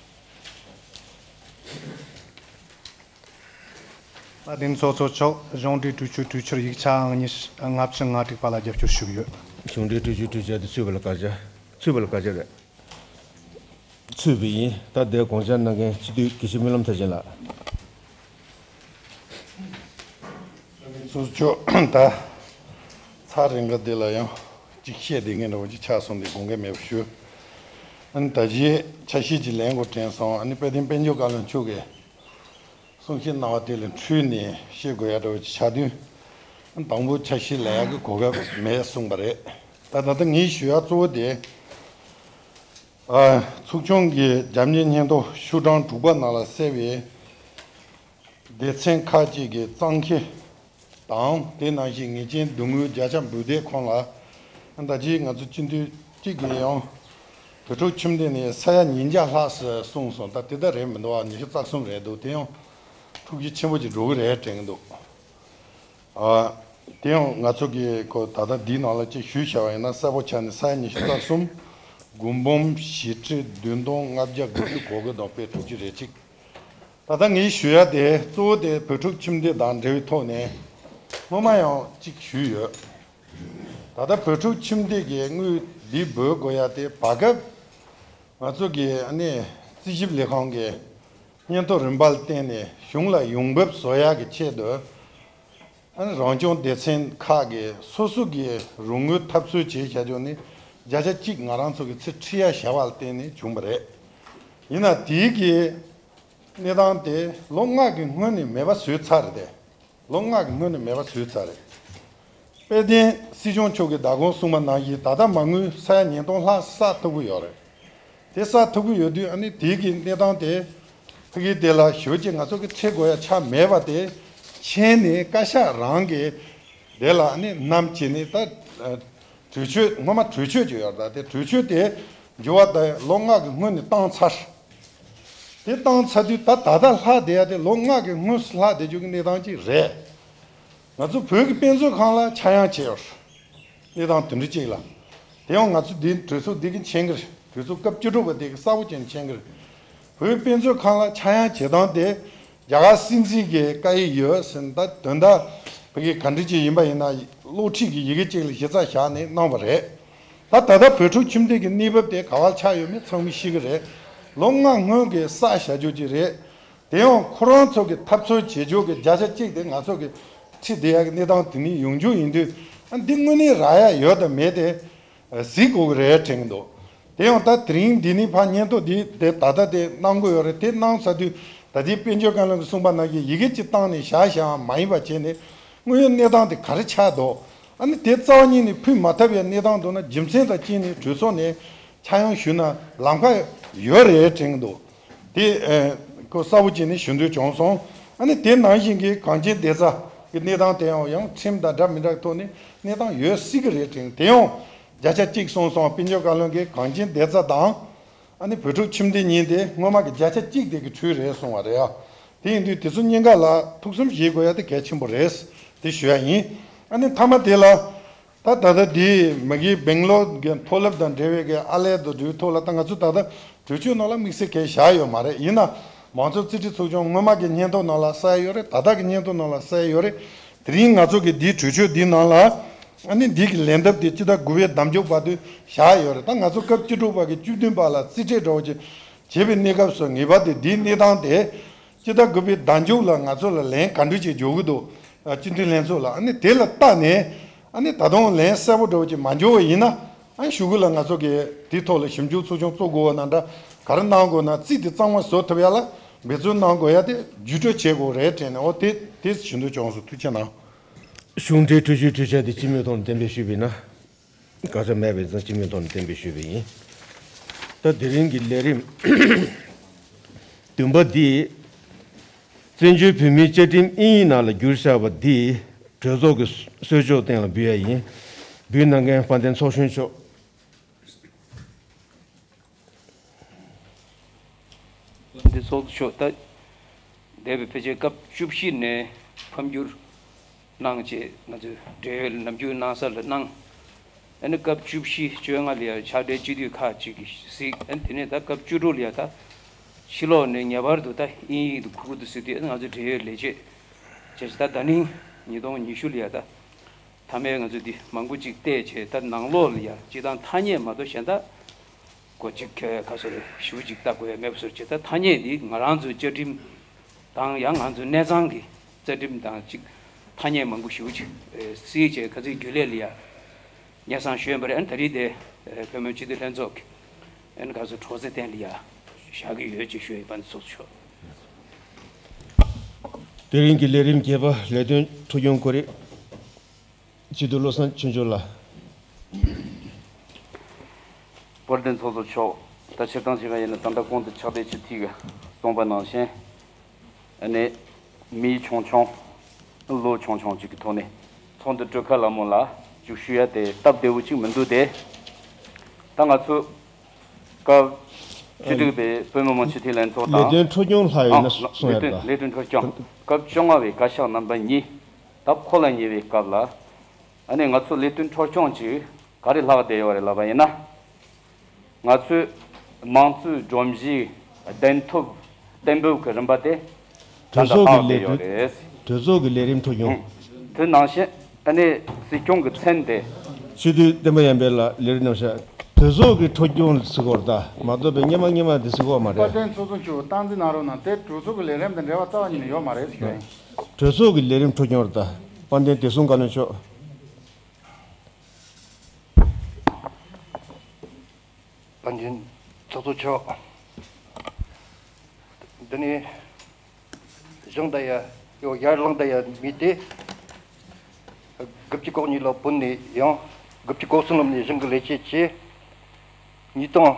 ལྷན་ཚོགས་ཚོགས་མཆོག་གཞུང་འབྲེལ་གྲོས་ཆོད་གྲོས་འཆར་ཡིག་ཆ་ཨང་ཉི་ཤུ་ལྔ་བཅུ་ང་དྲུག་པ་ལ་རྒྱབ་སྐྱོར་ཞུ་གི་ཡོད། གཞུང་འབྲེལ་གྲོས་ཆོད་གྲོས་འཆར་དེ་ཚུད་པ་ལ་བཀའ་རྒྱ། ཚུད་པ་ལ་བཀའ་རྒྱ་རེད། ཚུད་པ་ཡིན། ད་དེ་དགོངས་འཆར་གནང་མཁན་སྤྱི་འཐུས་དགེ་བཤེས་སྨོན་ལམ་མཐར་ཕྱིན་ལགས། ཚོགས་གཙོ་མཆོག་ད་ཚར་རིང་ག་འདི་ལ་ཡང་གཅིག་བཤད་བསྡད་མཁན་འདྲ་བོ་ཅིག་ཆགས་སོང་། འདི་དགོངས་འགལ་མེད་པ་ཞུ། ཨ་ནི་ད་གཞི་ཆ་ཤས་ཅིག་ལེན་དགོས་དྲན་སོང་། ཨ་ནི་དཔལ་ལྡན་དཔལ་འབྱོར་བཀའ་བློན་མཆོག་གིས་གསུང་བཤད་གནང་བ་དེ་ལ་འཁྲུལ་ནས་བཤད་དགོས་ཡ་འདྲ་བོ་ཅིག་ཆགས་དུས། ཨ་ནི་དང་པོ་ཆ་ཤས་ལེན་ཡ་གི་གོ་སྐབས་མེད་གསུངས་པ་རེད། ད་ད་ལྟ་ངས་ཞུ་ཡ་གཙོ་བོ་དེ། ཨ། ཚོགས་ཆུང་གི་རྒྱབ་གཉེར་སྙན་ཐོ་ཤོག་གྲངས་དྲུག་པ་ནང་ལ་གསལ་བའི་སྡེ་ཚན་ཁག་ཅིག་གི་གཙང་ཁེ་དང་། དེ་ནང་བཞིན་ཉེས་ཅན་སྡུག་བསྔལ་བརྒྱ་ཆ་འབུལ་དེབ་ཁོངས་ལ། ད་ཅི་ང་ཚོ་སྤྱི་འཐུས་གཅིག་གིས་ཡང་བོད་ཕྲུག་ཁྱིམ་སྡེ་ནས་ས་ཡ་ཉིས་བརྒྱ་ལྷག་ཙམ་གསུངས་སོང་། ད་དེ་ལྟར་རེད་མི་འདུག་ཨ། ཉི་ཤུ་རྩ་གསུམ་རེད་འདུག་དེ་ཡང་ཐུགས་རྗེ་ཆེན་པོ་ཅིག་འགྲོ་གི་རེད་དྲན་གི་འདུག་ཨ། དེ་ཡང་ང་ཚོ་གིས་ཁོ་ད་ལྟ་འདིའི་ནང་ལ་ཅིག་ཞུས་བཞག་པ་ཡིན་ན། གསལ་པོ་ཆགས་ནས་ས་ཡ་ཉི་ཤུ་རྩ་གསུམ། སྒོ་འབུམ་བཞི་ཁྲི་བདུན་སྟོང་ལྔ་བརྒྱ་དགུ་བཅུ་གོ་དགུ་དང་པའི་དྲུག་ཅུ་རེ་གཅིག་ད་ལྟ་ངས་ཞུ་ཡ་དེ་གཙོ་བོ་དེ་བོད་ཕྲུག་ཁྱིམ་སྡེ་དང་འབྲེལ་བའི་ཐོག་ནས་སྔོན་མ་ཡང་ཅིག་ཞུས་ཡོད། ད་ལྟ་བོད་ཕྲུག་ཁྱིམ་སྡེ་གི་དངུལ་འདི་འབུལ་དགོས་ཡ་དེ་བར་སྐབས་ང་ཚོ་གི་ཨ་ནི་རྩིས་ཞིབ་ལས་ཁང་གི་སྙན་ཐོ་རིམ་པ་ལ་བརྟེན་ནས་གཞུང་ལ་ཡོང་འབབ་བཟོ་ཡག་གི་ཆེད་དུ། ཨ་ནི་རང་སྐྱོང་སྡེ་ཚན་ཁག་གི་སོ་སོ་གི་རོགས་དངུལ་འཐབ་རྩོད་བྱས་བྱ་རྒྱུ་ནི་བརྒྱ་ཆ་གཅིག་ང་རང་ཚོ་གི་ཚུར་ཁྲིད་ཡ་བྱ་བ་ལ་བརྟེན་ནས་བྱུང་བ་རེད། ཡིན་ན་དེའི་གི་གནས་སྟངས་དེ་ལོ་ལྔ་གི་སྔོན་ནས་མེད་པ་བཟོས་ཚར་རེད་དེ། ལོ་ལྔ་གི་སྔོན་ནས་མེད་པ་བཟོས་ཚར་རེད། དཔལ་ལྡན་སྲིད་སྐྱོང་མཆོག་གིས་ད་དགོང་གསུངས་པ་ནང་བཞིན་ད་ལྟ་མ་དངུལ་ས་ཡ་ཉིས་སྟོང་ལྷག་བསགས་ཐུབ་ཀྱི་ཡོད་རེད། དེ་བསགས་ཐུབ་ཀྱི་ཡོད་དུས་ཨ་ནི་དེའི་གི་གནས་སྟངས་དེ་ཕ་གི་དེ་ལ་ཞུ་ཅིག་ང་ཚོ་གི་ཁྲིད་དགོས་ཡ་ཆགས་མེད་པ་དེ་མཁྱེན་ནས་བཀའ་ཤག་རང་གི་དེ་ལ་ཨ་ནི་བསྣམས་བྱས་ནས། ད་གྲོས་ཆོད་སྔོན་མ་གྲོས་ཆོད་ཅིག་ཡོད་རེད། ད་དེ་གྲོས་ཆོད་དེ་འགྱུར་བ་ད་ལོ་ལྔ་གི་སྔོན་ནས་བཏང་ཚར། དེ་བཏང་ཚར་དུས་ད་ད་ལྟ་ལྷག་བསྡད་ཡ་དེ་ལོ་ལྔ་གི་སྔོན་ལྷག་བསྡད་རྒྱུ་གི་གནས་སྟངས་ཅིག་རེད། ང་ཚོ་བོད་ཀྱི་དཔེ་མཛོད་ཁང་ལ་ཆག་ཡང་བྱས་ཡོད་རེད། གནས་སྟངས་དེ་འདྲ་ཅིག་ལ། དེ་ཡང་ང་ཚོ་འདི་གྲོས་ཚོགས་འདི་གི་མཁྱེན་གྱི་རེད། གྲོས་ཚོགས་སྐབས་བཅུ་དྲུག་པ་དེ་གི་གསལ་པོ་ཅན་མཁྱེན་གྱི་རེད། བོད་དཔེ་མཛོད་ཁང་ལ་ཆག་ཡང་བྱེད་སྟངས་དེ་རྒྱ་གར་སྲིད་འཛིན་གྱི་བཀའ་ཡིག་ཡོད་ཟེར་ན། ད་དོན་དག་བོད་ཀྱི་ག་འདྲ་ཅིག་ཡིན་པ་ཡིན་ན་གློག་ཁྲིད་ཀྱི་ཡི་གེ་གཅིག་ལ་གཞི་རྩ་བཞག་ནས་གནང་བ་རེད། ད་ད་ལྟ་བོད་ཕྲུག་ཁྱིམ་སྡེ་གི་གནས་བབ་དེ་ག་བ་ཆགས་ཡོད་མེད་ཚང་མས་ཤེས་ཀྱི་རེད། ལོ་ལྔ་སྔོན་གྱི་བསགས་བཞག་རྒྱུ་ཅིག་རེད། དེ་ཡང་ཁོ་རང་ཚོ་གི་འཐབ་རྩོད་བྱེད་ཕྱོགས་ཀྱི་བརྒྱ་ཆ་གཅིག་དེ་ང་ཚོ་གི་ཁྲིད་བསྡད་ཡག་གི་གནས་སྟངས་དེ་ནས་ཡོང་རྒྱུ་ཡིན་དུས། ཨ། འདི་དངོས་གནས་རག་ཡ་ཡོད་དམ་མེད་དེ་གཟིགས་དགོས་ཀྱི་རེད་དྲན་གྱི་འདུག་དེ་ཡང་ད་དེ་རིང་འདི་ནས་ཕར་སྙན་ཐོ་འདི་དེ་ད་ལྟ་དེ་གནང་དགོས་ཡོད་རེད། དེ་གནང་ཚར་དུས་ད་ལྟའི་དཔལ་འབྱོར་བཀའ་བློན་གྱིས་གསུངས་པ་ནང་བཞིན་ཡི་གེ་གཅིག་བཏང་ནས་བཞག་བཞག་མ་ཡིན་པ་བྱས་ནས། དངོས་ཡོད་གནས་སྟངས་དེ་ག་རེ་ཆགས་འདུག་ཨ་ནི་དེ་རྩ་བ་ཉིད་ནས་ཕུད་མ་ཐུབ་པའི་གནས་སྟངས་འདུག་ན། རྒྱུ་མཚན་དང་བསྟུན་ནས་གྲོས་ཚོགས་ནས་ཆག་ཡང་ཞུས་ན་ལམ་ཁ་ཡོད་རེད་དྲན་གྱི་འདུག་དེ། ཨ། ཁོ་གསལ་པོ་བྱས་ནས་ཞུ་འདོད་བྱུང་སོང་། ཨ་ནི་དེ་ནང་བཞིན་གྱི་གངས་ཅན་བདེ་རྩ་གི་གནས་སྟངས་དེ་ཡང་ཡང་ཁྲིམས་དང་འདྲ་མི་འདྲ་གི་ཐོག་ནས་གནས་སྟངས་ཡོད་སྲིད་ཀྱི་རེད་དྲན། དེ་ཡང་བརྒྱ་ཆ་གཅིག་གསུངས་སོང་། དཔལ་འབྱོར་བཀའ་བློན་གྱིས་གངས་ཅན་བདེ་རྩ་དང་། ཨ་ནི་བོད་ཕྲུག་ཁྱིམ་སྡེ་གཉིས་དེ་སྔོན་མ་གི་བརྒྱ་ཆ་གཅིག་དེ་གི་ཁྲོད་རེད་གསུངས་པ་རེད་ཨ། དེ་ཡིན་དུས་དེ་ཚོ་གཉིས་ཀ་ལ་ཐུགས་བསམ་བཞེས་དགོས་ཡ་དེ་གལ་ཆེན་པོ་རེད། དེ་ཞུ་ཡ་ཡིན། ཨ་ནི་མཐའ་མ་དེ་ལ། ད་ད་ལྟ་འདི་མ་གི་སྦེང་ལོར་གྱི་མཐོ་སློབ་དང་འབྲེལ་བའི་གི་ཨ་ལས་དང་འབྲེལ་བའི་ཐོག་ལ། ད་ང་ཚོ་ད་ལྟ་གྲོས་ཆོད་ནང་ལ་དམིགས་བསལ་གང་ཡང་བཞག་ཡོད་མ་རེད། ཡིན་ན་མང་གཙོ་རྩིས་ཁྲའི་ཚོགས་ཆུང་སྔོན་མ་གི་སྙན་ཐོ་ནང་ལ་གསལ་ཡོད་རེད། ད་ལྟ་གི་སྙན་ཐོ་ནང་ལ་གསལ་ཡོད་རེད། དེ་རིང་ང་ཚོ་གི་འདིའི་གྲོས་ཆོད་འདིའི་ནང་ལ། ཨ་ནི་འདི་གི་ལན་འདེབས་དེ་སྤྱི་ཟླ་དགུ་པའི་ཟླ་མཇུག་བར་དུ་བཞག་ཡོད་རེད། ད་ང་ཚོ་སྐབས་བཅུ་དྲུག་པ་གི་བཅུ་བདུན་པ་ལ་རྩིས་སྤྲོད་འདྲ་བོ་ཅིག་བྱེད་པའི་གནས་སྐབས་སུ་ངེས་པར་དུ་འདིའི་གནས་སྟངས་དེ། སྤྱི་ཟླ་དགུ་པའི་ཟླ་མཇུག་ལ་ང་ཚོ་ལ་ལན་ག་འདྲ་ཅིག་འབྱོར་གྱི་འདུག་ཨ། སྤྱི་འཐུས་ལྷན་ཚོགས་ལ། ཨ་ནི་དེ་ལ་བལྟས་ནས། ཨ་ནི་ད་དུང་ལན་གསལ་པོ་འདྲ་བོ་ཅིག་མ་འབྱོར་བ་ཡིན་ན། ཨ། གཞུག་གུ་ལ་ང་ཚོ་གིས་དེའི་ཐོག་ལ་ཞིབ་འཇུག་ཚོགས་ཆུང་བཙུགས་དགོས་པ་ན་འདྲ། ག་རེ་གནང་དགོས་ན་རྩིས་དེ་གཙང་མ་བཟོ་ཐུབ་ཡ་ལ་འབད་བརྩོན་གནང་དགོས་ཡ་དེ་བརྒྱུད་སྤྲོད་བྱེད་དགོས་རེད་དྲན་ནས། འོ་དེ་དེ་ཞུ་འདོད་བྱུང་སོང་། ཐུགས་རྗེ་གནང་། གཞུང་འབྲེལ་གྲོས་ཆོད་གྲོས་འཆར་དེ་སྤྱི་མོས་ཐོག་ནས་གཏན་འབེབས་ཞུས་པ་ཡིན་ན། བཀའ་ཤག་མེད་པའི་ཚང་སྤྱི་མོས་ཐོག་ནས་གཏན་འབེབས་ཞུས་པ་ཡིན། ད་དེ་རིང་གི་ལས་རིམ་བདུན་པ་འདི། བཙན་བྱོལ་བོད་མིའི་བཅའ་ཁྲིམས་དབྱིན་ཡིག་ནང་ལ་བསྒྱུར་བཞག་པ་འདི་གྲོས་ཚོགས་ཀྱི་གསོལ་ལྕོག་སྟེང་ལ་འབུལ་ཡ་ཡིན། འབུལ་གནང་མཁན་དཔལ་ལྡན་ཚོགས་གཞོན་མཆོག་འདི་ཚོགས་གཙོ་མཆོག་ད། འདས་པའི་ཕལ་ཆེར་སྐབས་བཅུ་བཞི་ནས་ཕབ་བསྒྱུར་གནང་བྱས་ང་ཚོས་འབྲེལ་ཡོད་ནམ་རྒྱུན་གནང་ས་ལ་གནང་། ཨ་ནི་སྐབས་བཅུ་བཞི་བཅོ་ལྔ་ལ་ཡང་ཕྱག་སྦྲེལ་སྤྱི་འཐུས་ཁག་ཅིག་གིས་གཟིགས། ཨ་ནི་དེ་ནས་ད་སྐབས་བཅུ་དྲུག་ལ་ཡང་ད་ཕྱི་ལོགས་ནས་ངེས་པར་དུ་ད་དབྱིན་ཡིག་ཏུ་ཁུག་ཁུག་ཏུ་གཟིགས་དུས། ཨ་ནི་ང་ཚོས་འབྲེལ་ཡོད་ལས་བྱེད་བྱས་ད་ད་ནིང་ཉིས་སྟོང་ཉི་ཤུ་ལ་ཡང་ད། མཐའ་མའི་ང་ཚོས་འདི་མང་པོ་ཅིག་བལྟས་བྱས། ད་ནང་ལོགས་ལ་ཡ་སྤྱིར་བཏང་ཐ་སྙད་མ་གཏོགས་གཞན་དག་གོ་གཅིག་ག་ཚོད་རེད། ཞུ་གཅིག་ལྟ་དགོས་ཡ་མེད་པ་བཟོ་བྱས། ད་ཐ་སྙད་འདི་ང་རང་ཚོའི་བཅའ་ཁྲིམས་དང་ཡང་ང་ཚོའི་གནས་ཚང་གི་རྩ་ཁྲིམས་དང་གཅིག་ཐ་སྙད་མང་པོ་ཞུ་གཅིག་གཟིགས་བྱས་ག་ཚོད་རྒྱུན་ལས་ལ་ཡ་སྙན་སེང་ཞུས་པ་རེད། ཨ་ནི་ད་རེས་དེ་བོད་མི་སྤྱི་འཐུས་ལྷན་ཚོགས་ཀྱི་ཨ་ནི་ག་ཚོད་གྲོགས་རྩེ་བསྟན་ལ་ཡ་བཞག་གི་ཡོད་ཅེས་ཞུ་ཡི་བ་འདི་ཚོགས་ཆོག་དེ་རིང་གི་ལས་རིམ་བརྒྱད་པ་ལས་དོན་འཕྲོ་སྐྱོང་ཁོར་ཡུག་སྤྱི་འཐུས་བློ་བཟང་ཆོས་འབྱོར་ལགས། དཔལ་ལྡན་ཚོགས་གཙོ་མཆོག་ད་སྤྱིར་བཏང་ཞིག་ག་ཡིན་ན་ད་ལྟ་གོང་དུ་ཕྱག་དཔེ་སྤྱི་འཐུས་ཀྱིས་གསུངས་པ་ནང་བཞིན། ཨ་ནི་མི་ཆུང་ཆུང་ལོ་ཆུང་ཆུང་ཅིག་གི་ཐོག་ནས་ཚོགས་འདུ་གྲོལ་ཁ་ལ་མོ་ལ་བཅུག་ཞུ་ཡ་དེ་སྟབས་བདེ་བོ་ཅིག་མི་འདུག་སྟེ། ད་ང་ཚོ་སྐབས་བཅུ་དྲུག་པའི་བོད་མི་མང་སྤྱི་འཐུས་ལྷན་ཚོགས་དང་། ལས་དོན་འཕྲོ་སྐྱོང་ལྷག་ཡོད་ན་ཨ་གསུང་ཡ་ལས་དོན་ལས་དོན་འཕྲོ་སྐྱོང་སྐབས་བཅོ་ལྔ་པའི་བཀའ་ཤག་རྣམ་པ་གཉིས། ད་ཁོ་ལ་ཉེ་བའི་སྐབས་ལ། ཨ་ནི་ང་ཚོ་ལས་དོན་འཕྲོ་སྐྱོང་ཅིག་ག་རེ་ལྷག་བསྡད་ཡོད་རེད་ལབ་པ་ཡིན་ན། ང་ཚོས་དམངས་གཙོའི་སྒྲོམ་གཞི་གདན་ཐོབ་གཏན་འབེབས་ཀྱི་རིམ་པ་དེ་ད་གྲོས་ལྟ་ཚོགས་ལྷག་ཀྱི་བསྡད་ལས་ཡོད་དོན་རེད། གྲོས་ཚོགས་ཀྱི་ལས་རིམ་འཕྲོ་སྐྱོང་། དེ་ནང་བཞིན་ཨ་ནི་སྲིད་སྐྱོང་གི་མཚན་དེ། སྤྱི་འཐུས་བསྟན་པ་ཡར་འཕེལ་ལགས་ལས་རིམ་ནང་བཞག་གྲོས་ཚོགས་ཀྱི་འཕྲོ་སྐྱོང་ཟེར་གོ་རེད་ད། མ་གཏོགས་པའི་སྔོན་མ་སྔོན་མ་དེ་ཟེར་གོ་མ་རེད། དཔལ་ལྡན་ཚོགས་གཙོ་མཆོག་སྟངས་འཛིན་གནང་རོགས་གནང་། དེ་གྲོས་ཚོགས་ཀྱི་ལས་རིམ་དང་འབྲེལ་བ་རྩ་བ་ཉིད་ནས་ཡོད་མ་རེད་ཞུ་ཡ་ཡིན། གྲོས་ཚོགས་ཀྱི་ལས་རིམ་འཕྲོ་སྐྱོང་རེད་ད། དཔལ་ལྡན་བདེ་སྲུང་བཀའ་བློན་མཆོག་དཔལ་ལྡན་ཚོགས་གཙོ་མཆོག་འདི་ནས་གཞུང་དང་ཡ་ཡོ་ཡར་ལངས་དང་ཡ་མི་དེ། དགུ་བཅུ་གོ་གཉིས་ལོ་བོད་ནས་ཡང་དགུ་བཅུ་གོ་གསུམ་ལོ་ནས་གཞུང་གི་ལས་བྱེད་བྱས། ཉིས་སྟོང་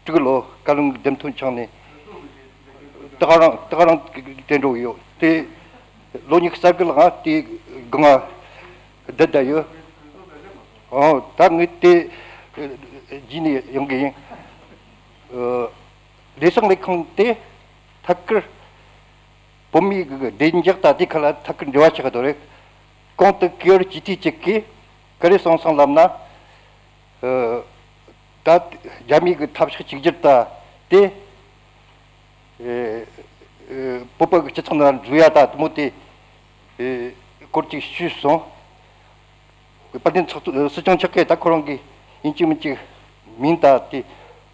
དྲུག་ལོ་བཀའ་བློན་གྱི་འདེམས་ཐོན་བྱུང་ནས་ད་ག་རང་ད་ག་རང་དེ་འགྲོ་ཡོད་དེ། ལོ་ཉི་ཤུ་རྩ་དགུ་ལ་ང་དེ་སྒང་ང་བསྡད་བསྡད་ཡོད། ཨོ་ད་ངས་དེ་རྗེས་ནས་ཡོང་གི་ཡིན། ལས་ཞུགས་ལས་ཁུངས་དེ་ཐད་ཀར་བོད་མིའི་གི་བདེ་འཇགས་དང་དེ་ཁ་ལ་ཐད་ཀར་འབྲེལ་བ་ཆགས་ཀྱི་འདུག་རེད། གོང་དུ་གུས་པར་སྤྱི་འཐུས་གཅིག་གིས་ག་རེ་གསུངས་སོང་ལབ་ན། ད་རྒྱ་མི་གི་ཐབས་ཤེས་གཅིག་གྱུར་དང་དེ། བོད་པ་གི་སྤྱི་ཚོགས་ནང་འཛུལ་ཡ་དང་དེ་མོ་དེ་སྐོར་ཅིག་ཞུས་སོང་། དཔལ་ལྡན་ཚོགས་གཙོ་སྲིད་སྐྱོང་མཆོག་གིས་ད་ཁོ་རང་གི་ཡིན་གཅིག་མིན་གཅིག་མིང་དང་དེ་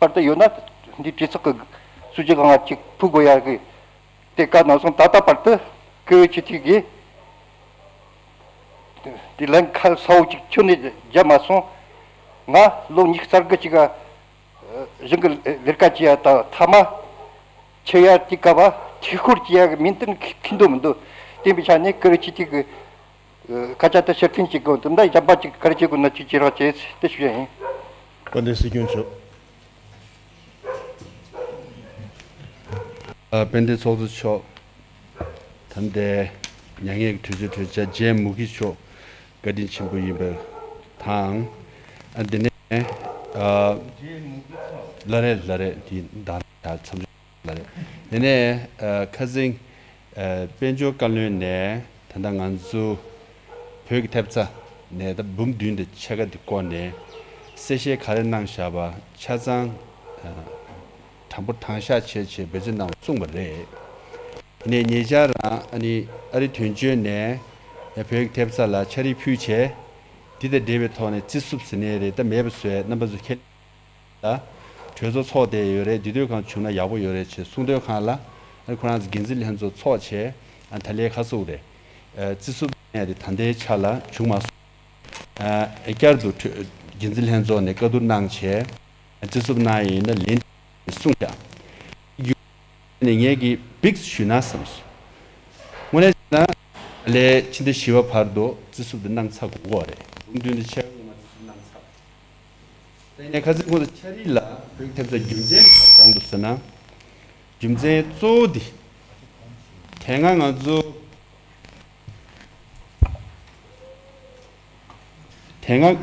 པར་དུ་ཡོད་ན་འདི་གྲོས་ཚོགས་ཀྱི་སྲོལ་རྒྱུན་སྒང་ང་ཅིག་ཕུལ་དགོས་ཡ་གི་དེ་བཀའ་གནང་སོང་། ད་ལྟ་བར་དུ་གུས་པར་སྤྱི་འཐུས་ཀྱིས་དེ་ལན་ཁ་གསལ་བོ་ཅིག་ཁྱོན་ནས་བརྒྱབ་མ་སོང་། ང་ལོ་ཉི་ཤུ་རྩ་དགུ་ཅིག་ག་གཞུང་གི་ལས་ཀ་བྱེད་ཡ་དང་མཐའ་མ་ཆེ་ཡ་དེ་ག་བ་འཐུས་ཤོར་བྱེད་ཡ་གི་མིང་དོན་མཁྱེན་འདུག་མི་འདུག་བསྟན་པའི་ཆ་ནས་གུས་པར་སྤྱི་འཐུས་ཀྱི་སྐད་ཆ་དེ་ཕྱིར་འཐེན་བྱེད་དགོས་འདུག་ད་གཞན་པ་ཅིག་ག་རེ་བྱེད་དགོས་ན་ཅིག་བྱེད་རོགས་བྱེད་དེ་ཞུ་ཡ་ཡིན། དཔལ་ལྡན་སྲིད་སྐྱོང་མཆོག་དཔལ་ལྡན་ཚོགས་གཙོ་མཆོག་ད་ལྟའི་མྱ་ངན་གྱི་གྲོས་ཆོད་གྲོས་འཆར་ཇེ་མུ་ཁི་མཆོག་བཀའ་དྲིན་ཆེན་པོ་ཡིན་པ་དང་། ཨ་འདི་ནས་ཨ་ལ་རེ་ལ་རེ་དེ་བདག་ལ་མཚམས་འཇོག་ལ་རེ། དེ་ནས་ཨ་ཁ་སང་ཨ་དཔལ་འབྱོར་བཀའ་བློན་ནས་ད་ལྟ་ང་ཚོ་བོད་ཀྱི་ཐེབས་རྩ་ནས་ད་འབུམ་བདུན་དང་ཕྱེད་ཀ་དེ་བསྐོར་ནས་གསལ་བཤད་ག་རེ་གནང་བཞག་པ་ཆ་ཚང་ཨ་དྲང་པོ་དྲང་བཞག་བྱས་བྱས་འབད་བརྩོན་གནང་བ་གསུངས་པ་རེད། དེ་ནས་ཉེ་ཆར་རང་ཨ་ནི་ཨ་རི་དོན་གཅོད་ནས་བོད་ཀྱི་ཐེབས་རྩ་ལ་ཕྱག་བྲིས་ཕུལ་བྱས། དེ་དང་འབྲེལ་བའི་ཐོག་ནས་རྩིས་སུབ་ཟེར་ནའི་རེད། ད་མེད་པ་བཟོས་རྣམ་པ་ཚོ་ཁས་ལེན་ལ་གྲོས་ཚོགས་ཚོགས་བསྡད་ཡོད་རེད། དེ་དུས་གང་བྱུང་ན་ཡག་པོ་ཡོད་རེད་ཅེས་གསུང་དོན་གང་ལ་ཨ་ནི་ཁོ་རང་ཚོ་འགན་འཛིན་ལྷན་ཚོགས་ཚོགས་བྱས་ཨ་ནི་ད་ལས་ཁ་གསོ་རེད། རྩིས་སུབ་ནས་དེ་ད་ལྟའི་ཆ་ལ་བྱུང་མ་སོང་། ཨ་བསྐྱར་དུ་གྲོས་འགན་འཛིན་ལྷན་ཚོགས་ནས་བཀའ་བསྡུར་གནང་བྱས། རྩིས་སུབ་གནང་ཡིན་ན་ལན་གསུངས་ཀྱང་། རྒྱུ་ནས་ངས་ཀྱི་བིགས་ཞུས་ན་བསམ་སོང་། དངོས་གནས་བྱས་ན་ལས་ཕྱི་ཟླ་བཞི་པ་བར་དུ་རྩིས་སུབ་དེ་གནང་ཚར་དགོས་ཀྱི་རེད། འབུམ་བདུན་དང་ཕྱེད་ཀ་སྔོན་མ་རྩིས་སུབ་གནང་ཚར། ངས་ཁ་སང་ཁོང་ཚོ་ཕྱག་བྲིས་ལ་བོད་ཀྱི་ཐེབས་རྩ་རྒྱུ་མཚན་ག་རེ་བཏང་འདུག་ཟེར་ན། རྒྱུ་མཚན་གཙོ་བོ་འདི། དེ་སྔ་ང་ཚོ། དེ་སྔ། ཨ།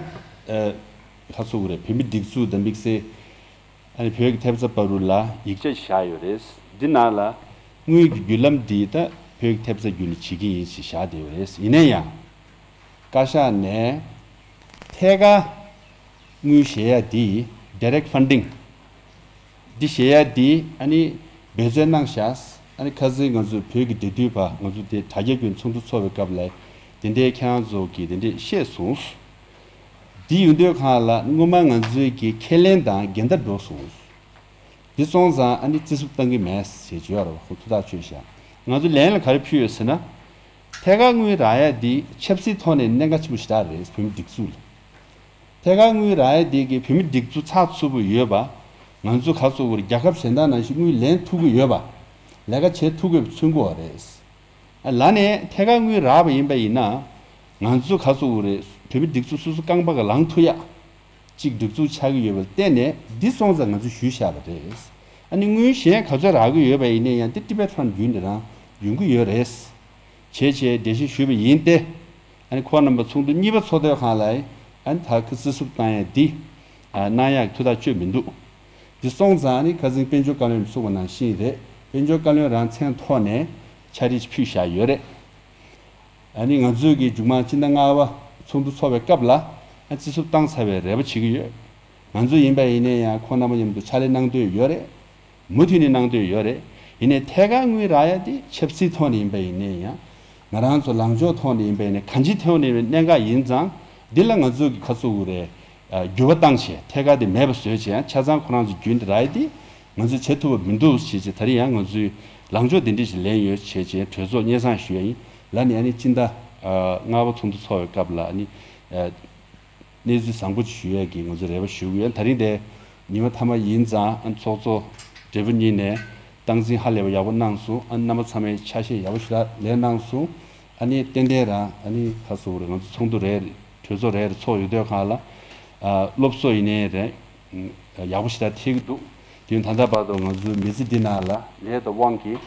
ཁ་སོ་གི་རེད། བོད་མི་སྒྲིག་འཛུགས་དང་དམིགས་བསལ། ཨ་ནི་བོད་ཀྱི་ཐེབས་རྩ་བར་དུ་ལ་ཡིག་ཆ་བཞག་ཡོད་རེད། འདི་ནང་ལ་དངུལ་གྱི་བརྒྱུད་ལམ་འདི་ད་བོད་ཀྱི་ཐེབས་རྩ་བརྒྱུད་ནས་བྱེད་ཀྱི་ཡིན་ཞེས་བཞག་བསྡད་ཡོད་རེད། ཡིན་ན་ཡང་། བཀའ་ཤག་ནས་ཐད་ཀར་དངུལ་བཞེས་ཡ་འདི། Direct Funding འདི་བཞེས་ཡ་འདི་ཨ་ནི་འབད་བརྩོན་གནང་ཤག་ཨ་ནི་ཁ་སང་ང་ཚོ་བོད་ཀྱི་འབྲེལ་མཐུད་པ་ང་ཚོ་དེ་དྲ་རྒྱ་བརྒྱུད་ཚོགས་འདུ་ཚོགས་པའི་སྐབས་ལ་དེ་འདྲའི་ཁྱེད་རང་ཚོ་གིས་དེ་འདྲས་བཤད་སོང་། འདི་ཡོང་དུས་སྒང་ལ་སྔོན་མ་ང་ཚོའི་གི་ཁས་ལེན་དང་འགལ་ཟླ་འགྲོ་སོང་། འདི་སོང་ཙང་ཨ་ནི་རྩིས་སུབ་བཏང་གི་མེད་ཟེར་བརྗོད་ཡ་རེད་བ། ཁོ་ཐུགས་ཐག་ཆོད་ཤག་ང་ཚོ་ལན་ལ་ག་རེ་ཕུལ་ཡོད་ཟེར་ན། ཐད་ཀར་དངུལ་རག་ཡ་འདི་ཆབ་སྲིད་ཐོག་ནས་གནད་འགག་ཆེན་པོ་ཞེ་དྲག་རེད། བོད་མི་སྒྲིག་འཛུགས་ལ། ཐད་ཀར་དངུལ་རག་ཡ་འདི་གིས་བོད་མི་སྒྲིག་འཛུགས་ཚགས་ཚུད་པོ་ཡོད་པ། ང་ཚོ་ག་ཚོད་དགོས་རྒྱལ་ཁབ་གཞན་དག་ནང་བཞིན་དངུལ་ལེན་ཐུབ་ཀྱི་ཡོད་པ། ལས་ཀ་བྱེད་ཐུབ་ཀྱི་ཡོད་པ་མཚོན་གྱི་ཡོད་རེད། ལ་ནས་ཐད་ཀར་དངུལ་རག་པ་ཡིན་པ་ཡིན་ན། ང་ཚོ་ག་ཚོད་དགོས་རེད། བོད་མི་སྒྲིག་འཛུགས་སོ་སོ་རྐང་པ་ག་ལངས་ཐུབ་ཡ། གཅིག་སྒྲིག་འཛུགས་ཆགས་ཀྱི་ཡོད་པར་བརྟེན་ནས་འདི་སོང་ཙང་ང་ཚོས་ཞུས་བཞག་པ་རེད། ཨ་ནི་དངུལ་གཞན་ག་ཚོད་རག་གི་ཡོད་པ་ཡིན་ན་ཡང་དེ་Tibet Fund་བརྒྱུད་ནས་རང་ཡོང་གི་ཡོད་རེད། བྱས་བྱས་འགྲེལ་བཤད་ཞུས་པ་ཡིན་ཏེ། ཨ་ནི་ཁོང་རྣམ་པ་ཚོགས་འདུ་གཉིས་པ་ཚོགས་དུས་སྒང་ལ། ཨ་ནི་ད་གི་རྩིས་སུབ་བཏང་ཡ་འདི། ཨ། གནང་ཡག་ཐུགས་ཐག་ཆོད་མི་འདུག་འདི་སོང་ཙང་ཨ་ནི་ཁ་སང་དཔལ་འབྱོར་བཀའ་བློན་གསུངས་པ་ནང་བཞིན་རེད། དཔལ་འབྱོར་བཀའ་བློན་རང་མཚན་ཐོག་ནས་ཕྱག་བྲིས་ཕུལ་བཞག་ཡོད་རེད། ཨ་ནི་ང་ཚོས་ཀྱི་མཇུག་མ་སྤྱི་ཟླ་ལྔ་པ་ཚོགས་འདུ་ཚོགས་པའི་སྐབས་ལ་ཨ་རྩིས་སུབ་བཏང་ཚར་བའི་རེ་བ་བྱེད་ཀྱི་ཡོད། ང་ཚོ་ཡིན་པ་ཡིན་ན་ཡང་ཁོང་རྣམ་པ་མཉམ་དུ་ཕྱག་ལས་གནང་འདོད་ཡོད་རེད། མུ་མཐུད་ནས་གནང་འདོད་ཡོད་རེད། ཡིན་ནའི་ཐད་ཀར་དངུལ་རག་ཡ་དེ་ཆབ་སྲིད་ཐོག་ནས་ཡིན་པ་ཡིན་ན་ཡང་། ང་རང་ཚོ་ལངས་ཕྱོགས་ཐོག་ནས་ཡིན་པ་ཡིན་ན་གང་ཅིའི་ཐོག་ནས་གནད་འགག་ཡིན་ཙང་། འདི་ལ་ང་ཚོ་གི་ཁ་སོ་གི་རེད། ཨ། འགྱུར་བ་བཏང་བྱས་ཐད་ཀར་དེ་མེད་པ་བཟོས་བྱས་ཡང་ཆ་ཚང་ཁོ་རང་ཚོ་རྒྱུན་དུ་རག་ཡ་དེ་ང་ཚོས་བྱེད་ཐུབ་པ་མི་འདུག་བྱས་བྱས། ད་རེས་ཡང་ང་ཚོའི་ལངས་ཕྱོགས་འདི་འདྲ་ཞིག་ལེན་ཡོད་བྱས་བྱས་གྲོས་ཚོགས་སྙན་སེང་ཞུ་ཡ་ཡིན། ལ་ནི་ཨ་ནི་སྤྱི་ཟླ་ལྔ་པ་ཚོགས་འདུ་ཚོགས་པའི་སྐབས་ལ་ཨ་ནི། ཨ། གནས་ཚུལ་བཟང་པོ་ཞུ་ཡས་ཀྱི་ང་ཚོ་རེ་བ་ཞུ་གི་ཡོད། ད་རིང་དེ་ཉི་མ་མཐའ་མ་ཡིན་ཙང་ཨ་ཚོགས་གཙོ་སྦྲེལ་པོ་གཉིས་ནས་སྟངས་འཛིན་ཧ་ལས་པ་ཡག་པོ་གནང་སོང་། ཨ་རྣམ་པ་ཚང་མས་ཆ་ཤས་ཡག་པོ་ཞེ་དྲག་ལེན་གནང་སོང་། ཨ་ནི་ཏན་ཏན་རང་ཨ་ནི་ཁ་སོ་རེ་ང་ཚོ་ཚོགས་འདུ་རེ་རེ་གྲོས་ཚོགས་རེ་རེ་ཚོགས་ཡོད་དུས་སྒང་ལ། ཨ། སློབ་གསོ་ཡིན་ནའི་རེད། ཡག་པོ་ཞེ་དྲག་ཐེབས་ཀྱི་འདུག་དེ་ཡིན་ད་ལྟ་བར་དུ་ང་ཚོའི་མི་ཚེ་འདི་ནང་ལ་ལས་དང་དབང་གིས་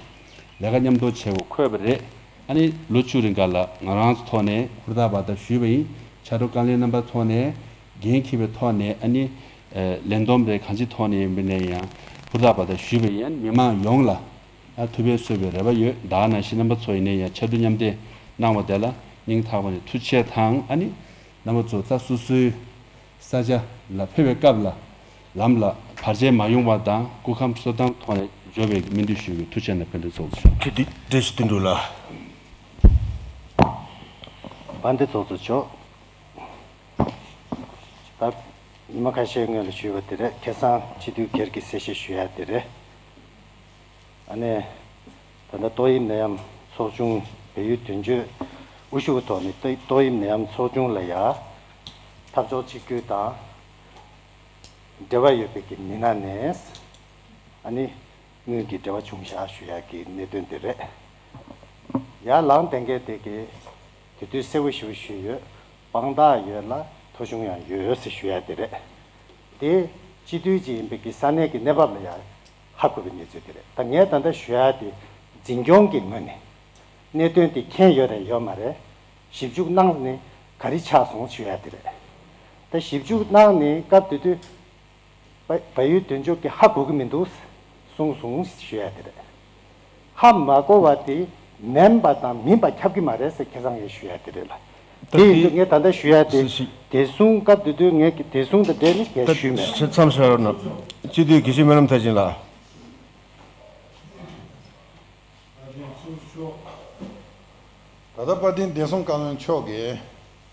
ལས་ཀ་མཉམ་དུ་བྱེད་དགོས་འཁོད་པ་རེད། ཨ་ནི་ལོ་བཅུ་རིང་ག་ལ་ང་རང་ཚོ་ཐོག་ནས་ཧུར་ཐག་པ་ད་ཞུས་པ་ཡིན། ཕྱག་རོགས་བཀའ་བློན་རྣམ་པ་ཐོག་ནས་འགན་འཁྱེར་བའི་ཐོག་ནས་ཨ་ནི་ལས་བསྡོམས་རེད། གང་ཅིའི་ཐོག་ནས་ཡིན་པ་ནས་ཡང་ཧུར་ཐག་པ་ད་ཞུས་པ་ཡིན། མི་མང་ཡོངས་ལ་ཨ་ཐུགས་ཕན་གསོས་པའི་རེ་བ་ཡོད། ད་ནང་བཞིན་རྣམ་པ་ཚོ་ཡིན་ནའི་ཡང་ཕྱར་གྲུ་མཉམ་འདེགས་གནང་བ་དེ་ལ་སྙིང་ཐག་པ་ནས་ཐུགས་རྗེ་ཆེ་དང་། ཨ་ནི་རྣམ་པ་ཚོ་ད་སོ་སོའི་ས་ཆ་ལ་ཕེབས་པའི་སྐབས་ལ་ལམ་ལ་བར་ཆད་མ་ཡོང་བ་དང་སྐུ་ཁམས་གསོ་ཐང་ཐོག་ནས་འབྱོར་བའི་སྨོན་འདུན་ཞུ་གི། ཐུགས་རྗེ་ཆེ་ན་ཕན་བདེ་ཚོགས་ཞུ། བཀྲ་ཤིས་བདེ་ལེགས། དཔལ་ལྡན་ཚོགས་གཙོ་མཆོག་ད་ཉི་མ་ཁ་ཤས་སྔོན་ལ་ཞུས་པ་དེ་རེད། ཁ་སང་སྤྱི་འཐུས་སྒེར་གྱི་གསལ་བཤད་ཞུ་ཡ་དེ་རེད། ཨ་ནི་ད་ལྟ་ཏོག་དབྱིབས་ནད་ཡམས་ཚོགས་ཆུང་བལ་ཡུལ་དོན་གཅོད་དབུ་བཞུགས་ཐོག་ནས་ཏོག་དབྱིབས་ནད་ཡམས་ཚོགས་ཆུང་ལ་ཡ་འཐབ་ཕྱོགས་གཅིག་གྱུར་དང་འབྲེལ་བ་ཡོད་པའི་གི་མི་སྣ་ནས་ཨ་ནི་དངུལ་གྱི་འབྲེལ་བ་བྱུང་བཞག་ཞུ་ཡ་གི་གནད་དོན་དེ་རེད། ཡར་ལངས་བསྡད་མཁན་དེ་གི་དེ་དུས་གསལ་པོ་ཞེ་པོ་ཞུས་ཡོད། དཔང་རྟགས་ཡོད་ལ་ཐོ་གཞུང་ཡང་ཡོད་ཟེར་ཞུ་ཡ་དེ་རེད། དེ་སྤྱི་འཐུས་ཅིག་ཡིན་པའི་གི་ས་གནས་ཀྱི་གནས་བབ་ལ་ཡང་ཧ་གོ་བའི་གནས་ཚུལ་དེ་རེད། ད་ངས་ད་ལྟ་ཞུ་ཡ་དེ་འཛིན་སྐྱོང་གི་ངོས་ནས་གནད་དོན་དེ་མཁྱེན་ཡོད་རེད་ཡོད་མ་རེད། ཞིབ་འཇུག་གནང་ནས་ག་རེ་ཆགས་སོང་ཞུ་ཡ་དེ་རེད། ད་ཞིབ་འཇུག་གནང་ནས་སྐབས་དེ་དུས་བལ་ཡུལ་དོན་གཅོད་ཀྱིས་ཧ་གོ་གི་མི་འདུག་གསུངས་སོང་ཞུ་ཡ་དེ་རེད། ཧ་མ་གོ་བ་དེ་མིན་པ་དང་མིན་པ་ཁྱབ་ཀྱི་མ་རེད་ཟེར་ཁ་སང་ངས་ཞུ་ཡ་དེ་རེད་ལ། ད་དེ་ཡིན་དུས་དེ་ངས་ད་ལྟ་ཞུ་ཡ་དེ། སི་སི་དེ་གསུང་སྐབས་དེ་དུས་ངས་དེ་གསུང་དང་འབྲེལ་ནས་ད་ཞུས་མེད། མཚམས་བཞག་རོགས་གནང་། སྤྱི་འཐུས་དགེ་བཤེས་སྨོན་ལམ་མཐར་ཕྱིན་ལགས། ད་ལྟ་དཔལ་ལྡན་བདེ་སྲུང་བཀའ་བློན་མཆོག་གིས་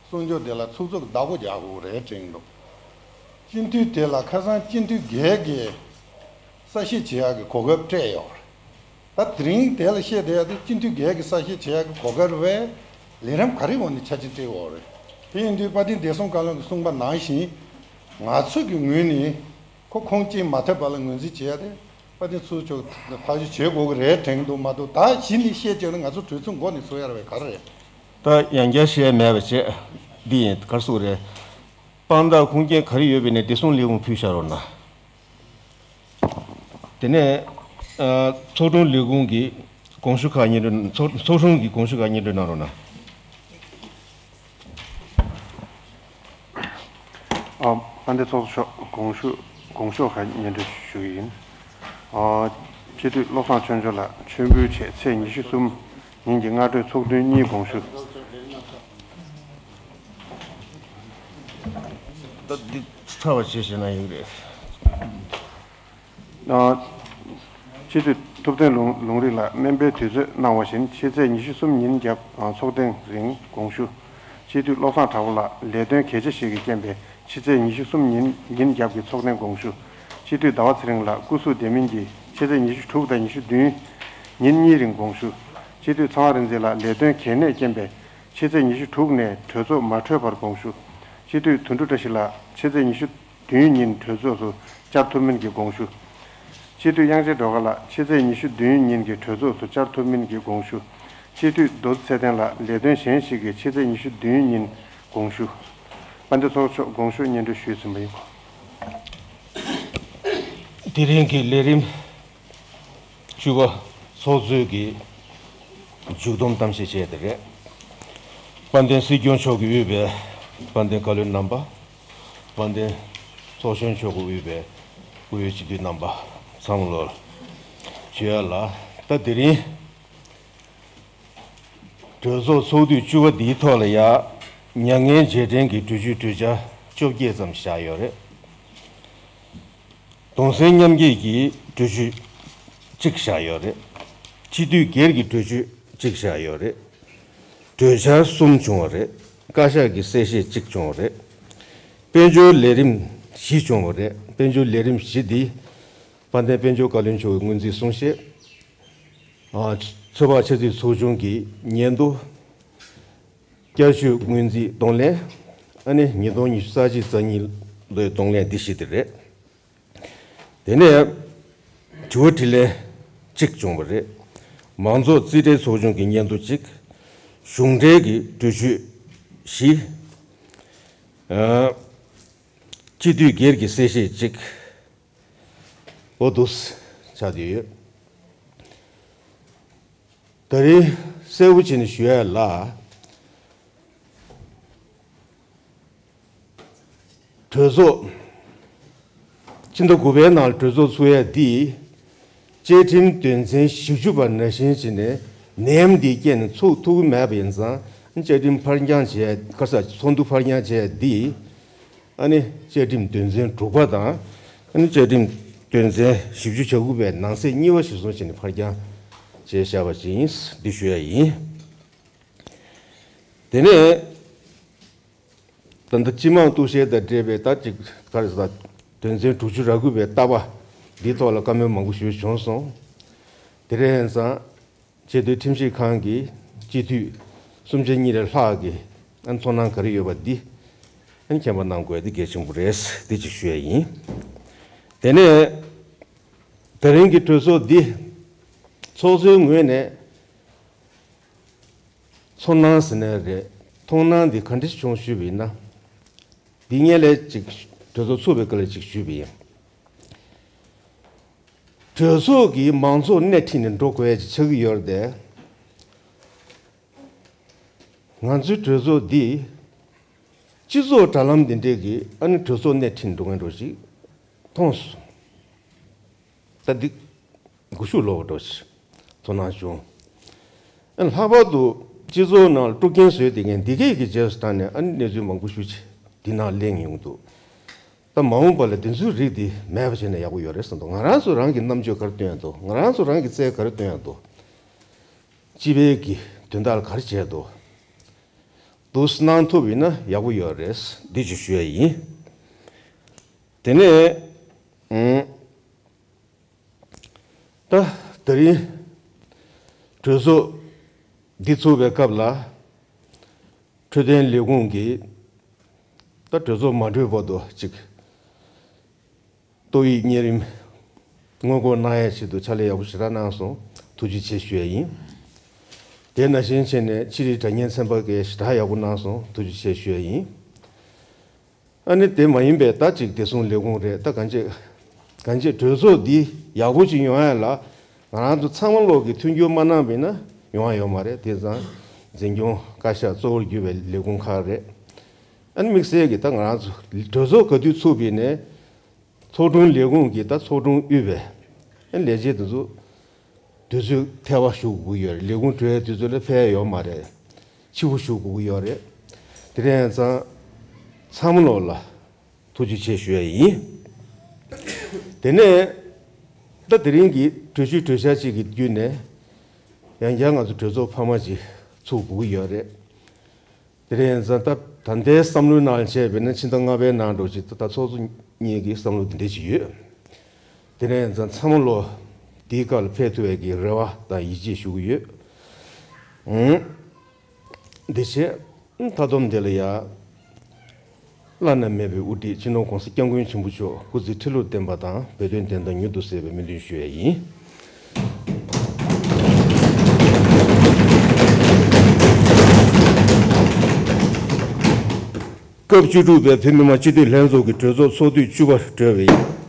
གསུང་ཆོས་དེ་ལ་ཚུགས་ཚུགས་བདག་པོ་རྒྱག་དགོས་རེད་དྲན་འདུག་སྤྱི་འཐུས་དེ་ལ་ཁ་སང་སྤྱི་འཐུས་སྒེར་གྱི་གསལ་བཤད་བྱེད་ཡག་གི་གོ་སྐབས་སྤྲད་ཡོད་རེད། ད་དེ་རིང་དེ་ལ་བཤད་བསྡད་ཡག་དེ་སྤྱི་འཐུས་སྒེར་གྱི་གསལ་བཤད་བྱེད་ཡག་གི་གོ་སྐབས་རེད་པས། ལས་རིམ་ག་རེ་འོག་ནས་ཆ་ཆེན་སྤྲད་ཡོད་རེད། དེ་ཡིན་དུས་དཔལ་ལྡན་བདེ་སྲུང་བཀའ་བློན་གྱིས་གསུངས་པ་ནང་བཞིན་ང་ཚོ་གི་ངོས་ནས་ཁོ་ཁུངས་སྐྱེལ་མ་ཐེབས་པ་ལ་ངོས་འཛིན་བྱེད་ཡག་དེ། དཔལ་ལྡན་ཚོགས་གཙོ་མཆོག་ཐག་གཅོད་བྱེད་དགོས་ཀྱི་རེད་དྲན་གྱི་འདུག་མ་གཏོགས། ད་གཞི་ནས་བཤད་བྱས་ན་ང་ཚོ་གྲོས་ཚོགས་འགོ་ནས་བཟོ་ཡ་རེད་པས། ག་རེ་རེད། ད་ཡང་བསྐྱར་བཤད་མེད་པ་བྱས། འདི་ཡིན། ག་རེ་ཟེར་དགོས་རེད། དཔང་རྟགས་ཁུངས་སྐྱེལ་ག་རེ་ཡོད་པ་ཡིན་ནའི་བདེ་སྲུང་ལས་ཁུངས་ཕུལ་བཞག་རོགས་གནང་། དེ་ནས་ཨ་ཚོགས་དྲུང་ལས་ཁུངས་ཀྱི་དགོངས་ཞུ་ཁག་སྙན་སྒྲོན། ཚོགས་ཚོགས་དྲུང་གི་དགོངས་ཞུ་ཁག་སྙན་སྒྲོན་གནང་རོགས་གནང་། ཨ། དཔལ་ལྡན་ཚོགས་གཙོ་མཆོག་དགོངས་ཞུ་དགོངས་ཞུ་ཁག་སྙན་སྒྲོན་ཞུ་གི་ཡིན། ཨ། སྤྱི་འཐུས་བློ་བཟང་ཆོས་འབྱོར་ལགས་མཆོད་འབུལ་ཆེད་ཚེས་ཉི་ཤུ་གསུམ་ཉིན་གྱི་སྔ་དྲོའི་ཚོགས་ཐུན་གཉིས་དགོངས་ཞུ། ད་འདི་ཚར་བ་བྱས་ཞེ་ན་ཡོད་རེད། ཨ། སྤྱི་འཐུས་ཐུབ་བསྟན་ལུང་ལུང་རིགས་ལགས་སྨན་པའི་དུས་ཚོད་གནང་བ་བཞིན་ཕྱི་ཚེས་ཉི་ཤུ་གསུམ་ཉིན་རྒྱབ་ཚོགས་ཐེངས་རིང་དགོངས་ཞུ། སྤྱི་འཐུས་བློ་བཟང་གྲགས་པ་ལགས་ལས་དོན་གལ་ཆེ་ཞིག་གི་རྐྱེན་པས་ཕྱི་ཚེས་ཉི་ཤུ་གསུམ་ཉིན་ཉིན་རྒྱབ་ཀྱི་ཚོགས་ཐེངས་དགོངས་ཞུ། སྤྱི་འཐུས་ཟླ་བ་ཚེ་རིང་ལགས་སྐུ་གཟུགས་བདེ་མིན་གྱིས་ཕྱི་ཚེས་ཉི་ཤུ་དྲུག་དང་ཉི་ཤུ་བདུན་ཉིན་གཉིས་རིང་དགོངས་ཞུ། སྤྱི་འཐུས་ཚངས་དབང་རིག་འཛིན་ལགས་ལས་དོན་གལ་གནད་རྐྱེན་པས་ཕྱི་ཚེས་ཉི་ཤུ་དྲུག་ནས་གྲོས་ཚོགས་མ་གྲོལ་བར་དགོངས་ཞུ། སྤྱི་འཐུས་དོན་གྲུབ་བཀྲ་ཤིས་ལགས་ཕྱི་ཚེས་ཉི་ཤུ་བདུན་ཉིན་གྲོས་ཚོགས་སུ་བཅར་ཐུབ་མིན་གྱི་དགོངས་ཞུ། སྤྱི་འཐུས་དབྱངས་ཅན་སྒྲོལ་དཀར་ལགས་ཕྱི་ཚེས་ཉི་ཤུ་བདུན་ཉིན་གྱི་གྲོས་ཚོགས་སུ་བཅར་ཐུབ་མིན་གྱི་དགོངས་ཞུ། སྤྱི་འཐུས་རྡོ་རྗེ་ཚེ་བརྟན་ལགས་ལས་དོན་གཞན་ཞིག་གིས་ཕྱི་ཚེས་ཉི་ཤུ་བདུན་ཉིན་དགོངས་ཞུ། དཔལ་ལྡན་ཚོགས་གཙོ་མཆོག་དགོངས་ཞུ་སྙན་སྒྲོན་ཞུས་ཟིན་པ་ཡིན། དེ་རིང་གི་ལས་རིམ་བཅུ་པ་ཚོགས་གཙོའི་གི་མཇུག་བསྡོམས་གཏམ་བཤད་བྱས་དེ་རེད། དཔལ་ལྡན་སྲིད་སྐྱོང་མཆོག་གིས་དབུས་པའི་དཔལ་ལྡན་བཀའ་བློན་རྣམ་པ། དཔལ་ལྡན་ཚོགས་གཞོན་མཆོག་གིས་དབུས་པའི་དབུས་སྤྱི་འཐུས་རྣམ་པ་ཚང་མ་ལོ་ཞུ་ཡ་ལ། ད་དེ་རིང་གྲོས་ཚོགས་ཚོགས་དུས་བཅུ་པ་འདིའི་ཐོག་ལ་ཡ་མྱ་ངན་རྗེས་དྲན་གྱི་གྲོས་ཆོད་གྲོས་འཆར་བཅོ་བརྒྱད་ཙམ་བཞག་ཡོད་རེད། གདུང་སེམས་མཉམ་སྐྱེད་ཀྱི་གྲོས་ཆོད་གཅིག་བཞག་ཡོད་རེད། སྤྱི་འཐུས་སྒེར་གྱི་གྲོས་ཆོད་གཅིག་བཞག་ཡོད་རེད། གྲོས་འཆར་གསུམ་བྱུང་བ་རེད། བཀའ་ཤག་གི་གསལ་བཤད་གཅིག་བྱུང་བ་རེད། དཔལ་འབྱོར་ལས་རིམ་བཞི་བྱུང་བ་རེད། དཔལ་འབྱོར་ལས་རིམ་བཞི་འདི་དཔལ་ལྡན་དཔལ་འབྱོར་བཀའ་བློན་མཆོག་གི་སྔོན་རྩིས་གསུང་བཤད། ཨ། ཚོད་དཔག་ཆ་རྩིས་ཚོགས་ཆུང་གི་སྙན་ཐོ། བསྐྱར་ཞུ་སྔོན་རྩིས་གདོང་ལེན། ཨ་ནི་ཉིས་སྟོང་ཉི་ཤུ་རྩ་གཅིག་རྩ་གཉིས་ལོའི་གདོང་ལེན་འདི་བཞི་དེ་རེད། དེ་ནས་དྲི་བ་དྲིས་ལན་གཅིག་བྱུང་བ་རེད། མང་ཚོགས་རྩིས་ཁྲའི་ཚོགས་ཆུང་གི་སྙན་ཐོ་གཅིག་གཞུང་འབྲེལ་གྱི་གྲོས་ཆོད་བཞི། ཨ། སྤྱི་འཐུས་སྒེར་གྱི་གསལ་བཤད་གཅིག་འོ་འདུག་ཆགས་བསྡད་ཡོད། ད་རེས་གསལ་པོ་བྱས་ནས་ཞུ་ཡ་ལ། གྲོས་ཚོགས་ཕྱི་ཟླ་དགུ་པའི་ནང་ལ་གྲོས་ཚོགས་ཚུགས་ཡ་འདི་བཅའ་ཁྲིམས་དོན་ཚན་བཞི་བཅུ་པ་ནང་བཞིན་བྱས་ནས་ནད་ཡམས་འདི་རྐྱེན་ནས་ཚུགས་ཐུབ་ཀྱི་མེད་པ་ཡིན་ཙང་བཅའ་ཁྲིམས་ཕར་འགྱངས་བྱས་ཁ་ས་ཚོགས་འདུ་ཕར་འགྱངས་བྱས་འདི། ཨ་ནི་བཅའ་ཁྲིམས་དོན་ཚན་དྲུག་པ་དང་། ཨ་ནི་བཅའ་ཁྲིམས་དོན་ཚན་བཞི་བཅུ་ཞེ་དགུ་པའི་ནང་གསེས་གཉིས་པ་གཞིར་བཟུང་བྱས་ནས་ཕར་འགྱངས་བྱས་བཞག་པ་ཅིག་ཡིན་འདི་ཞུ་ཡ་ཡིན། དེ་ནས་ད་ལྟ་སྤྱི་དམངས་གཏུག་བཤེར་དང་འབྲེལ་བའི་ད་ཅིག་ག་རེ་ཟ་དོན་ཚན་དྲུག་ཅུ་རེ་དགུ་པའི་ལྟ་བ་འདིའི་ཐོག་ལ་བཀའ་མོལ་མང་པོ་ཞུས་བྱུང་སོང་། དེ་རེད་ཙང་། ཆེས་མཐོའི་ཁྲིམས་ཞིབ་ཁང་གི་སྤྱི་འཐུས་སུམ་ཆ་གཉིས་ལས་ལྷག་གི་ཨན་ཚོར་སྣང་ག་རེ་ཡོད་པ་འདི་ཨན་མཁྱེན་པ་གནང་དགོས་འདི་གལ་ཆེན་པོ་རེད། འདི་གཅིག་ཞུ་ཡ་ཡིན། དེ་ནས་ད་རིང་གི་གྲོས་ཚོགས་འདི་ཚོགས་གཙོའི་ངོས་ནས་ཚོར་སྣང་ཟེར་ནའི་རེད། མཐོང་སྣང་འདི་ག་འདྲ་ཞིག་བྱུང་ཞུས་པ་ཡིན་ན། འདི་སྔོན་ལ་ཅིག་གྲོས་ཚོགས་ཚུགས་པའི་སྐབས་ལ་ཅིག་ཞུས་པ་ཡིན། གྲོས་ཚོགས་ཀྱི་མང་ཚོགས་སྣེ་ཁྲིད་ནས་འགྲོ་དགོས་ཡ་ཅིག་ཆགས་ཀྱི་ཡོད་རེད་དེ། ང་ཚོའི་གྲོས་ཚོགས་འདི་སྤྱི་ཚོགས་དྲ་ལམ་འདི་འདྲས་ཀྱི་ཨ་ནི་གྲོས་ཚོགས་སྣེ་ཁྲིད་འགྲོ་མཁན་འདྲ་ཞིག་མཐོང་སོང་། ད་འདི་སྒུལ་ཤུགས་ལོག་པ་འདྲ་ཞིག་ཚོར་སྣང་བྱུང་། ཨ་ནི་ལྷག་པར་དུ་སྤྱི་ཚོགས་ནང་ལ་དཀྲུག་རྐྱེན་བཟོས་བསྡད་མཁན་འདི་གས་ཀྱི་རྗེས་སུ་བཏང་ནས་ཨ་ནི་གནས་ཚུལ་མང་པོ་ཞིག་འདི་ནང་གླེང་ཡོང་འདུག་ད་མ་འོངས་པ་ལ་འདི་ཚོའི་རིགས་འདི་མེད་པ་བྱས་ན་ཡག་པོ་ཡོད་རེད་བསམ་འདུག་ང་རང་ཚོ་རང་གི་རྣམ་དཔྱོད་ག་རེ་སྟོན་ཡ་འདུག་ང་རང་ཚོ་རང་གི་རྩལ་ག་རེ་སྟོན་ཡ་འདུག་སྤྱི་པའི་གི་དོན་དག་ལ་ག་རེ་བྱས་འདུག་འདུག་སྣང་ཐུབ་ཡིན་ན་ཡག་པོ་ཡོད་རེད། འདི་ཅིག་ཞུ་ཡ་ཡིན། དེ་ནས་ཨང་། ད་དེ་རིང་གྲོས་ཚོགས་འདི་ཚུགས་པའི་སྐབས་ལ་འཕྲོད་བསྟེན་ལས་ཁུངས་ཀྱིས་ད་གྲོས་ཚོགས་མ་གྲོལ་བར་དུ་ཅིག་ཏོག་དབྱིབས་གཉན་རིམས་སྔོན་འགོག་གནང་ཡའི་ཆེད་དུ་ཕྱག་ལས་ཡག་པོ་ཞེ་དྲག་གནང་སོང་། ཐུགས་རྗེ་ཆེ་ཞུ་ཡ་ཡིན། དེ་ནང་བཞིན་བྱས་ནས་ཕྱི་རིགས་དྲ་བརྙན་ཚན་པ་གིས་ཞེ་དྲག་ཡག་པོ་གནང་སོང་། ཐུགས་རྗེ་ཆེ་ཞུ་ཡ་ཡིན། ཨ་ནི་དེ་མ་ཡིན་པའི་ད་ཅིག་བདེ་སྲུང་ལས་ཁུངས་རེད། ད་གང་ཅི་གང་ཅི་གྲོས་ཚོགས་འདི་ཡག་པོ་ཅིག་ཡོང་ཡ་ལ་ང་རང་ཚོ་ཚང་མ་ལོག་གི་མཐུན་འགྱུར་མ་གནང་བ་ཡིན་ན་ཡོང་ཡ་ཡོད་མ་རེད། དེ་ཙང་འཛིན་སྐྱོང་བཀའ་ཤག་གཙོ་བོར་གྱུར་པའི་ལས་ཁུངས་ཁག་རེད། ཨ་ནི་དམིགས་བསལ་གྱི་ད་ང་རང་ཚོ་གྲོས་ཚོགས་ག་དུས་ཚུགས་པ་ཡིན་ནའི་ཚོགས་དྲུང་ལས་ཁུངས་ཀྱི་ད་ཚོགས་དྲུང་དབུས་པའི་ཨ་ནི་ལས་བྱེད་དེ་ཚོ་དུས་ཚོད་ཐལ་བ་ཞུགས་དགོས་ཀྱི་ཡོད་རེད། ལས་ཁུངས་གྲོལ་བའི་དུས་ཚོད་ལ་ཕེབས་ཡ་ཡོད་མ་རེད། ཕྱི་པོ་ཞུགས་དགོས་ཀྱི་ཡོད་རེད། དེ་རེད་ཙང་ཚང་མ་ལོག་ལ་ཐུགས་རྗེ་ཆེ་ཞུ་ཡ་ཡིན། དེ་ནས་ད་དེ་རིང་གི་གྲོས་ཆོད་གྲོས་འཆར་ཅིག་གི་བརྒྱུད་ནས་ཡང་བསྐྱར་ང་ཚོ་གྲོས་ཚོགས་འཕར་མ་ཅིག་ཚུགས་དགོས་ཀྱི་ཡོད་རེད། དེ་རེད་ཙང་ད་ད་ལྟའི་བསམ་བློའི་ནང་བྱས་པས་ན་ཕྱི་ཟླ་ལྔ་པའི་ནང་འགྲོ་ཅིག་ད་ད་ཚོགས་གཙོ་གཉིས་ཀྱི་བསམ་བློ་དེ་འདྲ་ཅིག་ཡོད། དེ་རེད་ཙང་ཚང་མ་ལོག་དེའི་སྐབས་ལ་ཕེབས་ཐུབ་པའི་གི་རེ་བ་དང་ཡིད་ཆེས་ཞུ་གི་ཡོད། ཨང་། འདི་བྱས། མཐའ་སྡོམ་འདི་ལ་ཡ། བླ་ན་མེད་པའི་དབུ་ཁྲིད་སྤྱི་ནོར་༸གོང་ས་༸སྐྱབས་མགོན་ཆེན་པོ་མཆོག་སྐུ་ཚེ་ཁྲི་ལོར་བརྟན་པ་དང་བོད་དོན་བདེན་མཐའ་མྱུར་དུ་གསལ་བའི་སྨོན་འདུན་ཞུ་ཡ་ཡིན། སྐབས་བཅུ་དྲུག་པའི་བོད་མི་མང་སྤྱི་འཐུས་ལྷན་ཚོགས་ཀྱི་གྲོས་ཚོགས་ཚོགས་དུས་བཅུ་པ་གྲོལ་བ་ཡིན།